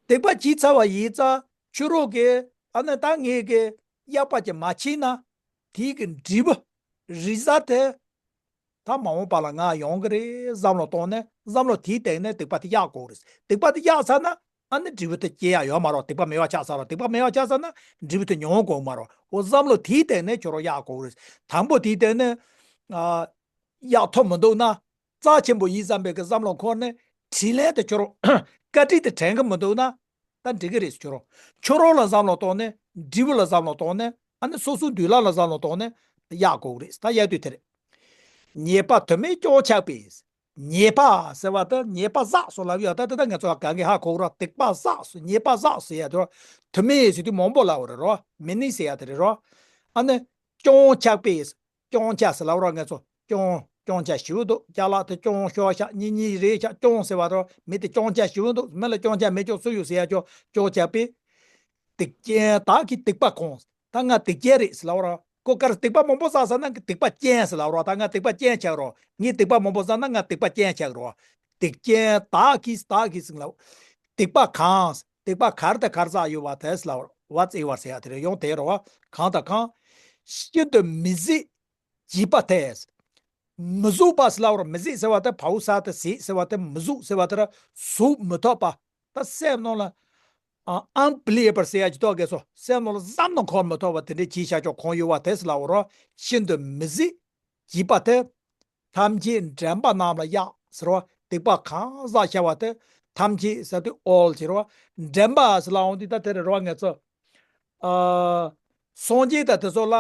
སྡིག་པ་བྱས་ཚར་བ་ཡིན་ཙང་ཁྱོད་རང་གིས་ཨ་ནི་ད་ངས་གི་གཡག་པ་ཅིག་མ་བྱས་ན་དེའི་གི་འབྲས་བུ་རེ་ས་དེ་ད་མ་འོངས་པ་ལ་ང་ཡོང་གི་རེད་བསམ་བློ་གཏོང་ནས་བསམ་བློ་དེའི་སྟེང་ནས་སྡིག་པ་དེ་གཡག་དགོས་རེད། སྡིག་པ་དེ་གཡག་ཚར་ན་ཨ་ནི་འབྲས་བུ་དེ་སྐྱེ་ཡག་ཡོད་མ་རེད། སྡིག་པ་མེད་པ་ཆགས་ཚར་རོ། སྡིག་པ་མེད་པ་ཆགས་ཚར་ན་འབྲས་བུ་དེ་མྱོང་དགོས་མ་རེད། འོ་བསམ་བློ་དེའི་སྟེང་ནས་ཁྱོད་རང་གཡག་དགོས་རེད། དང་པོ་དེའི་སྟེང་ནས་ཨ། གཡག་ཐུབ་མི་འདུག་ན། རྩ་ཆེན་པོ་ཡིན་བསམ་པའི་གི་བསམ་བློ་འཁོར་ནས་དྲིན་ལན་དེ་ཁྱོད་རང་བཀའ་དྲིན་དེ་དྲན་གི་མི་འདུག་ན། ད་འགྲིག་གི་རེད་ཁྱོད་རང་། ཁྱོད་རང་ལ་བསམ་བློ་གཏོང་ནས་འབྲས་བུ་ལ་བསམ་བློ་གཏོང་ནས་ཨ་ནི་སོ་སོའི་འདུན་ལམ་ལ་བསམ་བློ་གཏོང་ནས་གཡག་དགོས་ཀྱི་རེད། ད་གཡག་དུས་དེ་རེད། ཉེས་པ་དུ་མས་སྐྱོན་ཆགས་པས། ཉེས་པ་ཟེར་བ་ད་ཉེས་པ་བསགས་སོང་ལབ་ཡོད། ད་དེ་ད་ང་ཚོ་གང་གི་ཧ་གོ་གི་རོ། སྡིག་པ་བསགས་སོང་། ཉེས་པ་བསགས་སོང་ཡ་དེ་རོ། དུ་མས་ཟེར་དུས་མང་པོ་ལབ་པ་རེད་རོ། མི་ནི་ཟེར་ཡ་དེ་རེད་རོ། ཨ་ནི་སྐྱོན་ཆགས་པས། སྐྱོན་ཆ་ཟེར་ལབ་རོགས་ང་ཚོ། སྐྱོན། སྐྱོན་ཆ་ཞེ་པོ་འདུག་ཅ་ལག་དེ་སྐྱོན་ཤོར་ཤག་གཉིས་གཉིས་རེད་ཤག་སྐྱོན་ཟེར་བ་རོགས་མི་དེ་སྐྱོན་ཆ་ཞེ་པོ་འདུག་མི་ལ་སྐྱོན་ཆ་མེད་ཀྱོག་སུ་ཡོད་ཟེར་ཡ་ཀྱོག་སྐྱོན་ཆ་པས། སྡིག་ཅན་བདག་གིས་སྡིག་པ་གང་། ད་ང་སྡིག་ཅན་རེད་ཟེར་ལབ་རོགས། ཁོ་གར་སྡིག་པ་མང་པོ་བསགས་ས་ན་སྡིག་པ་ཅན་ཟེར་ལབ་རོ། ད་ང་སྡིག་པ་ཅན་ཆགས་རོ། ངས་སྡིག་པ་མང་པོ་བསགས་ན་ང་སྡིག་པ་ཅན་ཆགས་རོ། སྡིག་ཅན་བདག་གིས་བདག་གིས་ཟེར་ལབ། སྡིག་པ་གང་། སྡིག་པ་གར་དང་གར་བསགས་ཡོད་པ་དེ་ལ་བ་བརྩི་བར་ཟེར་ཡ་དེ་རེད། ཡང་དེ་རེད་བ། གང་དང་གང་། ཤིན་ཏུ་མི་གཟིགས་བགྱིས་པ་དེས། མི་གཟུགས་པ་ཟེར་ལབ་རོ། མི་གཟིགས་ཟེར་བ་དེ་བའུ་ས་དེ་གཟིགས་ཟེར་བ་དེ། མི་གཟུགས་ཟེར་བ་དེ་ར་གཟུགས་མི་ཐོབ་པ། ད་སེམས་ནང་ལ་ཨ་unbelievable ཟེར་ཡ་ཅིག་ཐོག་གས་སོ། སེམས་ནང་ལ་བསམ་དང་འཁོར་མི་ཐོབ་པ་དེ་འདྲའི་བགྱིས་བཞག་ཆོག་གང་ཡོད་པ་དེ་ཟེར་ལབ་རོ། ཤིན་ཏུ་མི་གཟིགས་བགྱིས་པ་དེ། ཐམས་ཅད་འདྲེན་པ་རྣམས་ལ་གཡག་ཟེར་བ། སྡིག་པ་གང་བསགས་བྱ་བ་དེ་ཐམས་ཅད་ཟེར་དུས་all ཟེར་བ། འདྲེན་པ་ཟེར་ལབ་འོང་དུས་ད་དེ་རེད་རོ། ང་ཚོ་ཨ་སངས་རྒྱས་ད་དེ་ཚོ་ལ་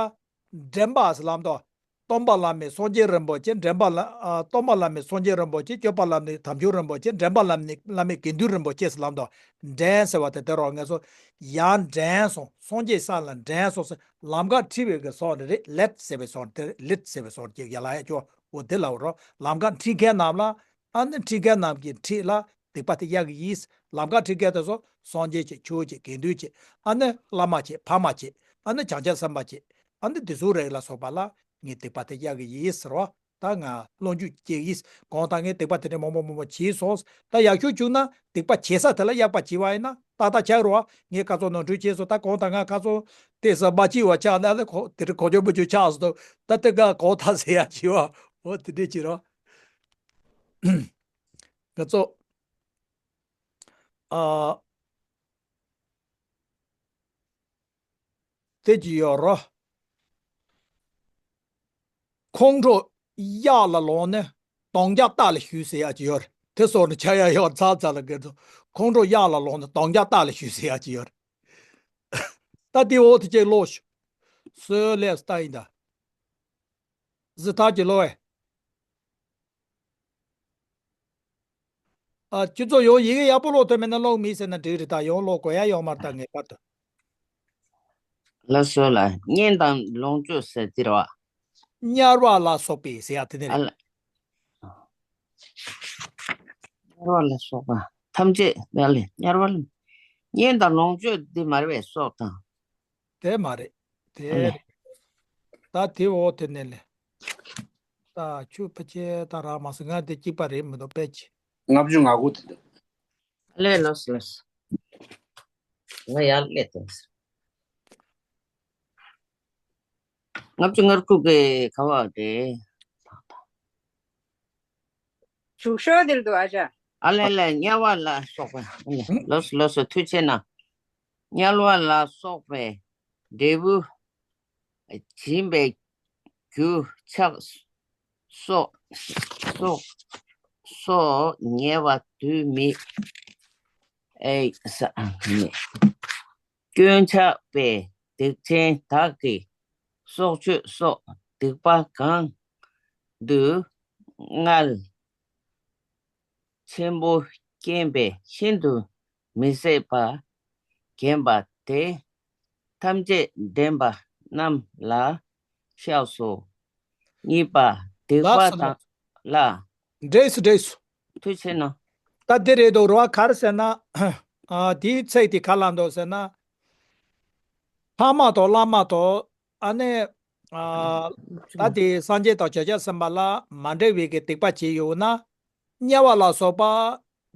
འདྲེན་པ་ཟེར་ལབ་འདུག་སྟོན་པ་བླ་མེད་སངས་རྒྱས་རིན་པོ་ཆེ། འདྲེན་པ་བླ་ཨ་སྟོན་པ་བླ་མེད་སངས་རྒྱས་རིན་པོ་ཆེ། སྐྱོབ་པ་བླ་མེད་དམ་ཆོས་རིན་པོ་ཆེ། འདྲེན་པ་བླ་མེད་བླ་མེད་དགེ་འདུན་རིན་པོ་ཆེ་ཟེར་ལབ་འདུག་འདྲེན་ཟེར་བ་དེ་དེ་རོ། ང་ཚོ་ཡར་འདྲེན་སོང་། སངས་རྒྱས་ས་ལ་འདྲེན་སོང་ཟེར། ལམ་ཁ་ཁྲིད་པའི་གི་སོགས་རེད། led ཟེར་བའི་སོགས་དེ། lead ཟེར་བའི་སོགས་ཀྱི་ཡ་ལ་ཡ་ཅོ་འོ་དེ་ལ་འོ་རོ། ལམ་ཁ་ཁྲིད་མཁན་རྣམས་ལ། ཨ་ནི་ཁྲིད་མཁན་རྣམས་ཀྱི་ཁྲིད་ལ་སྡིག་པ་དེ་གཡག་གི་ཡིས། ལམ་ཁ་ཁྲིད་མཁན་དེ་ཚོ་སངས་རྒྱས་ཀྱི་ཆོས་ཀྱི་དགེ་འདུན་གྱི། ཨ་ནི་བླ་མ་གྱི་ཕ་མ་གྱི། ཨ་ནི་བྱང་ཆུབ་སེམས་དཔའ་གྱི། ཨ་ནི་དེ་ཚོ་རེ་ལ་སོགས་པ་ལ་ངས་སྡིག་པ་དེ་གཡག་གི་ཡིས་ཟེར་བ། ད་ང་བློ་འགྱུར་སྐྱེ་ཡིས། གང་ལྟར་ངས་སྡིག་པ་དེ་འདྲ་མང་པོ་མང་པོ་བྱས་སོང་། ད་ཡག་ཤོས་བྱུང་ན་སྡིག་པ་བྱེད་ས་དེ་ལ་གཡག་པ་བྱས་པ་ཡིན་ན་ཏག་ཏག་ཆགས་རོགས། ངས་ཁ་སང་ནོར་འཁྲུལ་བྱས་སོང་། ད་གང་ལྟར་ང་ཁ་སང་དེ་ས་མ་བྱས་པ་ཆགས་ན་ལས་ཁོ་དེ་རིང་གོ་ཆོད་མི་ཆོད་ཆགས་སོང་། ད་དེ་ག་གང་ལྟར་ཟེར་ཡག་བྱས་པ་འོ་དེ་འདྲ་བྱས་རོགས། ང་ཚོ་ཨ། དེ་ཅི་ཡོད་རོ། ཁོང་ཁྲོ་གཡག་ལ་ལངས་ནས་དམ་བཅའ་རྟ་ལ་ཞུས་ཟེར་ཡག་ཅིག་ཡོད་རེད། དེ་སོགས་ནི་ཆ་ཡག་ཡོད་ཚ་ཚ་ལ་གེ་ཚོ། ཁོང་ཁྲོ་གཡག་ལ་ལངས་ནས་དམ་བཅའ་རྟ་ལ་ཞུས་ཟེར་ཡག་ཅིག་ཡོད་རེད། ད་དེ་འོག་ཏུ་ཅིག་ཀློག་ཤོག་སོའི་ལས་ལྟ་ཡིན་ད། གཟི་ཐག་གི་ཀློག་ཨེ། ཨ། ཁྱོད་ཚོ་ཡང་ཡི་གེ་ཡག་པོ་ཀློག་ཐུབ་མེད་ན་ཀློག་མི་ཟེར་ན་འགྲིག་རེད། ད་ཡང་ཀློག་དགོས་ཡ་ཡོད་མ་རེད། ད་ངེས་པར་དུ། ལགས་སོ་ལགས། བསྙེན་དང་ལོངས་སྤྱོད་ཟེར་དེ་རེད་བ། དམྱལ་བ་ལ་སོགས་པའི་ཟེར་ཡ་དེ་ནི་ཨ་རེད། ལ། དམྱལ་བ་ལ་སོགས་པ་ཐམས་ཅད་ཡ་ལས་དམྱལ་བ་ལ། བསྙེན་དང་ལོངས་སྤྱོད་འདི་མ་རེད་པས་སོགས་དང་། དེ་མ་རེད། དེ་ཨ་ལས། རེད། ད་དེ་འོག་དེ་ནས་ལས། ད་ཁྱོད་ཕལ་ཆེར་ད་རག་མ་སོང་། ང་དེ་གཅིག་པ་རེད་མི་འདུག་དཔེ་ཅི། ལྔ་བཅུ་ང་དགུ་དེ་འདུག་ཨ་ལས། ལགས་སོ་ལགས་སོ། ང་ཡར་སླེབས་དང་། ལྔ་བཅུ་ང་དགུ་གི་ག་བ་རེད། བཞུགས་ཤོག་དེར་འདུག་ཨ་ཅག་ཨ་ལས་ལས། དམྱལ་བ་ལ་སོགས་པ། ཨ་ལས། ལགས་སོ་ལགས་སོ། ཐུགས་རྗེ་གནང་། དམྱལ་བ་ལ་སོགས་པའི་འབྲས་བུ་འབྱིན་པའི་རྒྱུ་ཆགས་སོགས་སོགས་སོགས་ཉེ་བ་དུས་མེད་ཨེ་ས་མེད། སྐྱོན་ཆགས་པའི་སྡིག་ཅན་དག་གི་སྲོག་གཅོད་སོགས་སྡིག་པ་གང་དུ་མངལ་ཆེན་པོ་སྐྱེན་པས་ཤིན་ཏུ་མི་བཟད་པ་བརྒྱན་པ་དེ་ཐམས་ཅད་འདྲེན་པ་རྣམས་ལ་བཤགས་སོ། གཉིས་པ་སྡིག་པ་ལགས་སོ། དང་ལ། འགྲིགས་སོ་འགྲིགས་སོ། ཐུགས་རྗེ་གནང་། ད་འདི་རེད་འདུག་རེད་བ། ག་རེ་ཟེར་ན། ཨ། དེའི་ཚིག་དེ་ག་ལ་འདུག་ཟེར་ན། ཕ་མ་དང་བླ་མ་དང་། ཨ་ནི། ཨ། ད་དེ་སངས་རྒྱས་དང་བྱང་ཆུབ་སེམས་དཔའ་ལ་མ་འདྲ་བའི་གི་སྡིག་པ་བྱས་ཡོད་ན། དམྱལ་བ་ལ་སོགས་པ་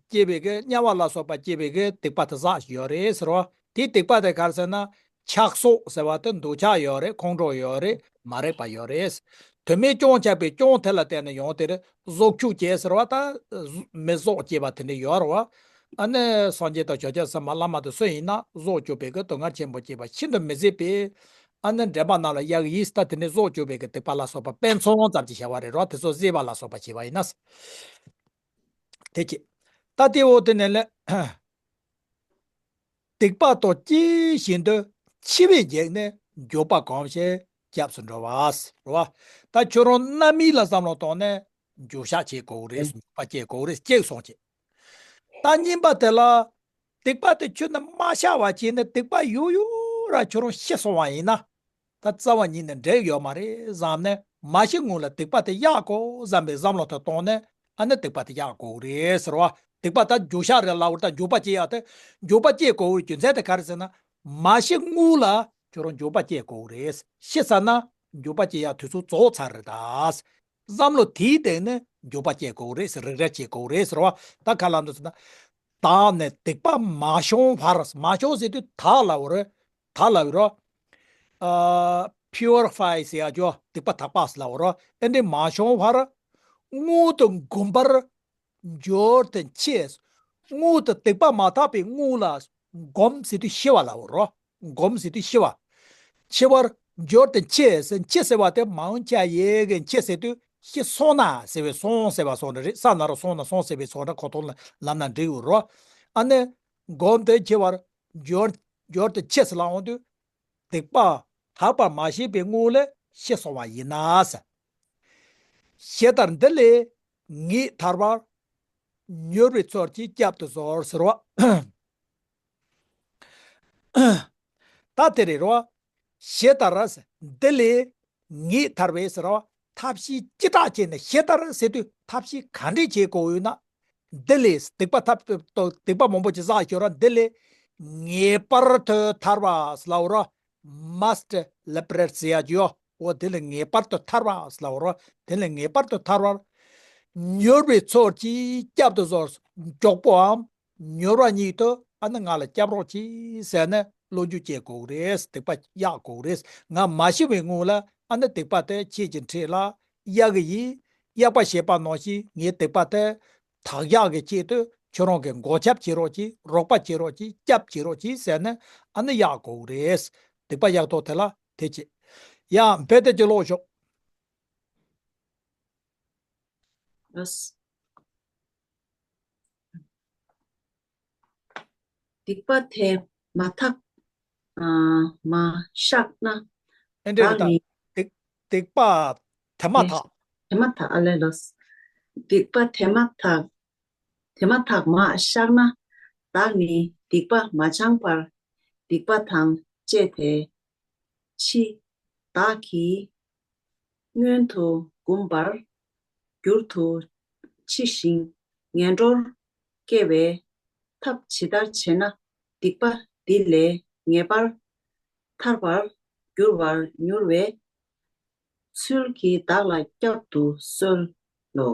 སྐྱེ་བའི་གི། དམྱལ་བ་ལ་སོགས་པ་སྐྱེ་བའི་གི་སྡིག་པ་དེ་བསགས་ཡོད་རེད་ཟེར་བ། དེའི་སྡིག་པ་དེ་ག་རེ་ཟེར་ན། ཆགས་སོགས་ཟེར་བ་དེ་འདོད་ཆགས་ཡོད་རེད། ཁོང་ཁྲོ་ཡོད་རེད། མ་རིག་པ་ཡོད་རེད། དོན་མེད་སྐྱོན་ཆགས་པའི་སྐྱོན་དེ་ལ་བརྟེན་ནས་ཡོང་དེ་རེད། བཟོ་བཅོས་བྱས་ཟེར་བ་ད་མི་བཟོ་བྱས་པ་དེ་འདྲ་ཡོད་རེད་བ། ཨ་ནི་སངས་རྒྱས་དང་བྱང་ཆུབ་སེམས་དཔའ་བླ་མ་དེ་སུ་ཡིན་ན་བཟོ་བཅོས་པའི་གི་སྡུག་བསྔལ་ཆེན་པོ་བྱས་པ་ཤིན་ཏུ་མི་བཟད་པའི། ཨ་ནི་འདྲེན་པ་རྣམས་ལ་གཡག་ཡིས། ད་དེ་ནི་བཟོ་བཅོས་པའི་གི་སྡིག་པ་ལ་སོགས་པ་དཔེ་མཚོན་ཙམ་གྱི་བྱ་བ་རེད་རོ། དེ་ཚོ་བཟོད་པ་ལ་སོགས་པ་བྱས་པ་ཡིན་ན། དེ་གཅིག་ད་དེ་འོག་དེ་ནས་ལས། སྡིག་པ་དང་སྐྱེས་བཞིན་དུ་འཆི་བས་བརྒྱུགས་ནས་འགྱོད་པ་གང་བྱེད་སྐྱབས་སུ་འགྲོ་བ། རེད་བ། ད་ཁྱོད་རང་རྣམ་སྨིན་ལ་བསམ་བློ་བཏང་ནས་འགྱོད་བཤགས་བྱེད་དགོས་རེད། འགྱོད་པ་སྐྱེ་དགོས་རེད། སྐྱེས་སོང་བྱེད། ད་གཉིས་པ་དེ་ལ། སྡིག་པ་དེ་ཁྱོད་ནི་མ་བཤགས་པ་བྱས་ནས་སྡིག་པ་ཡོད་ཡོད་ར་ཁྱོད་རང་ཤི་སོང་བ་ཡིན་ན། ད་རྩ་བ་ཉིད་ནས་འགྲིག་ཡོད་མ་རེད་བསམ་ནས། མ་ཤི་སྔོན་ལ་སྡིག་པ་དེ་གཡར་དགོས་བསམ་པའི་བསམ་བློ་དེ་བཏང་ནས། ཨ་ནི་སྡིག་པ་དེ་གཡར་དགོས་རེད་ཟེར་བ། སྡིག་པ་ད་འགྱོད་བཤགས་རེད་ལབ་པ་ད་འགྱོད་པ་སྐྱེ་ཡག་དེ། འགྱོད་པ་སྐྱེ་དགོས་པའི་རྒྱུ་མཚན་དེ་ག་རེ་ཟེར་ན། མ་ཤི་སྔོན་ལ་ཁྱོད་རང་འགྱོད་པ་སྐྱེ་དགོས་རེད། ཤི་ཚར་ན་ འགྱུར་བ་སྐྱེ་ཡག་དུས་ཚོད་རྫོགས་ཚར་རེད་ད། བསམ་བློ་དེའི་སྟེང་ནས་འགྱུར་བ་སྐྱེ་དགོས་རེད་ཟེར། རིགས་ར་སྐྱེ་དགོས་རེད་ཟེར་བ། ད་ག་ལ་འདུག་ཟེར་ན། བདག་ནི་སྡིག་པ་མ་བྱུང་བར། མ་བྱུང་ཟེར་དུས་དག་ལབ་རེད། དག་ལབ་རོ། ཨ། purify ཟེར་ཡག་ཅོ། སྡིག་པ་དག་པ་ཟེར་ལབ་རོ། ཨེ་འདི་མ་བྱུང་བར། དངུལ་དུ་བསྒོམ་པར་འགྱུར་དུ་མཆི། དངུལ་དུ་སྡིག་པ་མ་དག་པའི་དངུལ་ལ་བསྒོམ་ཟེར་དུས་ཤི་བ་ལབ་རོ། བསྒོམ་ཟེར་དུས་ཤི་བ། འཆི་བར་འགྱུར་དུ་མཆི། མཆི་ཟེར་བ་དེ་མང་ཆ་ཡེ་གི་མཆི་ཟེར་དུས་ཤི་སོང་ན་ཟེར་བའི་སོང་ཟེར་བ་སོང་རེད། ས་ན་རུ་སོང་ན་སོང་ཟེར་བའི་སོང་ར་ཁོ་ཐོག་ལ་ལམ་ན་འགྲིག་ཡོད་རོ། ཨ་ནི་བསྒོམ་དུ་མཆི་བར་འགྱུར་འགྱུར་དུ་མཆི་ཟེར་ལ་འོང་དུས། སྡིག་པ་དག་པ་མ་བྱས་པའི་དངོས་ལས་ཤི་སོང་བ་ཡིན་ན་ཟེར། ཞེ་ལྟར་འདི་ལས་ངེས་ཐར་བར། མྱུར་བའི་ཚུལ་གྱིས་བསྐྱབ་ཏུ་གསོལ་ཟེར་བ། ད་དེ་རེད་རོ། ཞེ་ལྟར་ཟེར། འདི་ལས་ངེས་ཐར་བའི་ཟེར་བ། ཐབས་ཤེས་ཅི་དྲག་བྱས་ནས། ཞེ་ལྟར་ཟེར་དུས་ཐབས་ཤེས་ག་འདྲས་བྱེད་དགོས་ཡོད་ན། འདི་ལས་སྡིག་པ་ཐབས་སྡིག་པ་མང་པོ་ཅིག་བསགས་ཤོར་ར། འདི་ལས་ངེས་པར་དུ་ཐར་བ་ཟེར་ལབ་ར། must liberate ཟེར་ཡག་ཅིག་ཡོད། འོ་དེ་ལས་ངེས་པར་དུ་ཐར་བ་ཟེར་ལབ་ར། དེ་ལས་ངེས་པར་དུ་ཐར་བར། མྱུར་བའི་ཚུལ་གྱིས་བསྐྱབ་ཏུ་གསོལ། མགྱོགས་པོའམ་མྱུར་བ་ཉིད་དུ་ཨ་ནི་ང་ལ་སྐྱབས་རོགས་གྱིས་ཟེར་ནས་བློ་འགྱུར་སྐྱེ་དགོས་རེད། སྡིག་པ་གཡོག་དགོས་རེད། ང་མ་ཤི་བའི་སྔོན་ལ་ཨ་ནི་སྡིག་པ་དེ་ཁྱེད་ཀྱི་འཁྲིས་ལ་གཡོག་གི་ཡིན། གཡོག་པ་བྱེད་པ་ནང་བཞིན་ངའི་སྡིག་པ་དེ་དག་ཡག་གི་ཆེད་དུ་ཁྱོད་རང་གིས་འགོག་ཁྲབ་བྱེད་རོགས་གྱིས། རོགས་པ་བྱེད་རོགས་གྱིས། སྐྱབས་བྱེད་རོགས་གྱིས་ཟེར་ནས་ཨ་ནི་གཡོག་དགོས་རེད། སྡིག་པ་གཡོག་ཐོག་དེ་ལ་དེ་བྱེད། ཡང་འབད་དེ་ཅི་ལོག་ཤོག་སྡིག་པ་དེ་མ་ཐག་ཨ་མ་བཤགས་ན། ཨེ་འདྲ་རེད་ད། བདག་ནི། སྡིག་སྡིག་པ་དེ་མ་ཐག་དེ་མ་ཐག་ཨ་ལས་ལོས། སྡིག་པ་དེ་མ་ཐག་དེ་མ་ཐག་མ་བཤགས་ན། བདག་ནི་སྡིག་པ་མ་བྱང་བར། སྡིག་པ་དང་བཅས་ཏེ་འཆི། བདག་གིས་སྔོན་དུ་བསྒོམས་པར་འགྱུར་དུ་མཆི་ཞིང་། ངན་འགྲོར་སྐྱེ་བའི་ཐབས་ཇི་ལྟར་བྱས་ན། སྡིག་པ་འདི་ལས་ངེས་པར་ཐར་བར་འགྱུར་བར་མྱུར་བའི་ཚུལ་གྱིས་བདག་ལ་བསྐྱབ་ཏུ་གསོལ་ལོ།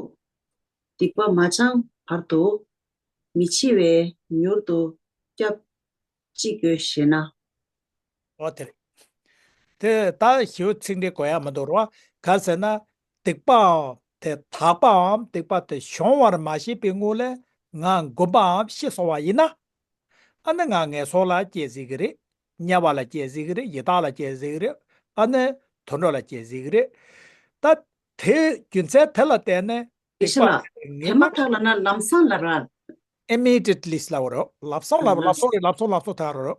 སྡིག་པ་མ་བྱང་བར་དུ་མི་འཆི་བས་མྱུར་དུ་སྐྱབས་ཅི་དགོས་ཞེ་ན། འོ་དེ་རེད། དེ་ད་ཞིའུ་ཚིག་འགྲེལ་དགོས་ཡ་མི་འདུག་རོ། ག་ཟེར་ན། སྡིག་པའམ་དེ་དག་པའམ་སྡིག་པ་དེ་བྱུང་བར་མ་ཤེས་པའི་སྔོན་ལས་ང་འགོམ་པའམ་ཤི་སོང་བ་ཡིན་ན། ཨ་ནི་ང་ངན་སོང་ལ་སྐྱེ་སྲིད་ཀྱི་རེད། དམྱལ་བ་ལ་སྐྱེ་སྲིད་ཀྱི་རེད། ཡི་དྭགས་ལ་སྐྱེ་སྲིད་ཀྱི་རེད། ཨ་ནི་དུད་འགྲོ་ལ་སྐྱེ་སྲིད་ཀྱི་རེད། ད་དེ་རྒྱུ་མཚན་དེ་ལ་བརྟེན་ནས། དེ་བཞིན་ལ། དེ་མ་ཐག་ལ་ན་ལམ་སང་ལ་ར། immediately ལབ་རོ། ལབ་སོང་ལབ། ལབ་སོང་རེད། ལབ་སོང་ལབ་སོང་ཐག་རོ།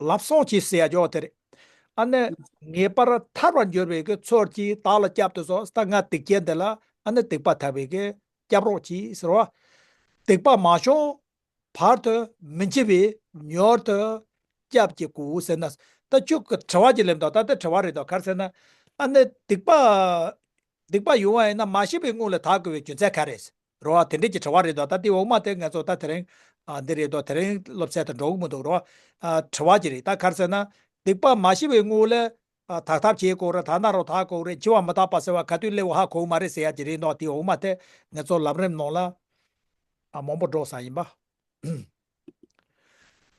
ལབ་སོང་གྱིས་ཟེར་ཡ་ཅོག་དེ་རེད། ཨ་ནི་ངེས་པར་ཐར་བར་འགྱུར་བའི་གི་ཚུལ་གྱིས་བདག་ལ་བསྐྱབ་ཏུ་གསོལ། ད་ང་སྡིག་ཅན་དེ་ལ་ཨ་ནི་སྡིག་པ་དག་པའི་གི་སྐྱབས་རོགས་གྱིས་ཟེར་བ། སྡིག་པ་མ་བྱུང་བར་དུ་མི་འཆི་བས་མྱུར་དུ་སྐྱབས་ཀྱི་སྐུ་ཟེར་ན། ད་ཁྱོད་ཀྱི་དྲི་བ་ཅིག་སླེབས་འདུག་ད་ལྟ་དྲི་བ་རེད་འདུག་ག་རེ་ཟེར་ན། ཨ་ནི་སྡིག་པ། སྡིག་པ་ཡོང་བ་ཡིན་ན་མ་ཤི་བའི་སྔོན་ལ་དག་དགོས་པའི་རྒྱུ་མཚན་ག་རེ་རེད། རོ་བ་དེ་འདྲས་ཀྱི་དྲི་བ་རེད་འདུག་ད་དེ་འོག་མ་དེ་ང་ཚོ་ད་དེ་རིང་། ཨ་འདི་རེད་འདུག་དེ་རིང་སློབ་ཚན་དུ་འགྲོ་གི་མི་འདུག་རོ། ཨ་དྲི་བ་ཅིག་རེད། ད་ག་རེ་ཟེར་ན། སྡིག་པ་མ་ཤི་བའི་སྔོན་ལ། ཨ་དག་ཐབས་བྱེད་དགོས་རེད། དག་ན་རོ་དག་དགོས་རེད། འཆི་བ་མི་རྟག་པ་ཟེར་བ་ག་དུས་སླེབས་ཧ་གོ་གི་མ་རེད་ཟེར་ཡ་ཅིག་རེད་འདུག་དེ་འོག་མ་དེ་ང་ཚོ་ལམ་རིམ་ནང་ལ་ཨ་མང་པོ་འགྲོ་ས་ཡིན་པ།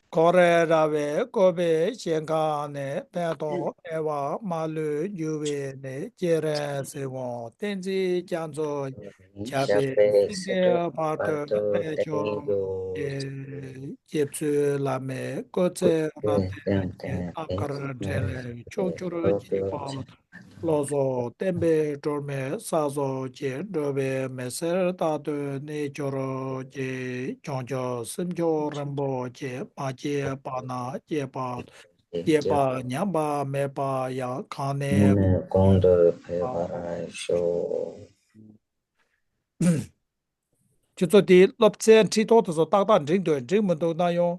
འཁོར་བའི་ར་བས་བསྐོར་བའི་ཞིང་ཁམས་ནས། ཕན་འདོགས་བདེ་བ་མ་ལུས་རྒྱུ་བའི་གནས། སྤྱན་རས་གཟིགས་དབང་བསྟན་འཛིན་རྒྱ་མཚོ། ཞབས་པད་སྲིད་མཐའི་བར་དུ་བརྟན་གྱུར་ཅིག་རྗེ་བཙུན་བླ་མའི་སྐུ་ཚེ་རབ་བརྟན་ཅིང་། རྣམ་དཀར་འཕྲིན་ལས་ཕྱོགས་བཅུར་རྒྱས་པ། བློ་སོགས་བརྟན་པའི་སྒྲོན་མེ་ས་སོགས་ཀྱི། འགྲོ་བའི་མི་ཚེར་རྟག་ཏུ་གནས་གྱུར་ཅིག་བྱང་ཆུབ་སེམས་མཆོག་རིན་པོ་ཆེ། མ་སྐྱེས་པ་ན་སྐྱེས་པ། སྐྱེས་པ་ཉམས་པ་མེད་པ་ཡང་། གོང་ནས་གོང་དུ་འཕེལ་བར་ཤོག་ཁྱོད་ཚོ་དེའི་སློབ་ཚན་ཁྲིད་ཐོག་དེ་ཚོ་ཏག་ཏག་འགྲིག་འདུག་འགྲིག་མི་འདུག་ན་ཡང་